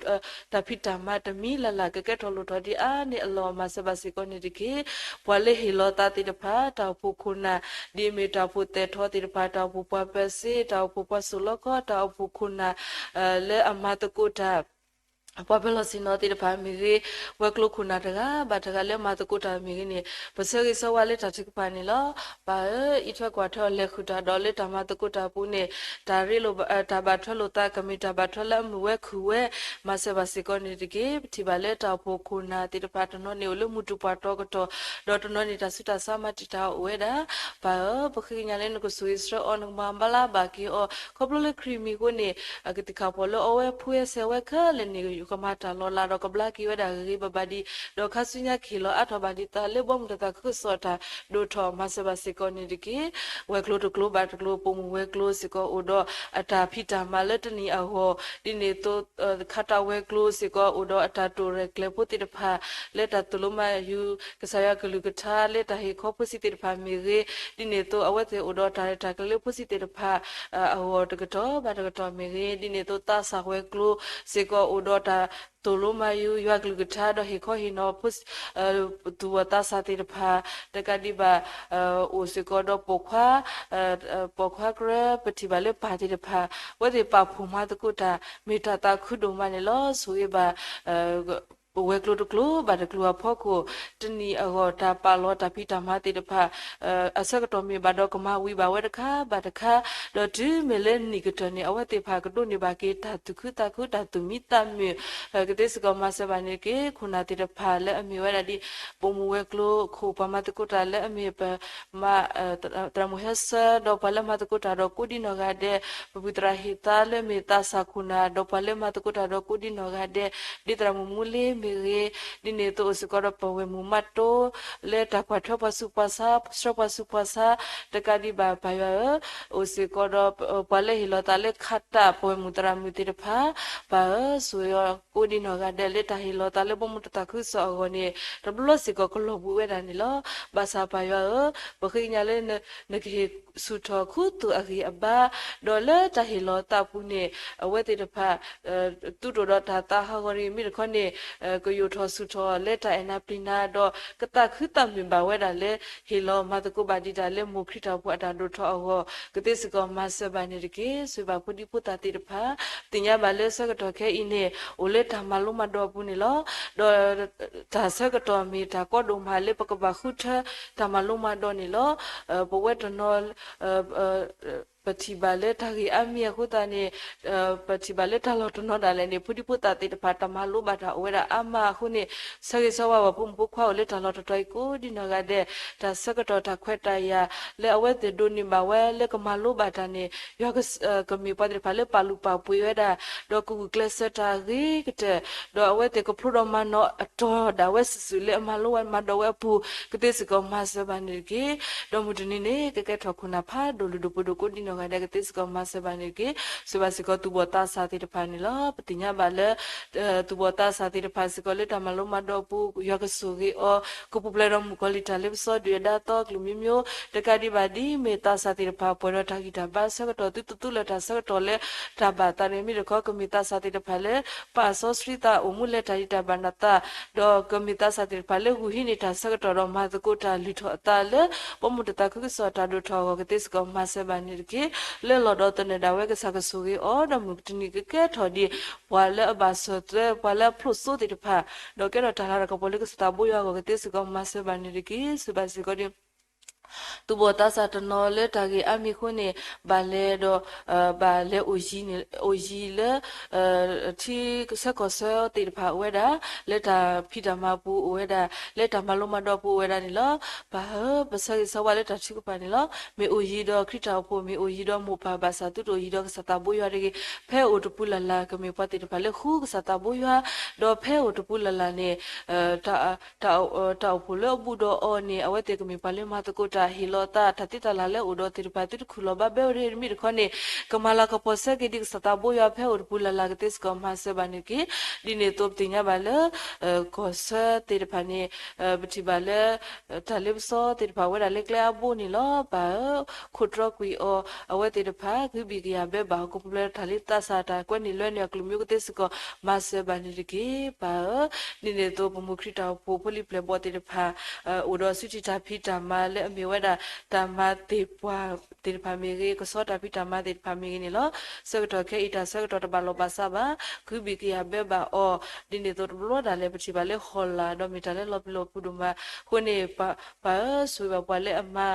တၢ်ဖံးတၢ်မၤတမံၤလၢ်လၢ် ကကဲထီၣ်လိၣ်ထီၣ်ဒံးအါန့ၢ်အလီၢ် မၤစၢၤဘၣ်စ့ၢ်ကီးန့ၣ်တက့ၢ်. ပှၤလၢဟ့ၣ်လီၤသးသ့ၣ်တဖၣ် တၢ်အိၣ်ဖှိၣ်ခိၣ်နၢ် ဒ်အမ့ၢ်တၢ်အိၣ်ဖှိၣ်သဲးထီသ့ၣ်တဖၣ် တၢ်အိၣ်ဖှိၣ်ပှၤပၢၤစ့ တၢ်အိၣ်ဖှိၣ်ပှၤစိာ်လီခီ တၢ်အိၣ်ဖှိၣ်ခိၣ်နၢ် လၢအမၤသကိးတၢ် ပှၤပၢၤလီၢ်ဆ့ၣ်နီၤသ့ၣ်တဖၣ်မ့ၢ်ဂ့ၤ ဝဲၤကျိၤခိၣ်နၢ်တဂၤဘၣ်တဂၤလၢမၤသကိးတၢ်မ့ၢ်ဂ့ၤန့ၣ် ပဆၢဂ့ၤဆၢဝါလၢတၢ်ထုကဖၣ်န့ၣ်လီၤ. ပၢ်ဧၢ, အံးထွဲကွၢ်ထွဲအီၤ လဲၤဃုာ်တၢ်ဒီးလၢတၢ်မၤသကိးတၢ်အပူၤန့ၣ် တၢ်ရ့လိာ် တၢ်ဘၣ်ထွဲလိာ်သး ကမ့ၢ်တၢ်ဘၣ်ထွဲလၢအမုာ်ဝဲခုၣ်ဝဲ မၤစၢၤဘၣ်စ့ၢ်ကီးန့ၣ်တက့ၢ်. ပထံၣ်ဘၣ်လၢတၢ်အိၣ်ဖှိၣ်ခိၣ်နၢ်သ့ၣ်တဖၣ်တနီၤန့ၣ် အိၣ်လၢမူတူၢ်ပှၢ်တီကတီၢ် ဒီးတနီၤန့ၣ် တၢ်ဆူးတၢ်ဆါမၤတံာ်တာ်အီၤအိၣ်ဝဲဒၣ် ပၢ်ဧၢ, ပဃ့ကညးလၢနကဆိၣ်ဂ့ၤဆှၢအီၤ နကမၤဘျါဘၣ်က့ၤအီၤ ခီဖျိလၢခရံာ်မံၤအဃိန့ၣ် အကသံၣ်ခၣ်ဖီၣ်လၢအဝဲဖှူဝဲစဲဝဲခဲလၢာ်န့ၣ် ကမၤတၢ်လီၤလးဒီးကဘျါက့ၤဝဲဒၣ်ဂ့ၤဂ့ၤဘၣ်ဘၣ်ဒံး ဒီးခါဆူညါကဟ့ၣ်လီၤအါထီၣ်ဘၣ်ဒံးသးလၢဘီမုၢ်တၢ်သးခုကစီၣ်တၢ်ဒိၣ်ထီၣ် မၤစၢၤဘၣ်စ့ၢ်ကီးန့ၣ်တက့ၢ်. ဝဲၤကျိၤတကျိၤဘၣ်တကျိၤ ပိာ်မုၣ်ဝဲၤကျိၤစ့ၢ်ကီးအိၣ်ဒီးအတၢ်ဖံးတၢ်မၤလၢတနံၤအဂီၢ် ဒ်န့ၣ်အသိး ခးတၢ်ဝဲၤကျိၤစ့ၢ်ကီးအိၣ်ဒီးအတၢ်တိာ်ရဲၣ်ကျဲၤဖိသ့ၣ်တဖၣ် လၢတၢ်သိၣ်လိမၤယူၤ ကစၢ်ယွၤကလုၢ်ကထါလၢတၢ်ဟ့ၣ်ခီဖိဆံးသ့ၣ်တဖၣ်မ့ၢ်ဂ့ၤ, ဒ်န့ၣ်အသိးအဝဲသ့ၣ်အိၣ်ဒီးတၢ်ရဲၣ်တၢ်ကျဲၤလၢဖိဆံးသ့ၣ်တဖၣ် အဂီၢ်တကတီၢ်ဘၣ်တကတီၢ်မ့ၢ်ဂ့ၤ, ဒ်န့ၣ်အသိးသးစၢ်ဝဲၤကျိၤစ့ၢ်ကီးအိၣ်ဒီးတၢ်သိၣ်လိမၤယူၤ ယွၤကလုၢ်ကထါဒီးဟ့ၣ်ခီဟ့ၣ်နီၤဖိ သူၣ်ဝီၤသးစၢ်သ့ၣ်တဖၣ် တကးဒံးဘၣ် အိၣ်စ့ၢ်ကီးဒီးပိာ်ခွါ ပိာ်ခွါကရၢ ပထံၣ်ဘၣ်လၢပၢ်သ့ၣ်တဖၣ် အဝဲသ့ၣ်ပာ်ဖှိၣ်မၤသကိးတၢ် မ့ၢ်တၢ်သးခုဒိၣ်မးန့ၣ်လီၤ. ဆိၣ်ဂ့ၤဘၣ် ဝဲၤကျိၤတကျိၤဘၣ်တကျိၤအဖီခိၣ် တနံၣ်အဂီၢ်တၢ်ပာ်လီၤတၢ်ဖံးတၢ်မၤသ့ၣ်တဖၣ် အဆၢကတီၢ်မ့ၢ်ဘၣ်ဒီးကမၤဝံၤဘၣ်ဝဲတခါဘၣ်တခါ, ဒီးတုၤမ့ၢ်လၢနံၣ်ကတၢၢ်န့ၣ် အဝဲသ့ၣ်တဖၣ်ကဒိးန့ၢ်ဘၣ်က့ၤတၢ်သူၣ်ခုသးခု တၢ်သူၣ်မံသးမုာ် ကသ့စ့ၢ်ကီးမၤစၢၤဘၣ်န့ၣ်တက့ၢ်. ခိၣ်နၢ်သ့ၣ်တဖၣ်လၢအမ့ၢ်ဝဲဒၣ်ဒ် ပိာ်မုၣ်ဝဲၤကျိၤခိၣ် ပှၤမၤသကိးတၢ်လၢအမ့ၢ်ပ မ သရၣ်မုၣ်ဟဲဆၢ ဒီးပှၤလၢမၤသကိးတၢ်ဒီးကိးဒံနီၢ်ဂၤဒဲး, ပပုၢ်သရၣ်ဟ့ၣ်သါလၢမ့ၢ်သးစၢ်ခိၣ်နၢ် ဒီးပှၤလၢမၤသကိးတၢ်ဒီးကိးဒံနီၢ်ဂၤဒဲး, ဒ်သရၣ်မုၣ်မူလ့မ့ၢ်ဂ့ၤ, ဒ်န့ၣ်အသိးအိၣ်စ့ၢ်ကီးဒီးပဝဲၢ်မုၣ်မးတိ လၢတၢ်ကွၢ်ထွဲပှၤဆူးပှၤဆါ ဆှၢပှၤဆူးပှၤဆါ တကးဒံးဘၣ်ပၢ်ယွၤဧၢ, အိၣ်စ့ၢ်ကီးဒီး ပှၤလၢဟ့ၣ်လီၤသးလၢခးတၢ်ပဝဲၢ်မုၣ်သရၣ်မုၣ်သ့ၣ်တဖၣ်, ပၢ်ဧၢ, ဆိၣ်ဂ့ၤအီၤကိးဒံနီၢ်ဂၤဒဲးလၢတၢ်ဟ့ၣ်လီၤသးလၢဘီမုၢ်တၢ်သးခုကစီၣ်အဂီၢ်န့ၣ် တဘျီဘျီစ့ၢ်ကီးကလီၤဘှံးဝဲဒၣ်န့ၣ်လီၤ. ဘၣ်ဆၣ်ပၢ်ယွၤဧၢ, ပဃ့ကညးလၢ နကဟ့ၣ်ဆူၣ်ထီၣ်ခူသူၣ်အဂံၢ်အဘါ, ဒီးလၢတၢ်ဟ့ၣ်လီၤသးပူၤန့ၣ် အဝဲသ့ၣ်တဖၣ် သူၣ်တိာ်ဒီးတၢ်သးဟးဂီၤတဂ့ၤ မ့ၢ်တခီန့ၣ် ကယိာ်ထီၣ်ဆူၣ်ထီၣ်လၢတၢ်အဲၣ်နၤပျံၤနၤ ဒီးကသးခုသးမုာ်ဘၣ်ဝဲဒၣ်လၢ ဟ့ၣ်လီၤမၤသကိးဘၣ်ဒံးတၢ်လၢမိၢ်ခရံာ်တၢ်အိၣ်ဖှိၣ်အတၢ်ဒိၣ်ထီၣ်အဂီၢ် ကသ့စ့ၢ်ကီးမၤစၢၤဘၣ်န့ၣ်တက့ၢ်. ဆိၣ်ဂ့ၤဘၣ်ဖိဒံဖိသၣ်သ့ၣ်တဖၣ်, ပသ့ၣ်ညါဘၣ်လၢဆၢကတီၢ်ခဲအံၤန့ၣ် အိၣ်လၢတၢ်မၤလိမၤဒိးအပူၤန့ၣ်လီၤ. ဒီးတၢ်ဆၢကတီၢ်မ့ၢ်တၢ်ကီဒိၣ်မးလၢပကဘၣ်ဃုထၢ တၢ်မၤလိမၤဒိးန့ၣ်လီၤ. ပဝဲတနီၤ ပထံၣ်ဘၣ်လၢတၢ်ဂ့ၢ်အါမံၤအဃိသတးန့ၣ် ပထံၣ်ဘၣ်လၢတၢ်လီၢ်တနီၤဒၣ်လဲာ်န့ၣ် ဖိဒံဖိသၣ်သ့ၣ်တဖၣ် တၢ်မၤလိဘၣ်တၢ်အိၣ်ဝဲဒၣ်အါမးအဃိန့ၣ် ဆၢဂ့ၤဆၢဝါဘၣ်ဖိမုၣ်ဖိခွါအိၣ်လၢတၢ်လီၢ်တတီၤအံၤကိးဒ်နီၢ်ဂၤဒဲး, တၢ်ဆၢကတီၢ်တၢ်ခွဲးတၢ်ယာ် လၢအဝဲသ့ၣ်ဒိးန့ၢ်ဘၣ်ဝဲလၢကမၤလိဘၣ်တၢ်န့ၣ် ယွၤ ကမ့ၢ်ပှၤသ့ၣ်တဖၣ်လၢပာ်လုၢ်ပာ်ပှ့ၤဝဲဒၣ်, ဒီးကဂုာ်ကျဲးစၢးတၢ်အဂ့ၤကတၢၢ်, ဒီးအဝဲသ့ၣ်ကဖျိဒီးမၤနီၣ်အတီၤဒၣ်ဝဲစုာ်စုာ်လၢအမၤလိဝဲမၤဒိးဝဲအပူၤ, ကသ့စ့ၢ်ကီးမၤစၢၤဘၣ်န့ၣ်တက့ၢ်. ဒီးမုၢ်တနံၤန့ၣ် ကကဲထီၣ်ခိၣ်နၢ်ဖးဒိၣ်လုၢ်ဒိၣ်ပှ့ၤဒိၣ်ကိးဒ်နီၢ်ဂၤဒဲး ကသ့စ့ၢ်ကီးမၤစၢၤဘၣ်န့ၣ်တက့ၢ်. ဆိၣ်ဂ့ၤဘၣ်စ့ၢ်ကီးသူၣ်ဘီၣ်သးစၢ်သ့ၣ်တဖၣ်န့ၣ်လီၤ. ပသ့ၣ်ညါဘၣ်လၢ သူၣ်ဘီၣ်သးစၢ်သ့ၣ်တဖၣ်စ့ၢ်ကီးလၢတၢ်မၤလိမၤဒိးအပူၤ ယွၤကဆိၣ်ဂ့ၤအီၤ, ကပူၤဖျဲးဒီးမုၣ်ကီၤလံၢ်တၢ်လ့ပစီဒုၣ်ဒါသီ ကလုာ်မံၤမံၤ, တကးဒံးဘၣ်ဒ်မ့ၢ်သးစၢ်သ့ၣ်တဖၣ် ပှဲၤဒီးတၢ်ဂံၢ်တၢ်ဘါ ဆၢကတီၢ်သုတသူလၢၤတၢ်ဆၢကတီၢ်လၢ တၢ်ဘၣ်သးန့ၣ်မ့ၢ်တခီ ကမ့ၢ်သးစၢ်သ့ၣ်တဖၣ်လၢ ပာ်စီဆှံသးအိၣ်မူလၢတၢ်ဂံၢ်တၢ်ဘါနသး, ဒီးကမ့ၢ်သးစၢ်သ့ၣ်တဖၣ်လၢ ဂုာ်ဟံးန့ၢ်တၢ်ဆၢကတီၢ်ဒီးမၤသကိးတၢ်လုၢ်ထီၣ်အသးလၢ ဘီမုၢ်တသးခုကစီၣ်တၢ်ဒိၣ်ထီၣ်အဂီၢ် ကသ့စ့ၢ်ကီးမၤစၢၤဘၣ်န့ၣ်တက့ၢ်. လၢလီၢ်ဒီးသနၢၣ်ဒၣ်ဝဲ ကစၢ်ကဆိၣ်ဂ့ၤအီၤ ဒီးမုၢ်တနံၤကကဲထီၣ်ဒံး ပှၤလၢအဘၣ်စီၣ်ထွဲ ပှၤလၢအဖျိးစိသ့ၣ်တဖၣ်, ဒီးကဲထီၣ်တၢ်လၤတၢ်ကပီၤလၢကစၢ်သးဘိယွၤအဂီၢ် ကသ့စ့ၢ်ကီးမၤစၢၤဘၣ်န့ၣ်တက့ၢ်. ဆိၣ်ဂ့ၤဘၣ်စ့ၢ်ကီးဒ် သူၣ်ဘီၣ်သးစၢ်တနီၤလၢတၢ်ဂ့ၢ်အါမံၤအဃိန့ၣ် ဘၣ်လဲၤဒီး ဘၣ်လဲၤအိၣ်ယံၤန့ၣ် အိၣ်ယံၤလၢ ထံဆၢကီၢ်ဆၢသ့ၣ်တဖၣ်အိၣ်ဝဲဒၣ်, လၢတၢ်ဖံးတၢ်မၤပူၤအိၣ်ဝဲဒၣ်, လၢတၢ်မၤလိမၤဒိးပူၤအိၣ်ဝဲဒၣ်န့ၣ်လီၤ. ပၢ်ဧၢ, ပဆၢဂ့ၤဆၢဝါလၢတၢ်ထုကဖၣ်န့ၣ်လီၤ. မ့ၢ်အိၣ်ယံၤဒီးခရံာ်တၢ်အိၣ်ဖှိၣ် မ့ၢ်အိၣ်ယံၤဒီးမိၢ်ပၢ်ဘၣ်ဆၣ် သုတအိၣ်ယံၤဒီးကစၢ်သးဘိယွၤတဂ့ၤ. ဖဲအိၣ်တပူၤလၢ်လၢ် ကမ့ၢ်ပှၤသ့ၣ်တဖၣ်လၢဃုကစၢ်သးဘိယွၤ, ဒီးဖဲအိၣ်တပူၤလၢ်လၢ်န့ၣ် တၢ်အိၣ်ဖှိၣ်လၢအဘူးဒီးအီၤန့ၣ် အဝဲသ့ၣ်ကမ့ၢ်ပှၤလၢမၤသကိးတၢ်ဟ့ၣ်လီၤသး တၢ်သ့တၢ်လၢ်လၢအိၣ်ဒီးသ့ၣ်တဖၣ် သုတခူၣ်လီၤဘၣ်ဘဲဝဲတမ့ၢ်တခီန့ၣ် ကမၤလၤကပီၤဆၢက့ၤဒံးကစၢ်သးဘိယွၤ ဖဲအိၣ်တပူၤလၢ်လၢ် ကသ့စ့ၢ်ကီးမၤစၢၤဘၣ်န့ၣ်တက့ၢ်. ဒ်န့ၣ်အသိးပသ့ၣ်ညါဘၣ်လၢ ကီၢ်ဆၢသ့ၣ်တဖၣ်န့ၣ် ပထံၣ်ဘၣ်လၢ တၢ်လ့ပစီသ့ၣ်တဖၣ်ဝဲဒၣ်လၢကျဲအါဘိန့ၣ်လီၤ. ပၢ်ဧၢ, ခိးတြီကွံာ်အီၤ အဝဲသ့ၣ်တဖၣ် ကဟုဘံၣ်ကယာ်ဘဲဘၣ် ကပူၤဖျဲးဒီးတၢ်လ့သးစၢ် တၢ်ကွဲန့ၢ်လွဲန့ၢ်အကလုာ်မံၤ ကသ့စ့ၢ်ကီးမၤစၢၤဘၣ်န့ၣ်တက့ၢ်. ပၢ်ဧၢ, ဒ်န့ၣ်အသိး ပမိၢ်ခရံာ်တၢ်အိၣ်ဖှိၣ်ဖိလံၤပျဲၢ်ဘီၣ်သ့ၣ်တဖၣ် အိၣ်ဒီးစုထံၣ်တၢ်ဖံးတၢ်မၤလၢအမ့ၢ်ဝဲဒၣ် တၢ်မၤသ့ၣ်ပှၢ်သ့ၣ်တဖၣ်မ့ၢ်ဂ့ၤ, ကဆီတၢ်ဖံးတၢ်မၤသ့ၣ်တဖၣ်မ့ၢ်ဂ့ၤန့ၣ်လီၤ. ဆၢကတီၢ်ခဲအံၤ တၢ်ဆၢကတီၢ်တဘၣ်လီၢ်ဘၣ်စးဘၣ်, ကဟုဘံၣ်ကယာ်ဘဲဘၣ်အီၤ, ဒ်န့ၣ်အသိးတဘျီဒၣ်လဲာ် ပထံၣ်ဘၣ်လၢဟီၣ်လာ် ဒီးမ့ၢ်တၢ်လၢလီၤပျံၤလီၤဖုးဒိၣ်မးအဃိန့ၣ် ပၢ်ဧၢ, ဆိၣ်ဂ့ၤဘၣ်ပှၤလၢအမၤ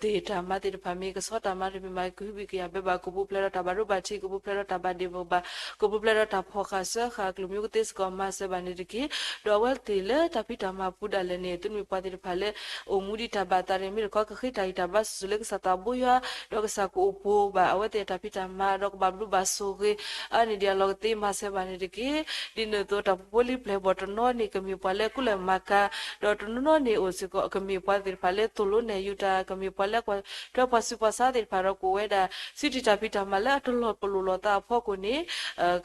သ့ၣ်တၢ်မၤသ့ၣ်တဖၣ်မ့ၢ်ဂ့ၤ, ကဆီတၢ်မၤတမံၤမံၤ ကဟုဘံၣ်ကယာ်ဘဲဘၣ်, ကပူၤဖျဲးဒီးတၢ်ဘၣ်ဒိဘၣ်ထံး, ကပူၤဖျဲးဒီးတၢ်ဘၣ်ဒ့ၣ်ဘၣ်, ကပူၤဖျဲးဒီးတၢ်ဖီၣ်ဃာ်စၢဃာ်အကလုာ်မံၤ ကသ့စ့ၢ်ကီးမၤစၢၤဘၣ်န့ၣ်တက့ၢ်. ဒီးအဝဲသ့ၣ်လၢတၢ်ဖံးတၢ်မၤပူၤဒၣ်လဲာ်န့ၣ် သုတမ့ၢ်ပှၤသ့ၣ်တဖၣ်လၢ အိၣ်မူဒ်တၢ်ဘၣ်သးန့ၣ်မ့ၢ်တခီ ကဃ့တၢ်ဂံၢ်တၢ်ဘါစုာ်စုာ်လၢကစၢ်သးဘိယွၤ, ဒီးကစၢ်ကအိၣ်ပိၢ်ဘၣ်အဝဲသ့ၣ်တၢ်ဖံးတၢ်မၤ ဒီးကဘၣ်ဘျုးဘၣ်ဆိၣ်ဂ့ၤ အါန့ၢ်ဒံးအလီၢ်ကသ့ မၤစၢၤဘၣ်န့ၣ်တက့ၢ်. ဒ်န့ၣ်အသိး တၢ်အိၣ်ဖှိၣ်ဖိလံၤပျဲၢ်ဘီၣ်တနီၤန့ၣ် ကမ့ၢ်ပှၤလၢကူလဲၢ်မၤကၤ, ဒီးတနီၤနီၤန့ၣ်အိၣ်စ့ၢ်ကီး ကမ့ၢ်ပှၤသ့ၣ်တဖၣ်လၢသိၣ်လိနဲၣ်ယူၤတၢ်, ကမ့ၢ်ပှၤလၢ ထွဲပှၤဆူးပှၤဆါသ့ၣ်တဖၣ်ဒီးကအိၣ်ဝဲဒၣ် စုထံၣ်တၢ်ဖံးတၢ်မၤလၢအတလီၤပလိာ်လိာ်သးအဖီခိၣ်န့ၣ်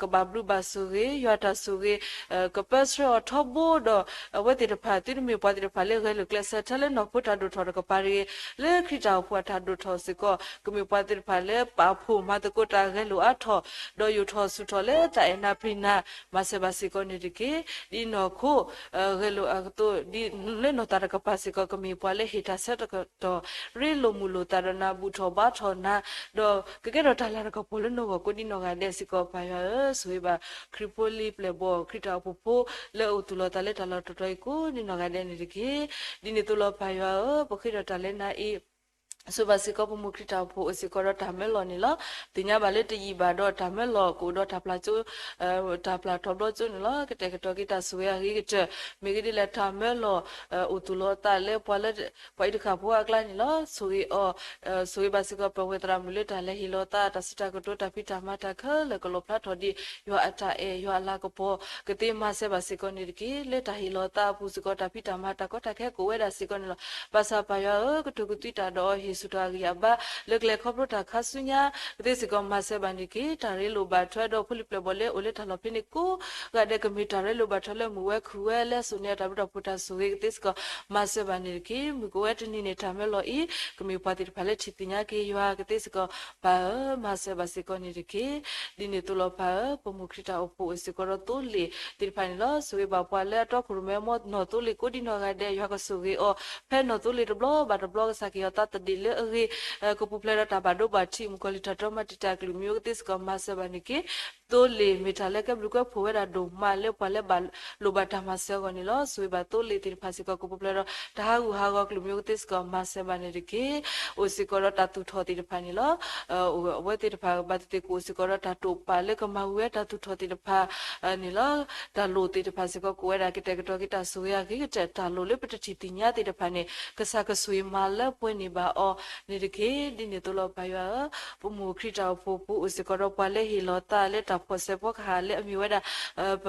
ကဘၣ်ဘျုးဘၣ်ဆိၣ်ဂ့ၤ, ယွၤတၢ်ဆိၣ်ဂ့ၤ ကပၢဆှၢအီၤထီဘိဒီး အဝဲသ့ၣ်တဖၣ် သုတမ့ၢ်ပှၤသ့ၣ်တဖၣ်လၢဂဲၤလိာ်ကျဲးစၢးထဲလၢနီၢ်ခိတၢ်ဒိၣ်ထီၣ်တကပၤတဂ့ၤ, လၢခရံာ်တၢ်အိၣ်ဖှိၣ်အတၢ်ဒိၣ်ထီၣ်စ့ၢ်ကီး ကမ့ၢ်ပှၤသ့ၣ်တဖၣ်လၢပာ်ဖှိၣ်မၤသကိးတၢ်ဂဲၤလိာ်အါထီၣ်, ဒီးယိာ်ထီၣ်ဆူၣ်ထီၣ်လၢတၢ်အဲၣ်နၤပျံၤနၤ မၤစၢၤဘၣ်စ့ၢ်ကီးန့ၣ်တက့ၢ်. ဒ်နီၢ်ခိ ဂဲၤလိာ်အကသိး ဒ်လၢနီၢ်သးတကပၤစ့ၢ်ကီး ကမ့ၢ်ပှၤလၢဟ့ၣ်တၢ်ဆၢကတီၢ် ရ့လိာ်မုာ်လိာ်သးဒီးနၤ ဘူၣ်ထီၣ်ဘါထီၣ်နၤ, ဒီးကကဲထီၣ်တၢ်လၤတကပီၤလၢနဂီၢ်ကိးဒ်နီၢ်ဂၤဒဲးစ့ၢ်ကီး ပၢ်ယွၤဧၢ, ဆိၣ်ဂ့ၤဘၣ် ခရံာ်ဖိလံၤပျဲၢ်ဘီၣ် ခရံာ်တၢ်အိၣ်ဖှိၣ်ဖိ လၢအအိၣ်သူၣ်လီၤသးလၢတၢ်လီၢ်တတီၤအံၤကိးဒ်နီၢ်ဂၤဒဲးန့ၣ်တက့ၢ်. ဒ်န့ၣ်အသိးလီၤ ပၢ်ယွၤဧၢ, ပဃ့ဒီးတၢ်လၢနၤအံၤ ဆိၣ်ဂ့ၤဘၣ်စ့ၢ်ကီး ပမိၢ်ခရံာ်တၢ်အိၣ်ဖှိၣ်အိၣ်စ့ၢ်ကီးဒီးတၢ်မၢလီၤန့ၣ်လီၤ. သ့ၣ်ညါဘၣ်လၢတယံာ်ဘၣ်ဒီးတၢ်မၢလီၤ ကအိၣ်ဒီးတၢ်ပျၢ်ကၠိ တၢ်ပျၢ်ထီၣ်ဘျီကၠိန့ၣ်လီၤ. ကတဲာ်ကတီၤက့ၤတၢ်ဆိၣ်ဂ့ၤအဂ့ၤကတၢၢ် မ့ၢ်ဂ့ၤဒ်လဲၣ် တၢ်မၢလီၤ အိၣ်သူၣ်လီၤသးလၢပှၤလၢ ပှၤအံၤတဃၣ်ဖိအကျါန့ၣ်လီၤ. ဆိၣ်ဂ့ၤအီၤ ဆိၣ်ဂ့ၤဘၣ်စ့ၢ်ကီး ပဝဲသရၣ်မုၣ်လၢတၢ်လဲၤဟ့ၣ်လီၤသး တၢ်စံးတၢ်ကတိၤ တၢ်ဖံးတၢ်မၤတၢ်ခဲလၢာ် ကလီၣ်ဖျါထီၣ်ဒ် ယွၤအတၢ်အဲၣ် ယွၤအလၤကပီၤ ကသ့မၤစၢၤဘၣ်စ့ၢ်ကီးန့ၣ်တက့ၢ်. လၢတၢ်ဟ့ၣ်လီၤသးအပူၤစ့ၢ်ကီး တၢ်ဖံးတၢ်မၤတၢ်ကီတၢ်ခဲကအိၣ်ဝဲဒၣ်စ့ၢ်ကီးန့ၣ်လီၤ. ဘၣ်ဆၣ်ပၢ်ယွၤဧၢ, ကတိၤကသွံတၢ်ဒီးအီၤ ဆူၣ်ထီၣ်အဂံၢ်အဘါ လၢကလဲၤခီဖျိတၢ်ခါဆူညါ ကသ့စ့ၢ်ကီးမၤစၢၤဘၣ်န့ၣ်တက့ၢ်. တၢ်ရ့လိာ်ဘၣ်ထွဲဒီးဖိလံၤပျဲၢ်ဘီၣ်လၢအိၣ်လၢတၢ်လီၢ်ဖဲန့ၣ်ကိးဂၤဒဲး ကမ့ၢ်တၢ်ရ့လိာ်ဘၣ်ထွဲလၢမုၢ်ဝဲခုၣ်ဝဲလၢအစိၣ်န့ၣ် အတၢ်ဘျုးတၢ်ဖှိၣ်တၢ်ဆိၣ်ဂ့ၤ ကသ့စ့ၢ်ကီးမၤစၢၤဘၣ်န့ၣ်တက့ၢ်. မုၢ်ကဝဲတနံၤန့ၣ် တၢ်မၢလီၤအံၤ ကမ့ၢ်ပှၤသ့ၣ်တဖၣ်လၢထံၣ်သ့ၣ်ညါက့ၤယွၤ ကသ့စ့ၢ်ကီး ပၢ်ဧၢ မၤစၢၤဘၣ်စ့ၢ်ကီးန့ၣ်တက့ၢ်. ဒ်န့ၣ်သိးလီၤပၢ်ဧၢ, ပမိၢ်ခရံာ်တၢ်အိၣ်ဖှိၣ်အိၣ်စ့ၢ်ကီးဒီးသိလ့ၣ်သ့ၣ်တဖၣ်န့ၣ်လီၤ. ဆိၣ်ဂ့ၤဘၣ်ပှၤလၢအတီခိၣ်ရိၣ်မဲ မ်နီၢ်သိလ့ၣ်ကိးဒံနီၢ်ဂၤဒဲး ယွၤကဆိၣ်ဂ့ၤအီၤ ဖဲနီၢ်သိလ့ၣ်တဘျီဘၣ်တဘျီ ကစၢ်က့ၤယီၤသးသဒ့ၣ်လၢအဂ့ၤ ကပူၤဖျဲးဒီးတၢ်ဘၣ်ဒိဘၣ်ထံး မုၣ်ကီၤလံၢ်တၢ်တြီမၤတံာ်တာ်ကလုာ်မံၤ ကသ့စ့ၢ်ကီးမၤစၢၤဘၣ်န့ၣ်တက့ၢ်. သိလ့ၣ်မ့ၢ်တၢ်လၢကဲဘျုးကဲဖှိၣ်ဝဲဒၣ်ဒိၣ်မးလၢပှၤလၢဘၣ်လိာ်ဘၣ်တၢ်မၤစၢၤအဂီၢ်န့ၣ်လီၤ. ဆိၣ်ဂ့ၤဘၣ်သိလ့ၣ်သ့ၣ်တဖၣ်စ့ၢ်ကီး ကပူၤဖျဲးဒီးတၢ်ဟးဂူာ်ဟးဂီၤကလုာ်မံၤ ကသ့စ့ၢ်ကီးမၤစၢၤဘၣ်န့ၣ်တက့ၢ်. အိၣ်စ့ၢ်ကီးဒီးတၢ်သူၣ်ထီၣ်သ့ၣ်တဖၣ်န့ၣ်လီၤ. အဝဲသ့ၣ်တဖၣ်ဘၣ်သ့ၣ်သ့ၣ်ကအိၣ်စ့ၢ်ကီးဒီးတၢ်တိာ်ပာ်လၢကမၤဝံၤဝဲတၢ်သူၣ်ထီၣ်သ့ၣ်တဖၣ်န့ၣ်လီၤ. တၢ်လိၣ်သ့ၣ်တဖၣ်စ့ၢ်ကီးကအိၣ်ဝဲဒၣ် ကတဲာ်ကတီၤက့ၤတၢ်ဆိၣ်ဂ့ၤအဂ့ၤကတၢၢ် တၢ်လိၣ်လၢပတထံၣ်သ့ၣ်ညါသ့ၣ်တဖၣ်န့ၣ် ကစၢ်ကဆိၣ်ဂ့ၤမၤလၢပှဲၤန့ၢ်ဘၣ်အီၤန့ၣ်တက့ၢ်. ဒ်န့ၣ်သိးလီၤပၢ်ယွၤဧၢ, ပမိၢ်ခရံာ်တၢ်အိၣ်ဖှိၣ်ပူၤ အိၣ်စ့ၢ်ကီးဒီးပှၤလၢဟ့ၣ်လီၤသးလၢတၢ်ဖီၣ်စဲးဖီကဟၣ်လၢအမ့ၢ်ဝဲဒၣ် ပ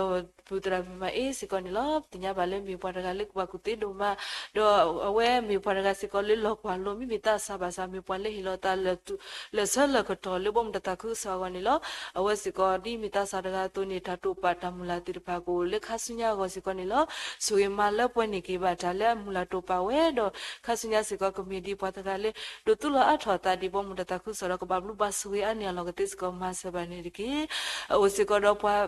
ပူၤသရၣ်မုၣ်မၤအ့စ့ၢ်ကီးန့ၣ်လီၤ. ပသ့ၣ်ညါဘၣ်လၢမ့ၢ်ပှၤတဂၤလၢကဘၣ်ကူၣ်သ့ဒိၣ်မး, ဒီးအဝဲမ့ၢ်ပှၤတဂၤစ့ၢ်ကီးလၢလီၢ်ကွၢ်လိ မ့မ့ၢ်သးစၢ်ဘၣ်ဆၣ် မ့ၢ်ပှၤလၢဟ့ၣ်လီၤသး လၢာ်ဆၢလၢာ်ကတီၢ်လၢဘီမုၢ်တၢ်သးခုကစီၣ်အဂီၢ်န့ၣ်လီၤ. အဝဲစ့ၢ်ကီးဒ်မ့ၢ်သးစၢ်တဂၤအသိးန့ၣ် တၢ်တိာ်ပာ်တၢ်မုၢ်လၢ်သ့ၣ်တဖၣ်ကအိၣ်လၢခါဆူညါအဂီၢ်စ့ၢ်ကီးန့ၣ်လီၤ. ဆိၣ်ဂ့ၤမၤလၢပှဲၤန့ၢ်က့ၤဘၣ်တၢ်လၢအမုၢ်လၢ်တိာ်ပာ်ဝဲဒီး ခါဆူညါစ့ၢ်ကီးကမ့ၢ်ဒ်ပှၤတဂၤလၢ ဒိးသူၣ်လီၤအါထီၣ်အသးဒ်ဘီမုၢ်တၢ်သးခုကစီၣ်ဒီးကဘၣ်ဘျုးဘၣ်ဆိၣ်ဂ့ၤအါန့ၢ်အလီၢ် ကသ့စ့ၢ်ကီးမၤစၢၤဘၣ်န့ၣ်တက့ၢ်. အိၣ်စ့ၢ်ကီးဒီးပှၤ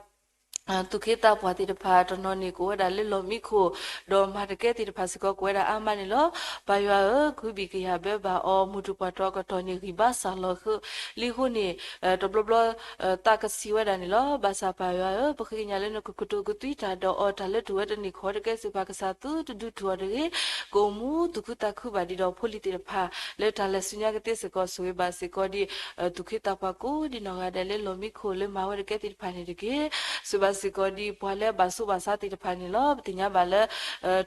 သူၣ်က့သးပှၢ်သ့ၣ်တဖၣ် တနီၤန့ၣ်ကအိၣ်ဝဲဒၣ်လၢလီၢ်မံခိၣ် ဒီးမၤတကဲသ့ၣ်တဖၣ်စ့ၢ်ကီးကအိၣ်ဝဲဒၣ်အါမးန့ၣ်လီၤ. ပၢ်ယွၤဧၢ, ကဟုဘံၣ်ကယာ်ဘၢဘၣ်အီၤ မိၢ်ထူၣ်ပှၢ်တီၤအကတီၢ်န့ၣ် ဂံၢ်ဘါစၢ်လီၤဃၢလံအဃိန့ၣ် တဘျီဘျီ သးကဆံးဝဲဒၣ်န့ၣ်လီၤ. ဘၣ်ဆၣ်ပၢ်ယွၤဧၢ, ပဃ့ကညးလၢနကကတိၤကသွံတၢ်ဒီးအီၤ တၢ်လၢတအိၣ်ဝဲတန့ၢ် ခိးတကဲစ့ၢ်ကီး ကစၢ်သုတဒုးထူၣ်အီၤတဂ့ၤ, ကအိၣ်မူသူၣ်ခုသးခုဘၣ်ဒံးဒီးဖိလံၤသ့ၣ်တဖၣ် လၢတၢ်လဲၤဆူညါ ကသ့စ့ၢ်ကီးဆိၣ်ဂ့ၤဘၣ်စ့ၢ်ကီးဒ် သူၣ်က့သးပှၢ်ကိးဒ်နီၢ်ဂၤဒဲးလၢလီၢ်မံခိၣ်လၢမၤဝဲတကဲသ့ၣ်တဖၣ်န့ၣ်တက့ၢ်. ဆိၣ်ဂ့ၤဘၣ်စ့ၢ်ကီးဒ်ပှၤလၢအဘၣ်ဆိးဘၣ်ဆါသ့ၣ်တဖၣ်န့ၣ်လီၤ. ပသ့ၣ်ညါဘၣ်လၢ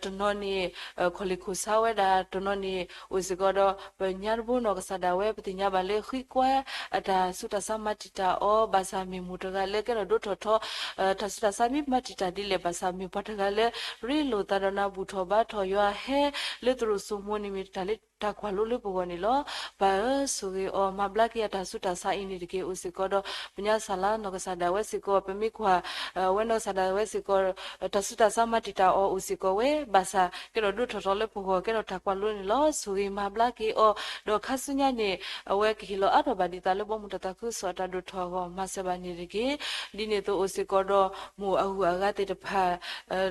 တနီၤန့ၣ် ခိၣ်လ့ၣ်ခိၣ်ဆါဝဲဒၣ်, တနီၤန့ၣ် အိၣ်စ့ၢ်ကီးဒီး ပညါတဘိနီၢ်ကစၢ်ဒၣ်ဝဲ ပသ့ၣ်ညါဘၣ်လၢဃံကွၢ် အတၢ်ဆူးတၢ်ဆါမၤတံာ်တာ်အီၤ, ဘၣ်ဆၣ်မ့ၢ်မိၢ်တဂၤလၢကဲထီၣ်ဒိၣ်ထီၣ်ထီ တၢ်ဆူးတၢ်ဆါမ့ၢ်မၤတံာ်တာ်ဒ်လဲၣ်, ဘၣ်ဆၣ်မ့ၢ်ပှၤတဂၤလၢ ရ့လိာ်သးဒီးနၢ်ဘူၣ်ထီၣ်ဘါထီၣ် ယွၤဟဲလၢသရိာ်စိမိၤန့ၣ် မ့ၢ်တၢ်လၢတၢ်ကွၢ်လိလၢပဂီၢ်န့ၣ်လီၤ. ပၢ်ဧၢ, ဆိၣ်ဂ့ၤအီၤ မၤဘျါက့ၤအတၢ်ဆူးတၢ်ဆါအံၤန့ၣ်တက့ၢ်. အိၣ်စ့ၢ်ကီးဒီး ပညါစၢ်လါနီၢ်ကစၢ်ဒၣ်ဝဲစ့ၢ်ကီး, ပမ့ၢ်ကွၢ် ဝဲနီၢ်ကစၢ်ဒၣ်ဝဲစ့ၢ်ကီး တၢ်ဆူးတၢ်ဆါမၤတံာ်တာ်အီၤအိၣ်စ့ၢ်ကီးဝဲ, ဘၣ်ဆၣ်ကဲထီၣ်ဒိၣ်ထီၣ်ထီလၢပဂီၢ် ကဲထီၣ်တၢ်ကွၢ်လိန့ၣ်လီၤ. ဆိၣ်ဂ့ၤမၤဘျါက့ၤအီၤ, ဒီးခါဆူညါန့ၣ် အဝဲကဟ့ၣ်လီၤအါထီၣ်ဘၣ်ဒံးသးလၢဘီမုၢ်တၢ်သးခုကစီၣ်အတၢ်ဒိၣ်ထီၣ်အဂီၢ် မၤစၢၤဘၣ်န့ၣ်တက့ၢ်. ဒ်န့ၣ်အသိးအိၣ်စ့ၢ်ကီးဒီး မိၢ်အဂုၤအဂၤသ့ၣ်တဖၣ်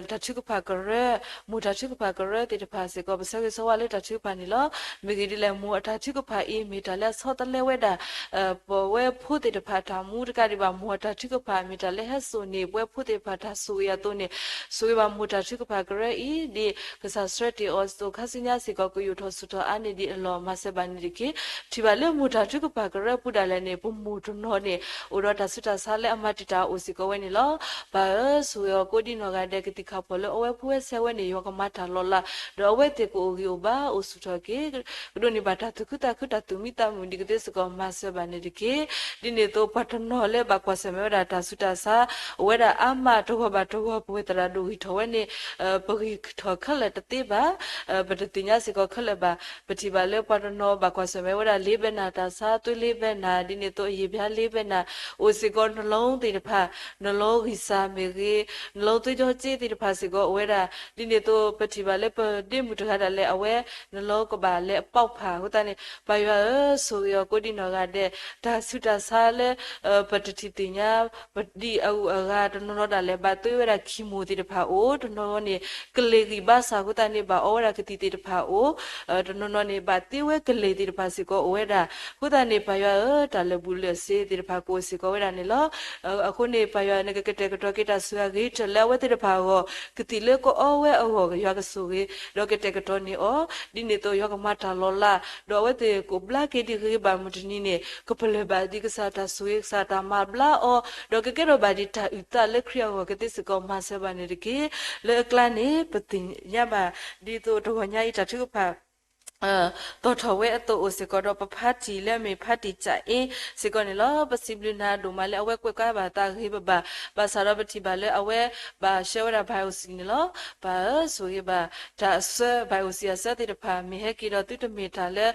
တၢ်ထုကဖၣ်ကရၢ, မိၢ်တၢ်ထုကဖၣ်ကရၢသ့ၣ်တဖၣ်စ့ၢ်ကီး ပဆၢဂ့ၤဆၢဝါလၢတၢ်ထုကဖၣ်န့ၣ်လီၤ. မ့ၢ်ဂ့ၢ်ဒ်လဲၣ် မိၢ်အတၢ်ထုကဖၣ်အံၤ မ့ၢ်တၢ်လၢအဆီတလဲဝဲဒၣ် ပဝဲဖိသ့ၣ်တဖၣ်တၢ်မူတကးဒံးဘၣ်, မိၢ်အတၢ်ထုကဖၣ် မ့ၢ်တၢ်လၢဟဲစိာ်န့ၢ် ပဝဲဖိသ့ၣ်တဖၣ်တၢ်ဆိၣ်ဂ့ၤအသိးန့ၣ်, ဆိၣ်ဂ့ၤဘၣ်မိၢ်တၢ်ထုကဖၣ်ကရၢအံၤ ဒ်ကစၢ်ဆှၢတ့ၢ်အီၤအသိး ခါဆူညါစ့ၢ်ကီး ကယိာ်ထီၣ်ဆူၣ်ထီၣ်အါန့ၢ်ဒံးအလီၢ် မၤစၢၤဘၣ်န့ၣ်တက့ၢ်. ထံၣ်ဘၣ်လၢမိၢ်တၢ်ထုကဖၣ်ကရၢပူၤဒၣ်လဲာ်န့ၣ် ပမိၢ်တနီၤန့ၣ် အိၣ်ဒီးတၢ်ဆူးတၢ်ဆါလၢအမၤတံာ်တာ်အအိၣ်စ့ၢ်ကီးဝဲန့ၣ်လီၤ. ပၢ်ဧၢ, ဆိၣ်ဂ့ၤအီၤကိးဒ်နီၢ်ဂၤဒဲး ကသံၣ်ခၣ်ဖီၣ်လၢအဝဲဖိဝဲဆဲးဝဲန့ၣ် ယွၤကမၤတၢ်လီၤလး, ဒီးအဝဲသ့ၣ်ကအိၣ်ဂံၢ်အိၣ်ဘါအိၣ်ဆူၣ်ထီၣ်က့ၤ ကဒိးန့ၢ်ဘၣ်တၢ်သူၣ်ခုသးခု တၢ်သူၣ်မံသးမုာ်ဒံး ကသ့စ့ၢ်ကီး မၤစၢၤဘၣ်န့ၣ်တက့ၢ်. ဒ်န့ၣ်အသိး ပှၤတနီၤလၢဘၣ်ကွၢ်ဆၢၣ်မဲာ်ဝဲဒၣ်တၢ်ဆူးတၢ်ဆါ အိၣ်ဝဲဒၣ်အါမး တဂီၤဘၣ်တဂီၤ ပဝဲသရၣ်ဒိၣ်ဂံၢ်ထီၣ်ဝဲန့ၣ် ပဂံၢ်ထီၣ်ခဲလၢာ်တသ့ဘၣ်, ပတသ့ၣ်ညါစ့ၢ်ကီးခဲလၢာ်ဘၣ်. ပထံၣ်ဘၣ်လၢပှၤတနီၤဘၣ်ကွၢ်ဆၢၣ်မဲာ်ဝဲဒၣ် လေးဘဏ္ဍာ တၢ်ဆါ, သွေးလေးဘဏ္ဍာ ဒ်န့ၣ်အသိး အရေပြားလေးဘဏ္ဍာ အိၣ်စ့ၢ်ကီး နှလုံးသ့ၣ်တဖၣ်, နှလုံးဂံၢ်စၢ်မ့ၢ်ဂ့ၤ, နှလုံးသွေးကြောကြေးသ့ၣ်တဖၣ်စ့ၢ်ကီးအိၣ်ဝဲဒၣ်. ဒ်န့ၣ်အသိး ပထံၣ်ဘၣ်လၢပဒ့မုၣ်တဂၤဒၣ်လဲာ် အဝဲ နှလုံးကဘၣ်လဲၤအပေါက်ဖါ အဃိသတးန့ၣ် ပၢ်ယွၤဧၢ, ဆိၣ်ဂ့ၤအီၤကိးဒ်နီၢ်ဂၤဒဲး, တၢ်ဆူးတၢ်ဆါလၢ ပတထံၣ်သ့ၣ်ညါ ပဒံၣ်အဂုၤအဂၤ တနီၤနီၤဒၣ်လဲာ် ဘၣ်သွံဝဲဒၣ် chemo သ့ၣ်တဖၣ်အိၣ်, တနီၤနီၤန့ၣ် ကလ့ၤဂံၢ်ဘါစၢ်အဃိသတးန့ၣ် ဘၣ်အီဝဲဒၣ်ကသံၣ်သ့ၣ်တဖၣ်အိၣ်, တနီၤနီၤန့ၣ် ဘၣ်သံဝဲကလ့ၤသ့ၣ်တဖၣ်စ့ၢ်ကီးအိၣ်ဝဲဒၣ်. အဃိသတးန့ၣ် ပၢ်ယွၤဧၢ, တၢ်လၢာ်ဘူၣ်လၢာ်စ့သ့ၣ်တဖၣ်ကအိၣ်စ့ၢ်ကီးဝဲဒၣ်န့ၣ်လီၤ. အဃိန့ၣ် ပၢ်ယွၤ နကကတဲာ်ကတီၤက့ၤတၢ်ဆိၣ်ဂ့ၤအဂ့ၤကတၢၢ်လၢအဝဲသ့ၣ်တဖၣ်အဂီၢ်, ကသံၣ်လၢကအီဝဲအဂီၢ် ယွၤကဆိၣ်ဂ့ၤ ဒီးကတဲာ်ကတီၤန့ၢ်အီၤ, ဒ်န့ၣ်အသိး ယွၤကမၤတၢ်လီၤလး ဒီးအဝဲသ့ၣ်ကအိၣ်ဘျါက့ၤဒ်ဂ့ၤဂ့ၤဘၣ်မုၢ်တနံၤန့ၣ် ကပလၢၢ်ဘၣ်ဒ်ကစၢ်တၢ်ဆိၣ်ဂ့ၤ ကစၢ်တၢ်မၤဘျါအီၤ, ဒီးကကဲထီၣ်ဘၣ်ဒ်တၢ်အုၣ်သးလၢခရံာ်အဂီၢ် ကသ့စ့ၢ်ကီးမၤစၢၤဘၣ်န့ၣ်တက့ၢ်. လၢအကျါန့ၣ် ပသ့ၣ်ညါဘၣ် ဒ်သိးတဂီၤညါအံၤတၢ်ထုကဖၣ် သီၣ်ထီၣ်ဝဲအသိးအိၣ်စ့ၢ်ကီးဒီး ပဖါတံၣ်လၢအမ့ၢ်ဖါတံၣ်ကၠးအ့စ့ၢ်ကီးန့ၣ်လီၤ. ပစံးဘျုးနၤဒိၣ်မးလၢအဝဲကွဲးကါဘၣ်သးဂ့ၤဂ့ၤဘၣ်ဘၣ်, ဘၣ်ဆၣ်ဒီးပထံၣ်ဘၣ်လၢအဝဲ ဘၣ်ဆှၢဝဲဒၣ် biopsy န့ၣ်လီၤ. ပၢ်ဧၢ, ဆိၣ်ဂ့ၤဘၣ်တၢ်အဆၢ biopsy အဆၢသ့ၣ်တဖၣ် မ့ၢ်ဟဲက့ၤဒီးသုတမ့ၢ်တၢ်လၢ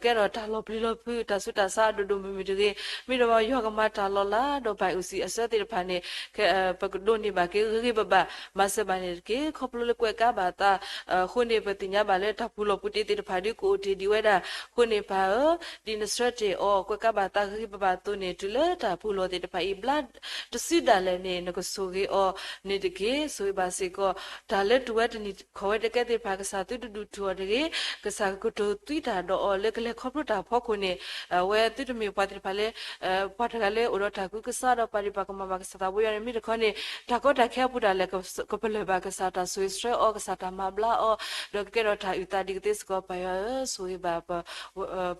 ကဲထီၣ်တၢ်လီၤပျံၤလီၤဖုး တၢ်ဆူးတၢ်ဆါအဒိၣ်ဒိၣ်မုၢ်မုၢ်တဂ့ၤ, မ့ၢ်ဒီးယွၤကမၤတၢ်လီၤလးဒီး biopsy အဆၢသ့ၣ်တဖၣ်န့ၣ် ပကဒိးန့ၢ်ဘၣ်က့ၤဂ့ၤဂ့ၤဘၣ်ဘၣ် မၤစၢၤဘၣ်န့ၣ်တက့ၢ်. ခီဖျိလၢကွဲးကါဘၣ်သးအဃိန့ၣ် ပသ့ၣ်ညါဘၣ်လၢတၢ်ပူၤလီၢ်ပူၤတ့သ့ၣ်တဖၣ်ဒ်ကအိၣ်တ့ၢ်ဒံးဝဲဒၣ်အဃိန့ၣ် ပၢ်ဧၢ, ဒ်နဆှၢတ့ၢ်အီၤ ကွဲးကါဘၣ်သးဂ့ၤဂ့ၤဘၣ်ဘၣ်အသိးန့ၣ် တုၤလၢတၢ်ပူၤလီၢ်သ့ၣ်တဖၣ်အံၤ ဘျါတစုဒၣ်လဲာ်န့ၣ် နကဆိၣ်ဂ့ၤအီၤန့ၣ်တက့ၢ်. ဆိၣ်ဂ့ၤဘၣ်စ့ၢ်ကီး တၢ်လၢတုၤဝဲတနံၤခီၣ်ဝဲတကဲသ့ၣ်တဖၣ် ကစၢ်သုတဒုးတုၤအီၤတဂ့ၤ, ကစၢ်ကကတိၤသွံတၢ်ဒီးအီၤလၢကလဲၤခီဖျိတၢ်အဖီခိၣ်န့ၣ် အဝဲသုတမ့ၢ်ပှၤသ့ၣ်တဖၣ်လၢ ပှၤတဂၤလၢအိၣ်ဒီးတၢ်ကူၣ်ကစၢ်ဒီးပာ်ဒ့ၣ်ပာ်ကမၣ်ဘၣ်ကစၢ်သးဘိယွၤန့ၣ် မ့ၢ်တခီန့ၣ် တၢ်ကီတၢ်ခဲအပူၤဒၣ်လဲာ် ကပလၢၢ်ဘၣ်ကစၢ်တၢ်ဆိၣ်ဂ့ၤဆှၢအီၤ ကစၢ်တၢ်မၤဘျါအီၤ ဒီးကကဲထီၣ်တၢ်အုၣ်သးဒ်ကသ့စ့ၢ်ကီး ပၢ်ယွၤဧၢ, ဆိၣ်ဂ့ၤဘၣ်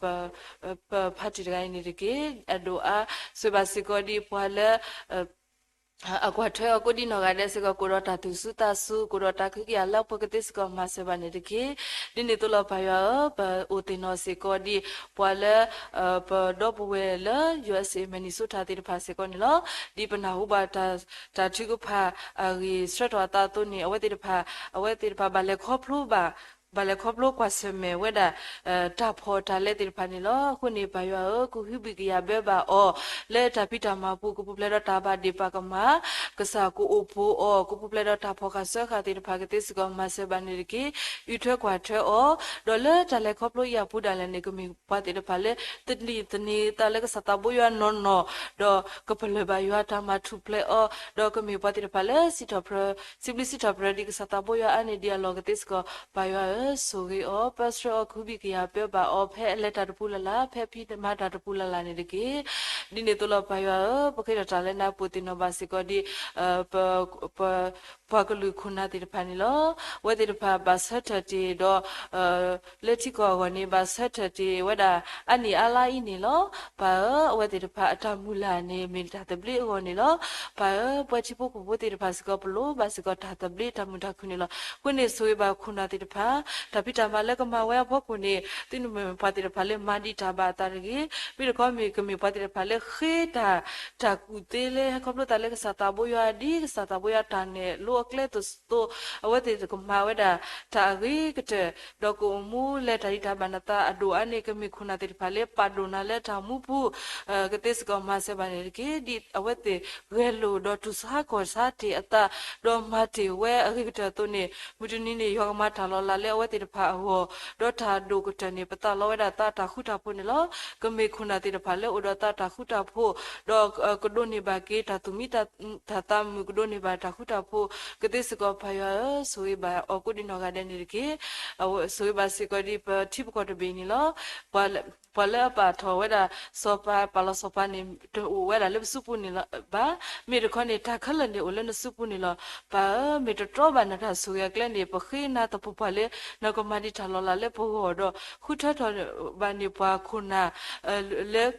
ပဖါတံၢ်တဂၤအံၤန့ၣ်တက့ၢ်. အဒိၣ်အါ ဆိၣ်ဂ့ၤဘၣ်စ့ၢ်ကီးဒ်ပှၤလၢ အကွၢ်ထွဲအီၤကိးဒ်နီၢ်ဂၤဒဲးစ့ၢ်ကီး ကအိၣ်ဒီးတၢ်သူၣ်စူၤသးစူၤ ကအိၣ်ဒီးတၢ်ကဟုကယာ်လၢအပှဲၤကသ့စ့ၢ်ကီး မၤစၢၤဘၣ်န့ၣ်တက့ၢ်. ဒ်န့ၣ်အသိးလီၤ ပၢ်ယွၤဧၢ, ပအိၣ်သ့ၣ်နီၣ်စ့ၢ်ကီးဒ်ပှၤလၢ ပဒီပုၢ်ဝဲၢ်လၢ ယူအက်စ့ၣ် မင်ၣ်နံၣ်စိထၣ်သ့ၣ်တဖၣ်စ့ၢ်ကီးန့ၣ်လီၤ. ဒ်ပနၢ်ဟူဘၣ်တၢ်ထုကဖၣ်အဂ့ၢ်ဆှၢထီၣ်အသးအသိးန့ၣ် အဝဲသ့ၣ်တဖၣ် အဝဲသ့ၣ်တဖၣ်ဘၣ်လဲၤခီဖျိဘၣ် ဘၣ်လဲၤခီဖျိကွၢ်ဆၢၣ်မဲာ်ဝဲဒၣ် တၢ်ဖှီၣ်တၢ်လဲသ့ၣ်တဖၣ်န့ၣ်လီၤ. အဃိန့ၣ် ပၢ်ယွၤဧၢ, ကဟုဘံၣ်ကယာ်ဘၢဘၣ်အီၤ လၢတၢ်ဖံးတၢ်မၤပူၤ ကပူၤဖျဲးဒီးတၢ်ဘၣ်ဒ့ၣ်ပာ်ကမၣ်, ကစၢ်ကအိၣ်ဖှိၣ်အီၤ ကပူၤဖျဲးဒီးတၢ်ဖှီၣ်ဃာ်စၢဃာ်သ့ၣ်တဖၣ်ကသ့စ့ၢ်ကီး မၤစၢၤဘၣ်န့ၣ်တက့ၢ်. အုၣ်ထွဲကွၢ်ထွဲအီၤ ဒီးလၢတၢ်လဲၤခီဖျိအံၤအပူၤဒၣ်လဲာ်န့ၣ် ကမ့ၢ်ပှၤသ့ၣ်တဖၣ်လၢ သန့ၤသန့ၤသးလၢကစၢ်သးဘိယွၤနီၢ်နီၢ်, ဒီးကပလၢၢ်ဘၣ်ယွၤတၢ်မၤထူၣ်ဖျဲးအီၤ, ဒီးကမ့ၢ်ပှၤသ့ၣ်တဖၣ်လၢ စံးထီၣ်ပတြၢၤ စံးဘျုးစံးထီၣ်ပတြၢၤဒ်ကစၢ်သးဘိယွၤအါန့ၢ်ဒံးအလီၢ်ကသ့စ့ၢ်ကီး ပၢ်ယွၤဧၢ, ဆိၣ်ဂ့ၤအီၤ ပၢဆှၢအီၤ ကဟုဘံၣ်ကယာ်ဘၢဘၣ်အီၤ ဖဲအလဲၤတၢ်တပူၤလၢ်လၢ် ဖဲအဖံးမၤတၢ်တပူၤလၢ်လၢ်န့ၣ်တက့ၢ်. ဒ်န့ၣ်အသိးလီၤ ပၢ်ယွၤဧၢ, ပဃ့ထီၣ်တၢ်လၢနၤ ပအိၣ်သ့ၣ်နီၣ်ဘၣ်စ့ၢ်ကီးဒ် ပှၤကလုာ်ခိၣ်နၢ်သ့ၣ်တဖၣ်န့ၣ်လီၤ. အဝဲသ့ၣ်တဖၣ်ဘၣ်ဆၢထၢၣ်တ့ၢ်ဒီး လၢထံကီၢ်အဂီၢ်န့ၣ် ဘၣ်ဆၢထၢၣ်တ့ၢ်ဝဲဒၣ် အါနံၣ်အါလါအံၤန့ၣ်လီၤ. ပၢ်ဧၢ, အဝဲသ့ၣ်တဖၣ်အတၢ်မုၢ်လၢ်န့ၣ် မ့ၢ်တၢ်သဘျ့အဂီၢ်န့ၣ်လီၤ. ပၢ်ဧၢ, ပဝဲထံဖိကီၢ်ဖိသ့ၣ်တဖၣ်စ့ၢ်ကီး ပလိၣ်ဘၣ်စ့ၢ်ကီးတၢ်သဘျ့တၢ်မုာ်တၢ်ခုၣ်န့ၣ်လီၤ. အဃိန့ၣ် ဆိၣ်ဂ့ၤဘၣ်ခိၣ်နၢ်သ့ၣ်တဖၣ် တၢ်ဖံးတၢ်မၤလၢကမၤဝဲအဖီခိၣ်န့ၣ် သုမ့ၢ်ပှၤသ့ၣ်တဖၣ်လၢမၤဒံးတၢ်ဘၣ်အသးတဂ့ၤ, မ့ၢ်တခီမ့ၢ်ကမ့ၢ်ပှၤသ့ၣ်တဖၣ်လၢဃ့တၢ် တၢ်ကူၣ်သ့လၢဟဲခီဖျိသးလၢကစၢ်သးဘိယွၤ ဒ်ကစၢ်သးဘိယွၤတၢ်နဲၣ်လိအကျဲသိးသိး, အဝဲသ့ၣ်ကမၤဝဲဒၣ် တၢ်အဂ့ၤကတၢၢ်, ဒီးကအိၣ်မူလဲၤတၢ်ဒံးတၢ်ဘၣ်နသးအဒိၣ်အါန့ၣ် ကမ့ၢ်ခိၣ်နၢ်သ့ၣ်တဖၣ်လၢပာ်ဒိၣ်နၤလၢတၢ်မူပူၤ ကသ့စ့ၢ်ကီးမၤစၢၤဘၣ်န့ၣ်တက့ၢ်. ဒ်အဝဲသ့ၣ်ဂဲၤလိာ်ဒီးတူၢ်ဆါခီၣ်ဆါတ့ၢ်အသး ဒီးမၤတ့ၢ်ဝဲအဂ့ၤကတၢၢ်အသိးန့ၣ် မုၢ်တနံၤန့ၣ် ယွၤကမၤတၢ်လီၤလးလၢအဝဲသ့ၣ်တဖၣ်အဂီၢ်, ဒီးတၢ်ဒိၣ်ကတၢၢ်န့ၣ် ပသးလီဝဲဒၣ်သးတၢ်ဃူတၢ်ဖိးန့ၣ်လီၤ. ကမ့ၢ်ခိၣ်နၢ်သ့ၣ်တဖၣ်လၢအိၣ်ဒီးသးတၢ်ဃူတၢ်ဖိး, ဒီးကဒိးန့ၢ်ဘၣ်က့ၤတၢ်သူၣ်မံသးမုာ် ကဒိးန့ၢ်ဘၣ်တၢ်ဃူတၢ်ဖိး ကသ့စ့ၢ်ကီး ပၢ်ယွၤဧၢ, ဆိၣ်ဂ့ၤဘၣ်အီၤကိးဒံးနီၢ်ဂၤဒဲးန့ၣ်တက့ၢ်. အဝဲဆိၣ်ဂ့ၤဘၣ်စ့ၢ်ကီးဒ်ပထံပကီၢ်တဘ့ၣ်န့ၣ်လီၤ. ပှၤလၢအပာ်ထီၣ်ဝဲဒၣ်စီၤပၤ ပာ်လီၤစီၤပၤန့ၣ် တအိၣ်ဝဲဒၣ်လၢပစုပူၤန့ၣ်လီၤဘၣ်. မ့ၢ်တခီန့ၣ် တၢ်ခဲလၢာ်န့ၣ်အိၣ်လၢနစုပူၤန့ၣ်လီၤ. ပၢ်ဧၢ, မ့ၢ်တတြီဘၣ်နတၢ်ဆိၣ်ဂ့ၤအကျဲန့ၣ် ပဃ့နၤသပှၢ်ပှၢ်လၢ နကမၤဒံးတၢ်လီၤလးလၢပဂီၢ်ဒီး ဃုထၢထီၣ်ဘၣ်န့ၢ်ပှၤခိၣ်နၢ် လၢ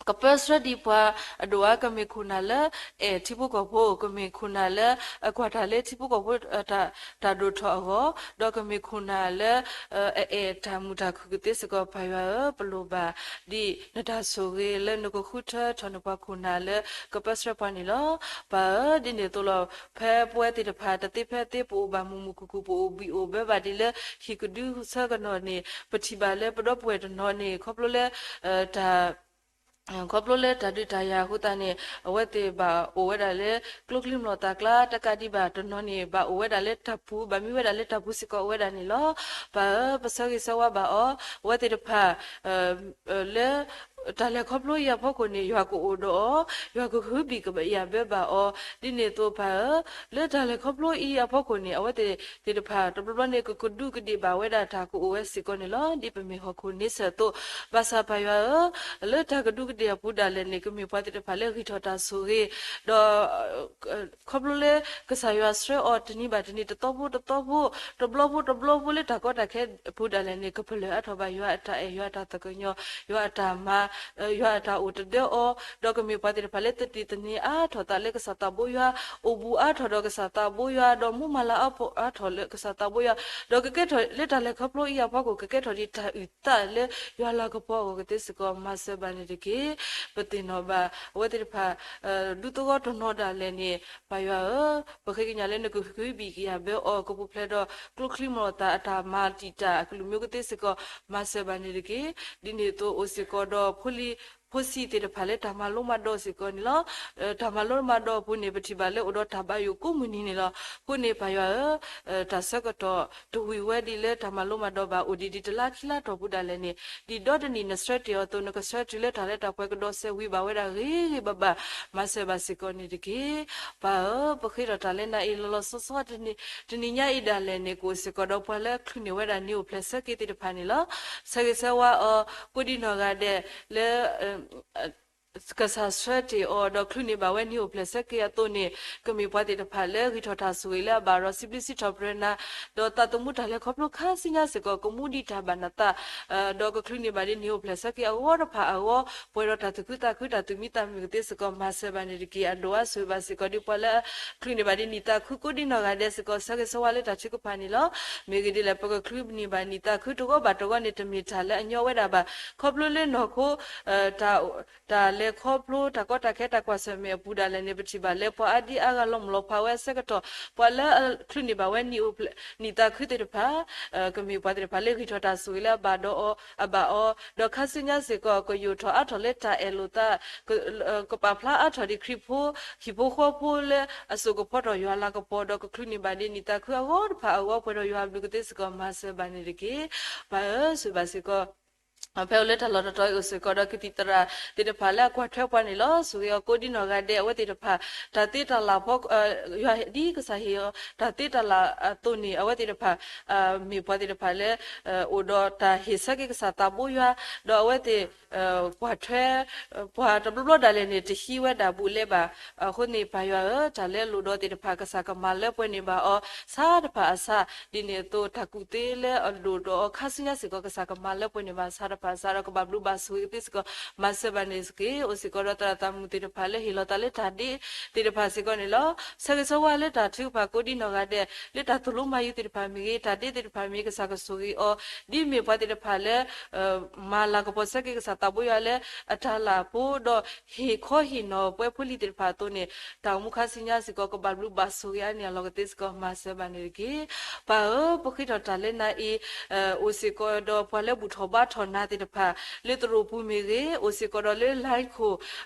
ကပၢဆှၢဒံးပှၤအဒိၣ်အါ ကမ့ၢ်ခိၣ်နၢ်လၢအဲၣ်ထံဖိကီၢ်ဖိ, ကမ့ၢ်ခိၣ်နၢ်လၢအကွၢ်တၢ်လၢထံဖိကီၢ်ဖိ တၢ်ဒိၣ်ထီၣ်အဂီၢ်, ဒီးကမ့ၢ်ခိၣ်နၢ်လၢ အအဲၣ်တၢ်မုာ်တၢ်ခုၣ်ကသ့စ့ၢ်ကီး ပၢ်ယွၤဧၢ, ပလိၣ်ဘၣ်ဒ်နတၢ်ဆိၣ်ဂ့ၤလၢနကဃုထၢထီၣ်န့ၢ်ပှၤခိၣ်နၢ်လၢကပၢဆှၢပှၤန့ၣ်လီၤ. ပၢ်ဧၢ, ဒ်န့ၣ်အသိးလီၤ. ဖဲပဝဲသ့ၣ်တဖၣ်တသ့ဖဲသ့ ပအိၣ်ဘၣ်မုာ်မုာ်ခုၣ်ခုၣ် ပအိၣ်ဘံၣ်အိၣ်ဘၢဘၣ်ဒ်လၢ ဟံၣ်ကဒုဆၢကနီၤန့ၣ် ပထံၣ်ဘၣ်လၢပဒီပုၢ်ဝဲၢ်တနီၤန့ၣ် ခီဖျိလၢ တၢ် ခီဖျိလၢတၢ်ဒုးတၢ်ယၤအဃိသတးန့ၣ် အဝဲသ့ၣ်ဘၣ်အိၣ်ဝဲဒၣ်လၢ ကျိချံမျိာ်သၣ်ကျါ တကးဒံးဘၣ်တနီၤန့ၣ် ဘၣ်အိၣ်ဝဲဒၣ်လၢတၢ်ပူၤ ဘၣ်မံဝဲဒၣ်လၢတၢ်ပူၤစ့ၢ်ကီးအိၣ်ဝဲဒၣ်န့ၣ်လီၤ. ပၢ်ဧၢ, ပဆၢဂ့ၤဆၢဝါဘၣ်အီၤ အဝဲသ့ၣ်တဖၣ် လၢ တၢ်လဲၤခီဖျိအံၤအဖီခိၣ်န့ၣ် ယွၤကအိၣ်ဒီးအီၤ, ယွၤကဟုဘံၣ်ကယၤဘၢဘၣ်အီၤ, ဒ်န့ၣ်အသိးပၢ်ဧၢ, လၢတၢ်လဲၤခီဖျိအံၤအဖီခိၣ်န့ၣ် အဝဲသ့ၣ်တဖၣ်တဘျီဘျီန့ၣ် ကကဒူးကဒ့ၣ်ဘၣ်ဝဲဒၣ်တၢ်ကအိၣ်ဝဲစ့ၢ်ကီးန့ၣ်လီၤ. ဒ်ပမ့ၢ်ဟီၣ်ခိၣ်န့ဆၢၣ်အသိး, ဘၣ်ဆၣ်ပၢ်ယွၤဧၢ, လၢတၢ်ကဒူးကဒ့ၣ်အပူၤဒၣ်လဲာ်န့ၣ် ကမ့ၢ်ပှၤသ့ၣ်တဖၣ်လၢဂံၢ်ထီၣ်တၢ်ဆိၣ်ဂ့ၤ, ဒီး ခီဖျိလၢကစၢ်ယွၤဆှၢအီၤတနံၤဘၣ်တနံၤ တသီဖိတသီဖိ, တဘျီဖိတဘျီဖိလၢတၢ်ကီတၢ်ခဲအပူၤဒၣ်လဲာ်န့ၣ် ကပလၢၢ်အါထီၣ်ဘၣ်ယွၤအတၢ်အဲၣ် ယွၤအတၢ်သးကညီၤ, ယွၤအတၢ်မၤ ယွၤအတၢ်အိၣ်တဒၢအီၤ, ဒီးကမ့ၢ်ပှၤသ့ၣ်တဖၣ်လၢသတ့ၢ်သန့ၤအါထီၣ်သးလၢကစၢ်သးဘိယွၤ, အိၣ်ဘူးအါထီၣ်ဒီးကစၢ်သးဘိယွၤ, ဒီးမူမၤလၤအါထီၣ်လၢကစၢ်သးဘိယွၤ, ဒီးကကဲထီၣ်လၢတၢ်လဲၤခီဖျိအံၤအဖီခိၣ် ကကဲထီၣ်ဒံးတၢ်အုၣ်သးလၢယွၤလၤကပီၤအဂီၢ်ကသ့စ့ၢ်ကီး မၤစၢၤဘၣ်န့ၣ်တက့ၢ်. ပသ့ၣ်နီၣ်ဘၣ် အဝဲသ့ၣ်တဖၣ် ဒူသဝီတနီၤဒၣ်လဲာ်န့ၣ် ပၢ်ယွၤဧၢ, ပဃ့ကညးလၢနကဟုကယာ်ဘၢအီၤ ကပူၤဖျဲးဒီးကျိချံမျိာ်သၣ်အတၢ်မၤတံာ်တာ်အကလုၢ်မံၤကသ့စ့ၢ်ကီး မၤစၢၤဘၣ်န့ၣ်တက့ၢ်. ဒ်န့ၣ်အသိးအိၣ်စ့ၢ်ကီးဒီးဖိလံၤ ဖိဆံးသ့ၣ်တဖၣ်လၢတၢ်မၤလိမၤဒိးစ့ၢ်ကီးန့ၣ်လီၤ. တၢ်မၤလိမၤဒိးအပူၤန့ၣ် ပထံၣ်ဘၣ်လၢအိၣ်ဒီးတၢ်ဘၣ်ယိၣ်ကိးမုၢ်နံၤန့ၣ်လီၤ. အဃိန့ၣ်ပၢ်ယွၤဧၢ, တၢ်ဆၢကတီၢ်တဝံၣ်ဝဲဒ်လၢတၢ်မၤလိမၤဒိးဘၣ်အိၣ်ဒံးဒံးတလါခံလါတီၢ်ပူၤဒၣ်လဲာ်န့ၣ် ဒ်ဒီတနံၣ်နဆှၢတ့ၢ်အီၤအသိး နကဆှၢတုၤလၢတၢ်လၢတၢ်ပှဲၤကဒီးစဲးဝံၤဘၣ်ဝဲဒၣ်ဂ့ၤဂ့ၤဘၣ်ဘၣ် မၤစၢၤဘၣ်စ့ၢ်ကီးန့ၣ်တက့ၢ်. ပၢ်ဧၢ, ပဃ့ထီၣ်တၢ်လၢနၤအံၤ လီၤလီၤဆီဆီတနံၤညါအံၤဒၣ်လဲာ်န့ၣ် ကအိၣ်စ့ၢ်ကီးဒီးပှၤလၢအချုးန့ၢ်ဝဲဒၣ်နံၤအိၣ်ဖျဲၣ်ဆၢက့ၤသ့ၣ်တဖၣ်န့ၣ်လီၤ. ဆၢဂ့ၤဆၢဝါအီၤ ကိးဒံနီၢ်ဂၤဒဲးလၢ ကစၢ်ဆှၢတ့ၢ်အီၤ ဒီးချုးန့ၢ်ဘၣ်ဝဲနံၤအိၣ်ဖျဲၣ်ဆၢက့ၤအသိးန့ၣ် ကမ့ၢ်ပှၤသ့ၣ်တဖၣ်လၢဂံၢ်ထီၣ်တၢ်ဆိၣ်ဂ့ၤလၢအဘၣ်ဒီး စံးဘျုးစံးထီၣ်ပတြၢၤနၤ, ဒီးသးသမူတၢ်လဲၤခီဖျိခါဆူညါစ့ၢ်ကီး ကမူဒံးတၢ်ဘၣ်နသး, ဒီးကချုးန့ၢ်ဘၣ်ဒ်နံၤအိၣ်ဖျဲၣ်ဆၢက့ၤအဂီၢ်တဖၣ်အဂီၢ် ပှဲၤဒီးတၢ်သူၣ်ခုသးခု တၢ်သူၣ်မံသးမုာ်ကသ့စ့ၢ်ကီး မၤစၢၤဘၣ်န့ၣ်တက့ၢ်. အဒိၣ်အါဆိၣ်ဂ့ၤဘၣ်စ့ၢ်ကီးဒ်ပှၤလၢ ချုးန့ၢ်ဘၣ်ဒ်နံၤသးခုကိးဒံနီၢ်ဂၤဒဲးစ့ၢ်ကီး ဆၢဂ့ၤဆၢဝါလၢတၢ်ထုကဖၣ်န့ၣ်လီၤ. မ့ၢ်ဂ့ၢ်ဒ်လဲၣ် ပကချုးန့ၢ်ဘၣ်နံၤသးခုတဂီၢ်ဘၣ်တဂီၢ်န့ၣ် တမ့ၢ်တၢ်လၢအညီဝဲဒၣ်ဘၣ်. ခီဖျိလၢနီၢ်ခိ တၢ်လဲၤခီဖျိတၢ်ကီတၢ်ခဲတၢ်ကွၢ်ဆၢၣ်မဲာ်အပူၤဒၣ်လဲာ်န့ၣ် ပထံၣ်ဘၣ်လၢပှၤအါဒံအါဂၤလီၤမုၢ်လီၤဖးဝဲအဆၢကတီၢ် ပှၤလၢအချုးန့ၢ်ဘၣ်ဝဲ နံၤသးခုသ့ၣ်တဖၣ် ကမ့ၢ်ပှၤသ့ၣ်တဖၣ်လၢဂံၢ်ထီၣ်တၢ်ဆိၣ်ဂ့ၤလၢအဘၣ်ဒီးအီၤ အဘၣ်အီၤ, ဒီးခါဆူညါစ့ၢ်ကီး ကယိာ်ထီၣ်အါထီၣ်လၢတၢ်အဲၣ်လိာ်သး ကပာ်ဖျါအါထီၣ်ဒံးခရံာ်ဖိ ဟံၣ်ဖိဃီဖိလၢအစိာ်ကဖီထီၣ်ယွၤလၤကပီၤ ဒီးကချုးန့ၢ်ဘၣ်ဒ်နံၤသးခုအဂီၢ်တဖၣ်အဂီၢ် ပှဲၤဒီးယွၤအဘျုးကသ့စ့ၢ်ကီး မၤစၢၤဘၣ်န့ၣ်တက့ၢ်. ပၢ်ဧၢ, ဆိၣ်ဂ့ၤဘၣ်စ့ၢ်ကီး ဖဲအိၣ်လၢတၢ်လီၢ်တတီၤအံၤအိၣ်စ့ၢ်ကီးဒီးကသံၣ်သရၣ်သ့ၣ်တဖၣ်လၢအကွၢ်ထွဲပှၤန့ၣ်လီၤ. ဆိၣ်ဂ့ၤအီၤကိးဒံနီၢ်ဂၤဒဲး အဝဲသ့ၣ်တဖၣ် တၢ်သ့တၢ်လၢ်ဖီ ယွၤဒ်ကစၢ်ဟ့ၣ်အီၤ တၢ်သ့တၢ်လၢ်အသိးန့ၣ် အဝဲသ့ၣ်တဖၣ် မ့ၢ်ပှၤသ့ၣ်တဖၣ်လၢ အိၣ်ဒီးတၢ်ဟ့ၣ်ဆၢက့ၤကစၢ်သးဘိယွၤ ဒီးအဝဲသ့ၣ် ကွၢ်ထွဲ ပှၤတဘျီဘျီဒၣ်လဲာ်န့ၣ် တဟံးဝဲဒၣ်ဘူးလဲဘၣ်. အဃိန့ၣ် ပၢ်ယွၤဧၢ, တၢ်လၢအလိၣ်ဒီးသ့ၣ်တဖၣ် ကစၢ်ကမၤလၢပှဲၤန့ၢ်ဘၣ်အီၤ ဆါတဖၣ်အဆါ, ဒ်န့ၣ်အသိး တၢ်ကူၣ်သ့လၢအလိၣ်ဒီးအီၤခါဆူညါစ့ၢ်ကီး ကစၢ်ကမၤလၢပှဲၤန့ၢ်ဘၣ်ဆါတဖၣ်အဆါ ဒီးကဘၣ်ဘျုးဘၣ်ဆိၣ်ဂ့ၤကသ့စ့ၢ်ကီး မၤစၢၤဘၣ်န့ၣ်တက့ၢ်. အိၣ်စ့ၢ်ကီးဒီးသရၣ်သးမုာ်သ့ၣ်တဖၣ်လၢဟ့ၣ်လီၤသးလၢတၢ်ဒ့သ့ၣ်တဖၣ်စ့ၢ်ကီးန့ၣ်လီၤ. ဆၢဂ့ၤဆၢဝါလၢတၢ်ထုကဖၣ်ကိးဒံနီၢ်ဂၤဒဲး လၢတၢ်သိၣ်လိမၤယူၤသ့ၣ်တဖၣ်မ့ၢ်ဂ့ၤ, တၢ်ဒ့သ့ၣ်တဖၣ်မ့ၢ်ဂ့ၤ ကစၢ်ကဆိၣ်ဂ့ၤအီၤ, ဒ်မ့ၢ်ပှၤသ့ၣ်တဖၣ်လၢ မၤလၤကပီၤဆၢက့ၤကစၢ်သးဘိယွၤလၢအတၢ်လၢ်ဖိ ဒီးဟ့ၣ်ခီဟ့ၣ်နီၤပှၤဖိလံၤသ့ၣ်တဖၣ်အသိးန့ၣ် တၢ်အိၣ်မူခါဆူညါစ့ၢ်ကီး ကဘၣ်ဘျုးဘၣ်ဆိၣ်ဂ့ၤအါန့ၢ်အလီၢ်ကသ့စ့ၢ်ကီး မၤစၢၤဘၣ်န့ၣ်တက့ၢ်. ပၢ်ဧၢ, ပဃ့ထီၣ်တၢ်လၢနၤအံၤ အိၣ်စ့ၢ်ကီးဒီးပှၤလၢဘူၣ်ထီၣ်ဘါထီၣ်နၤသ့ၣ်တဖၣ် လၢသရိာ်ပူၤမ့ၢ်ဂ့ၤ, အိၣ်စ့ၢ်ကီးဒီးလၢ line ခိၣ်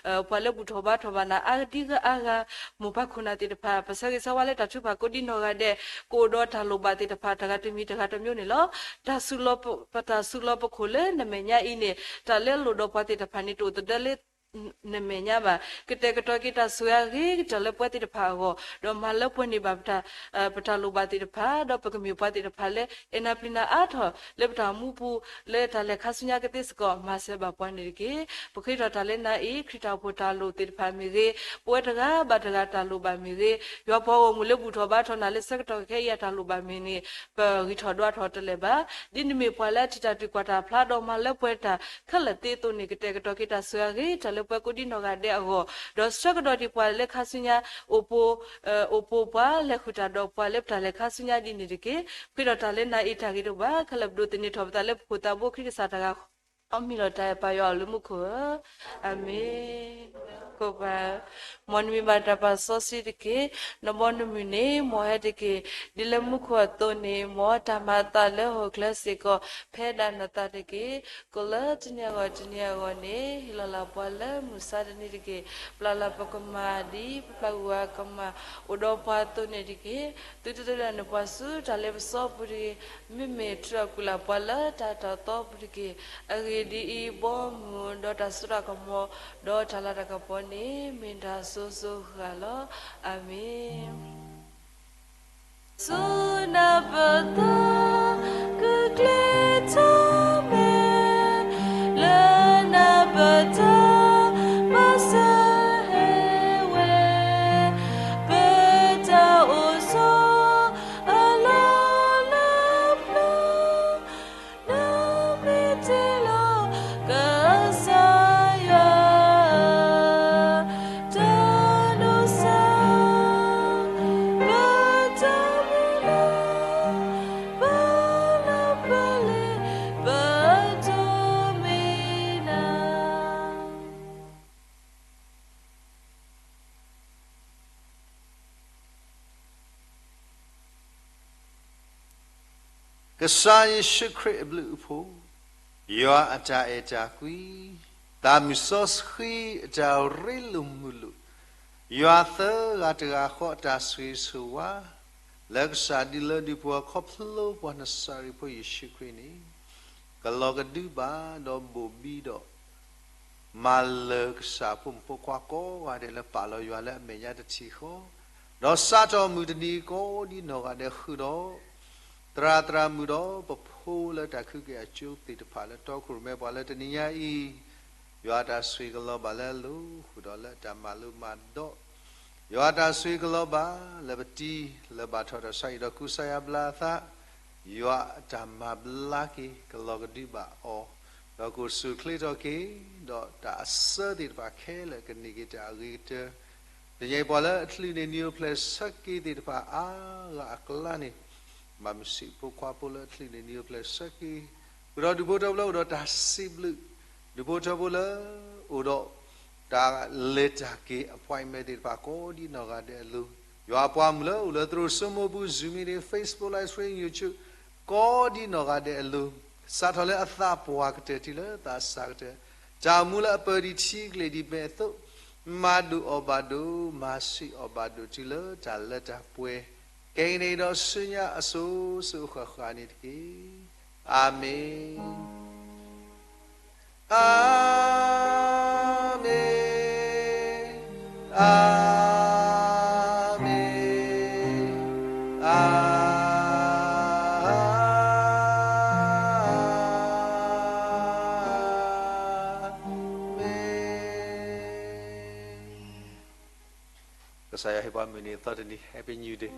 ပှၤလၢဘူၣ်ထီၣ်ဘါထီၣ်ဘၣ်နၤ အါဒံအါဂၤ မိၢ်ပၢ်ခိၣ်နၢ်သ့ၣ်တဖၣ် ပဆၢဂ့ၤဆၢဝါလၢတၢ်ထုကဖၣ်ကိးဒံနီၢ်ဂၤဒဲး ကအိၣ်ဒီးတၢ်လိၣ်ဘၣ်သ့ၣ်တဖၣ်တဂၤတမံၤတဂၤတမံၤန့ၣ်လီၤ. တၢ်စူးလီၤပ ပတၢ်စူးလီၤပခိၣ်လၢနမဲာ်ညါအံၤန့ၣ် တၢ်လၢအလိၣ်ဒီးပှၤသ့ၣ်တဖၣ်န့ၣ် တအိၣ်သဒၢလၢ နမဲာ်ညါဘၣ်. ကတဲာ်ကတီၤက့ၤတၢ်ဆိၣ်ဂ့ၤအဂ့ၤကတၢၢ်လၢပှၤသ့ၣ်တဖၣ်အဂီၢ် ဒီးမၤလၢပှဲၤန့ၢ်ဘၣ် ပတၢ်လိၣ်ဘၣ်သ့ၣ်တဖၣ် ဒီးပကမ့ၢ်ပှၤသ့ၣ်တဖၣ်လၢ အဲၣ်နၢ်ပျံၤနၤအါထီၣ် လၢပတၢ်အိၣ်မူပူၤ လၢတၢ်လဲၤခါဆူညါကသ့စ့ၢ်ကီး မၤစၢၤဘၣ်ပှၤန့ၣ်တက့ၢ်. ပဃ့ထီၣ်တၢ်လၢနၤအံၤ ခရံာ်တၢ်အိၣ်ဖှိၣ်တၢ်လိၣ်သ့ၣ်တဖၣ်မ့ၢ်ဂ့ၤ, ပဝဲတဂၤဘၣ်တဂၤတၢ်လိၣ်ဘၣ်မ့ၢ်ဂ့ၤ, ယွၤပှၤဂီၢ်မုၢ်လၢဘူၣ်ထီၣ်ဘါထီၣ်နၤလၢဆၢကတီၢ်ခဲအံၤအတၢ်လိၣ်ဘၣ်မ့ၢ်န့ၣ် ပဂံၢ်ထီၣ်ဒွးထီၣ်တလဲၤဘၣ်. ဒ်နမ့ၢ်ပှၤလၢအထံၣ်တၢ်တုၤကွၢ်တၢ်ဖျါဒီးမၤလၢပှဲၤတၢ်ခဲလၢာ်သ့အသိးန့ၣ် ကတဲာ်ကတီၤက့ၤတၢ်ဆိၣ်ဂ့ၤအဂ့ၤကတၢၢ်လၢပှၤကိးဒံနီၢ်ဂၤဒဲးအဂီၢ်, ဒီးဆှၢကဒီးဒံးပှၤလၢခါဆူညါ အိၣ်ပိာ် အိၣ်ပိာ်ပှၤလဲၤဃုာ်တၢ်ဒီးပှၤလၢပတၢ်လဲၤခါဆူညါဒ်န့ၣ်တက့ၢ်. ပဃ့ထီၣ်တၢ်လၢနၤအံၤတၢ်ဂ့ၤတအိၣ်ဘၣ် ခဲလၢာ်ပဒိးသန့ၤထီၣ်ပသးလၢပခိၣ်သးဘိခရံာ်ကစၢ်တဂၤ အမံၤလီၤတၢ်အဲၣ်ပၢ်ယွၤအီၤလၢမူခိၣ်ဧၢ, အၤမ့ၣ်. ကိးပၤ မ်နမံၤဘၣ်တၢ်ပာ်စီဆှံတက့ၢ်. နဘီနမုၢ်န့ၣ် မ်ဟဲတက့ၢ်. ဒ်လၢမူခိၣ်အသိးန့ၣ် မ်တၢ်မၤအသးလၢဟီၣ်ခိၣ်ချၢစ့ၢ်ကီး ဖဲဒၣ်နသးတက့ၢ်. ကိးလၢတနံၤအဂီၢ်တနံၤအဂီၢ်န့ၣ် ဟ့ၣ်လီၤလၢပှၤလၢမုၢ်ဆါတနံၤတက့ၢ်. ပျၢ်လၢပကမၣ်ဒ်ပပျၢ်ကွံာ်အကမၣ် အိၣ်ဒီးပှၤအသိးန့ၣ်တက့ၢ်. သုတတုၤလၢနပှၤဆူတၢ်လ့ပစီပူၤတဂ့ၤ. မ့မ့ၢ်ထုးထီၣ်ကွံာ်လၢပှၤလၢတၢ်တၢ်သီပူၤတက့ၢ်. အဂ့ၢ်ဒ်အံၤ, ဘီမုၢ်ဒီးတၢ်စိတၢ်ကမီၤ ဒီးတၢ်လၤတၢ်ကပီၤန့ၣ် မ့ၢ်တၢ်စိၤစိၤဃၣ်ဃၣ်လီၤ. အၤမ့ၣ်. ဆူနပသး ကကျဲထီၣ်မဲာ် လၢနပတၢ်မၤစၢၤဟဲဝဲ ပတၢ်အိၣ်ဆိးအလီၢ်လၢပျၢၤ နမ့ၢ်တ့လီၤကစၢ် ကစၢ်ယ့ၣ်ၡူးခရံာ်အဘျုးအဖှိၣ်, ယွၤအတၢ်အဲၣ်တၢ်ကွံ, သးမုၢ်စီဆှံအတၢ်ရ့လိာ်မုာ်လိာ်, ယွၤသၢဂၤတဂၤဃီအတၢ်ဆိၣ်ဂ့ၤဆိၣ်ဝါ, လၢကစၢ်ဒုးလၢဒုးပှၤခီဖျိပှၤနစၤရ့းဖိယ့ၣ်ၡူးခရံာ်န့ၣ်, ကလီၤကဒုဘၣ်ဒီးဘိၣ်ဘံဒီး မၤလၢာ်ကစၢ်ဖိမုၣ်ဖိခွါကိးဂၤဒဲးလၢပာ်လီၤယွၤလၢအမဲာ်ညါတထံၣ်ဃီ, ဒီးစးထီၣ်မုၢ်တနံၤကိးဒ်နီၢ်ဂၤဒဲးဃုာ်ဒီး သရၣ်သရၣ်မုၣ်ဒီးပဖိလၢတၢ်ခုက့ၤအကၠိသ့ၣ်တဖၣ်လၢတီခိၣ်ရိၣ်မဲပှၤလၢတနံၤညါအံၤ, ယွၤတၢ်ဆိၣ်ဂ့ၤကလီၤဘၣ်လၢအလိၤ ဃုာ်ဒီးလၢအတၢ်မၤလိမၤဒိး, ယွၤတၢ်ဆိၣ်ဂ့ၤကလီၤဘၣ်လၢပတံၤလၢဘၣ်ထီၣ်တၢ်ဆါအံၤဒီးကူစါယါဘျါအသး, ယွၤအတၢ်မၤဘျါက့ၤကလီၤကဒုဘၣ်အီၤ, ဒီးကအိၣ်ဆူၣ်အိၣ်ချ့ထီၣ်က့ၤ, ဒီးတၢ်အစၢသ့ၣ်တဖၣ်ခဲလၢာ်ကန့ၢ်က့ၤတၢ်အဂ့ၤကတၢၢ်, တနံၤအံၤပှၤလၢအချုးန့ၢ်နံၤအိၣ်ဖျဲၣ်ဆၢက့ၤသ့ၣ်တဖၣ်အါဂၤအကျါန့ၣ်, ဘၣ်မုာ်ဆံးဖိခွါဖိလၢအချုးန့ၢ်နံၤအိၣ်ဖျဲၣ်ဆၢက့ၤ, ဃုာ်ဒီးဒူၣ်ဖိထၢဖိလၢအိၣ်ဒီးတၢ်စံးဘျုး, ဒူၣ်ဖိထၢဖိလၢ အိၣ်ဒီး တၢ်လဲၤတၢ်က့ၤ appointment သ့ၣ်တဖၣ်ကိးဒ်နီၢ်ဂၤဒဲးအလိၤ, ယွၤအပှၤမုၣ်လၢအိၣ်လၢသရိာ်စိမိၢ်ပူၤ Zoom meeting, Facebook Live Stream, YouTube ကိးဒ်နီၢ်ဂၤဒဲးအလိၤ, စးထီၣ်လၢအသးပှၢ်ကတၢၢ်တုၤလၢသးစၢ်ကတၢၢ်, တၢ်အိၣ်မူလၢအပၢၢ်ဒံးထံကျိၣ်ဒံးမဲာ်အသိး, မၤဒိၣ်အီၣ်ဘၣ်ဒိၣ်, မၤဆံးအီၣ်ဘၣ်ဒိၣ်တုၤလၢတၢ်လၢတၢ်ပှဲၤ, ခဲအံၤန့ၣ်ဒီးဆူညါအစိၤစိၤဃၣ်ဃၣ်န့ၣ်တက့ၢ်. အၤမ့ၣ်, အၤမ့ၣ်, အၤမ့ၣ်, အၤမ့ၣ်. ကစၢ်ယွၤဟ့ၣ်ပှၤမုၢ်နံၤအသီတနံၤ Happy New Day.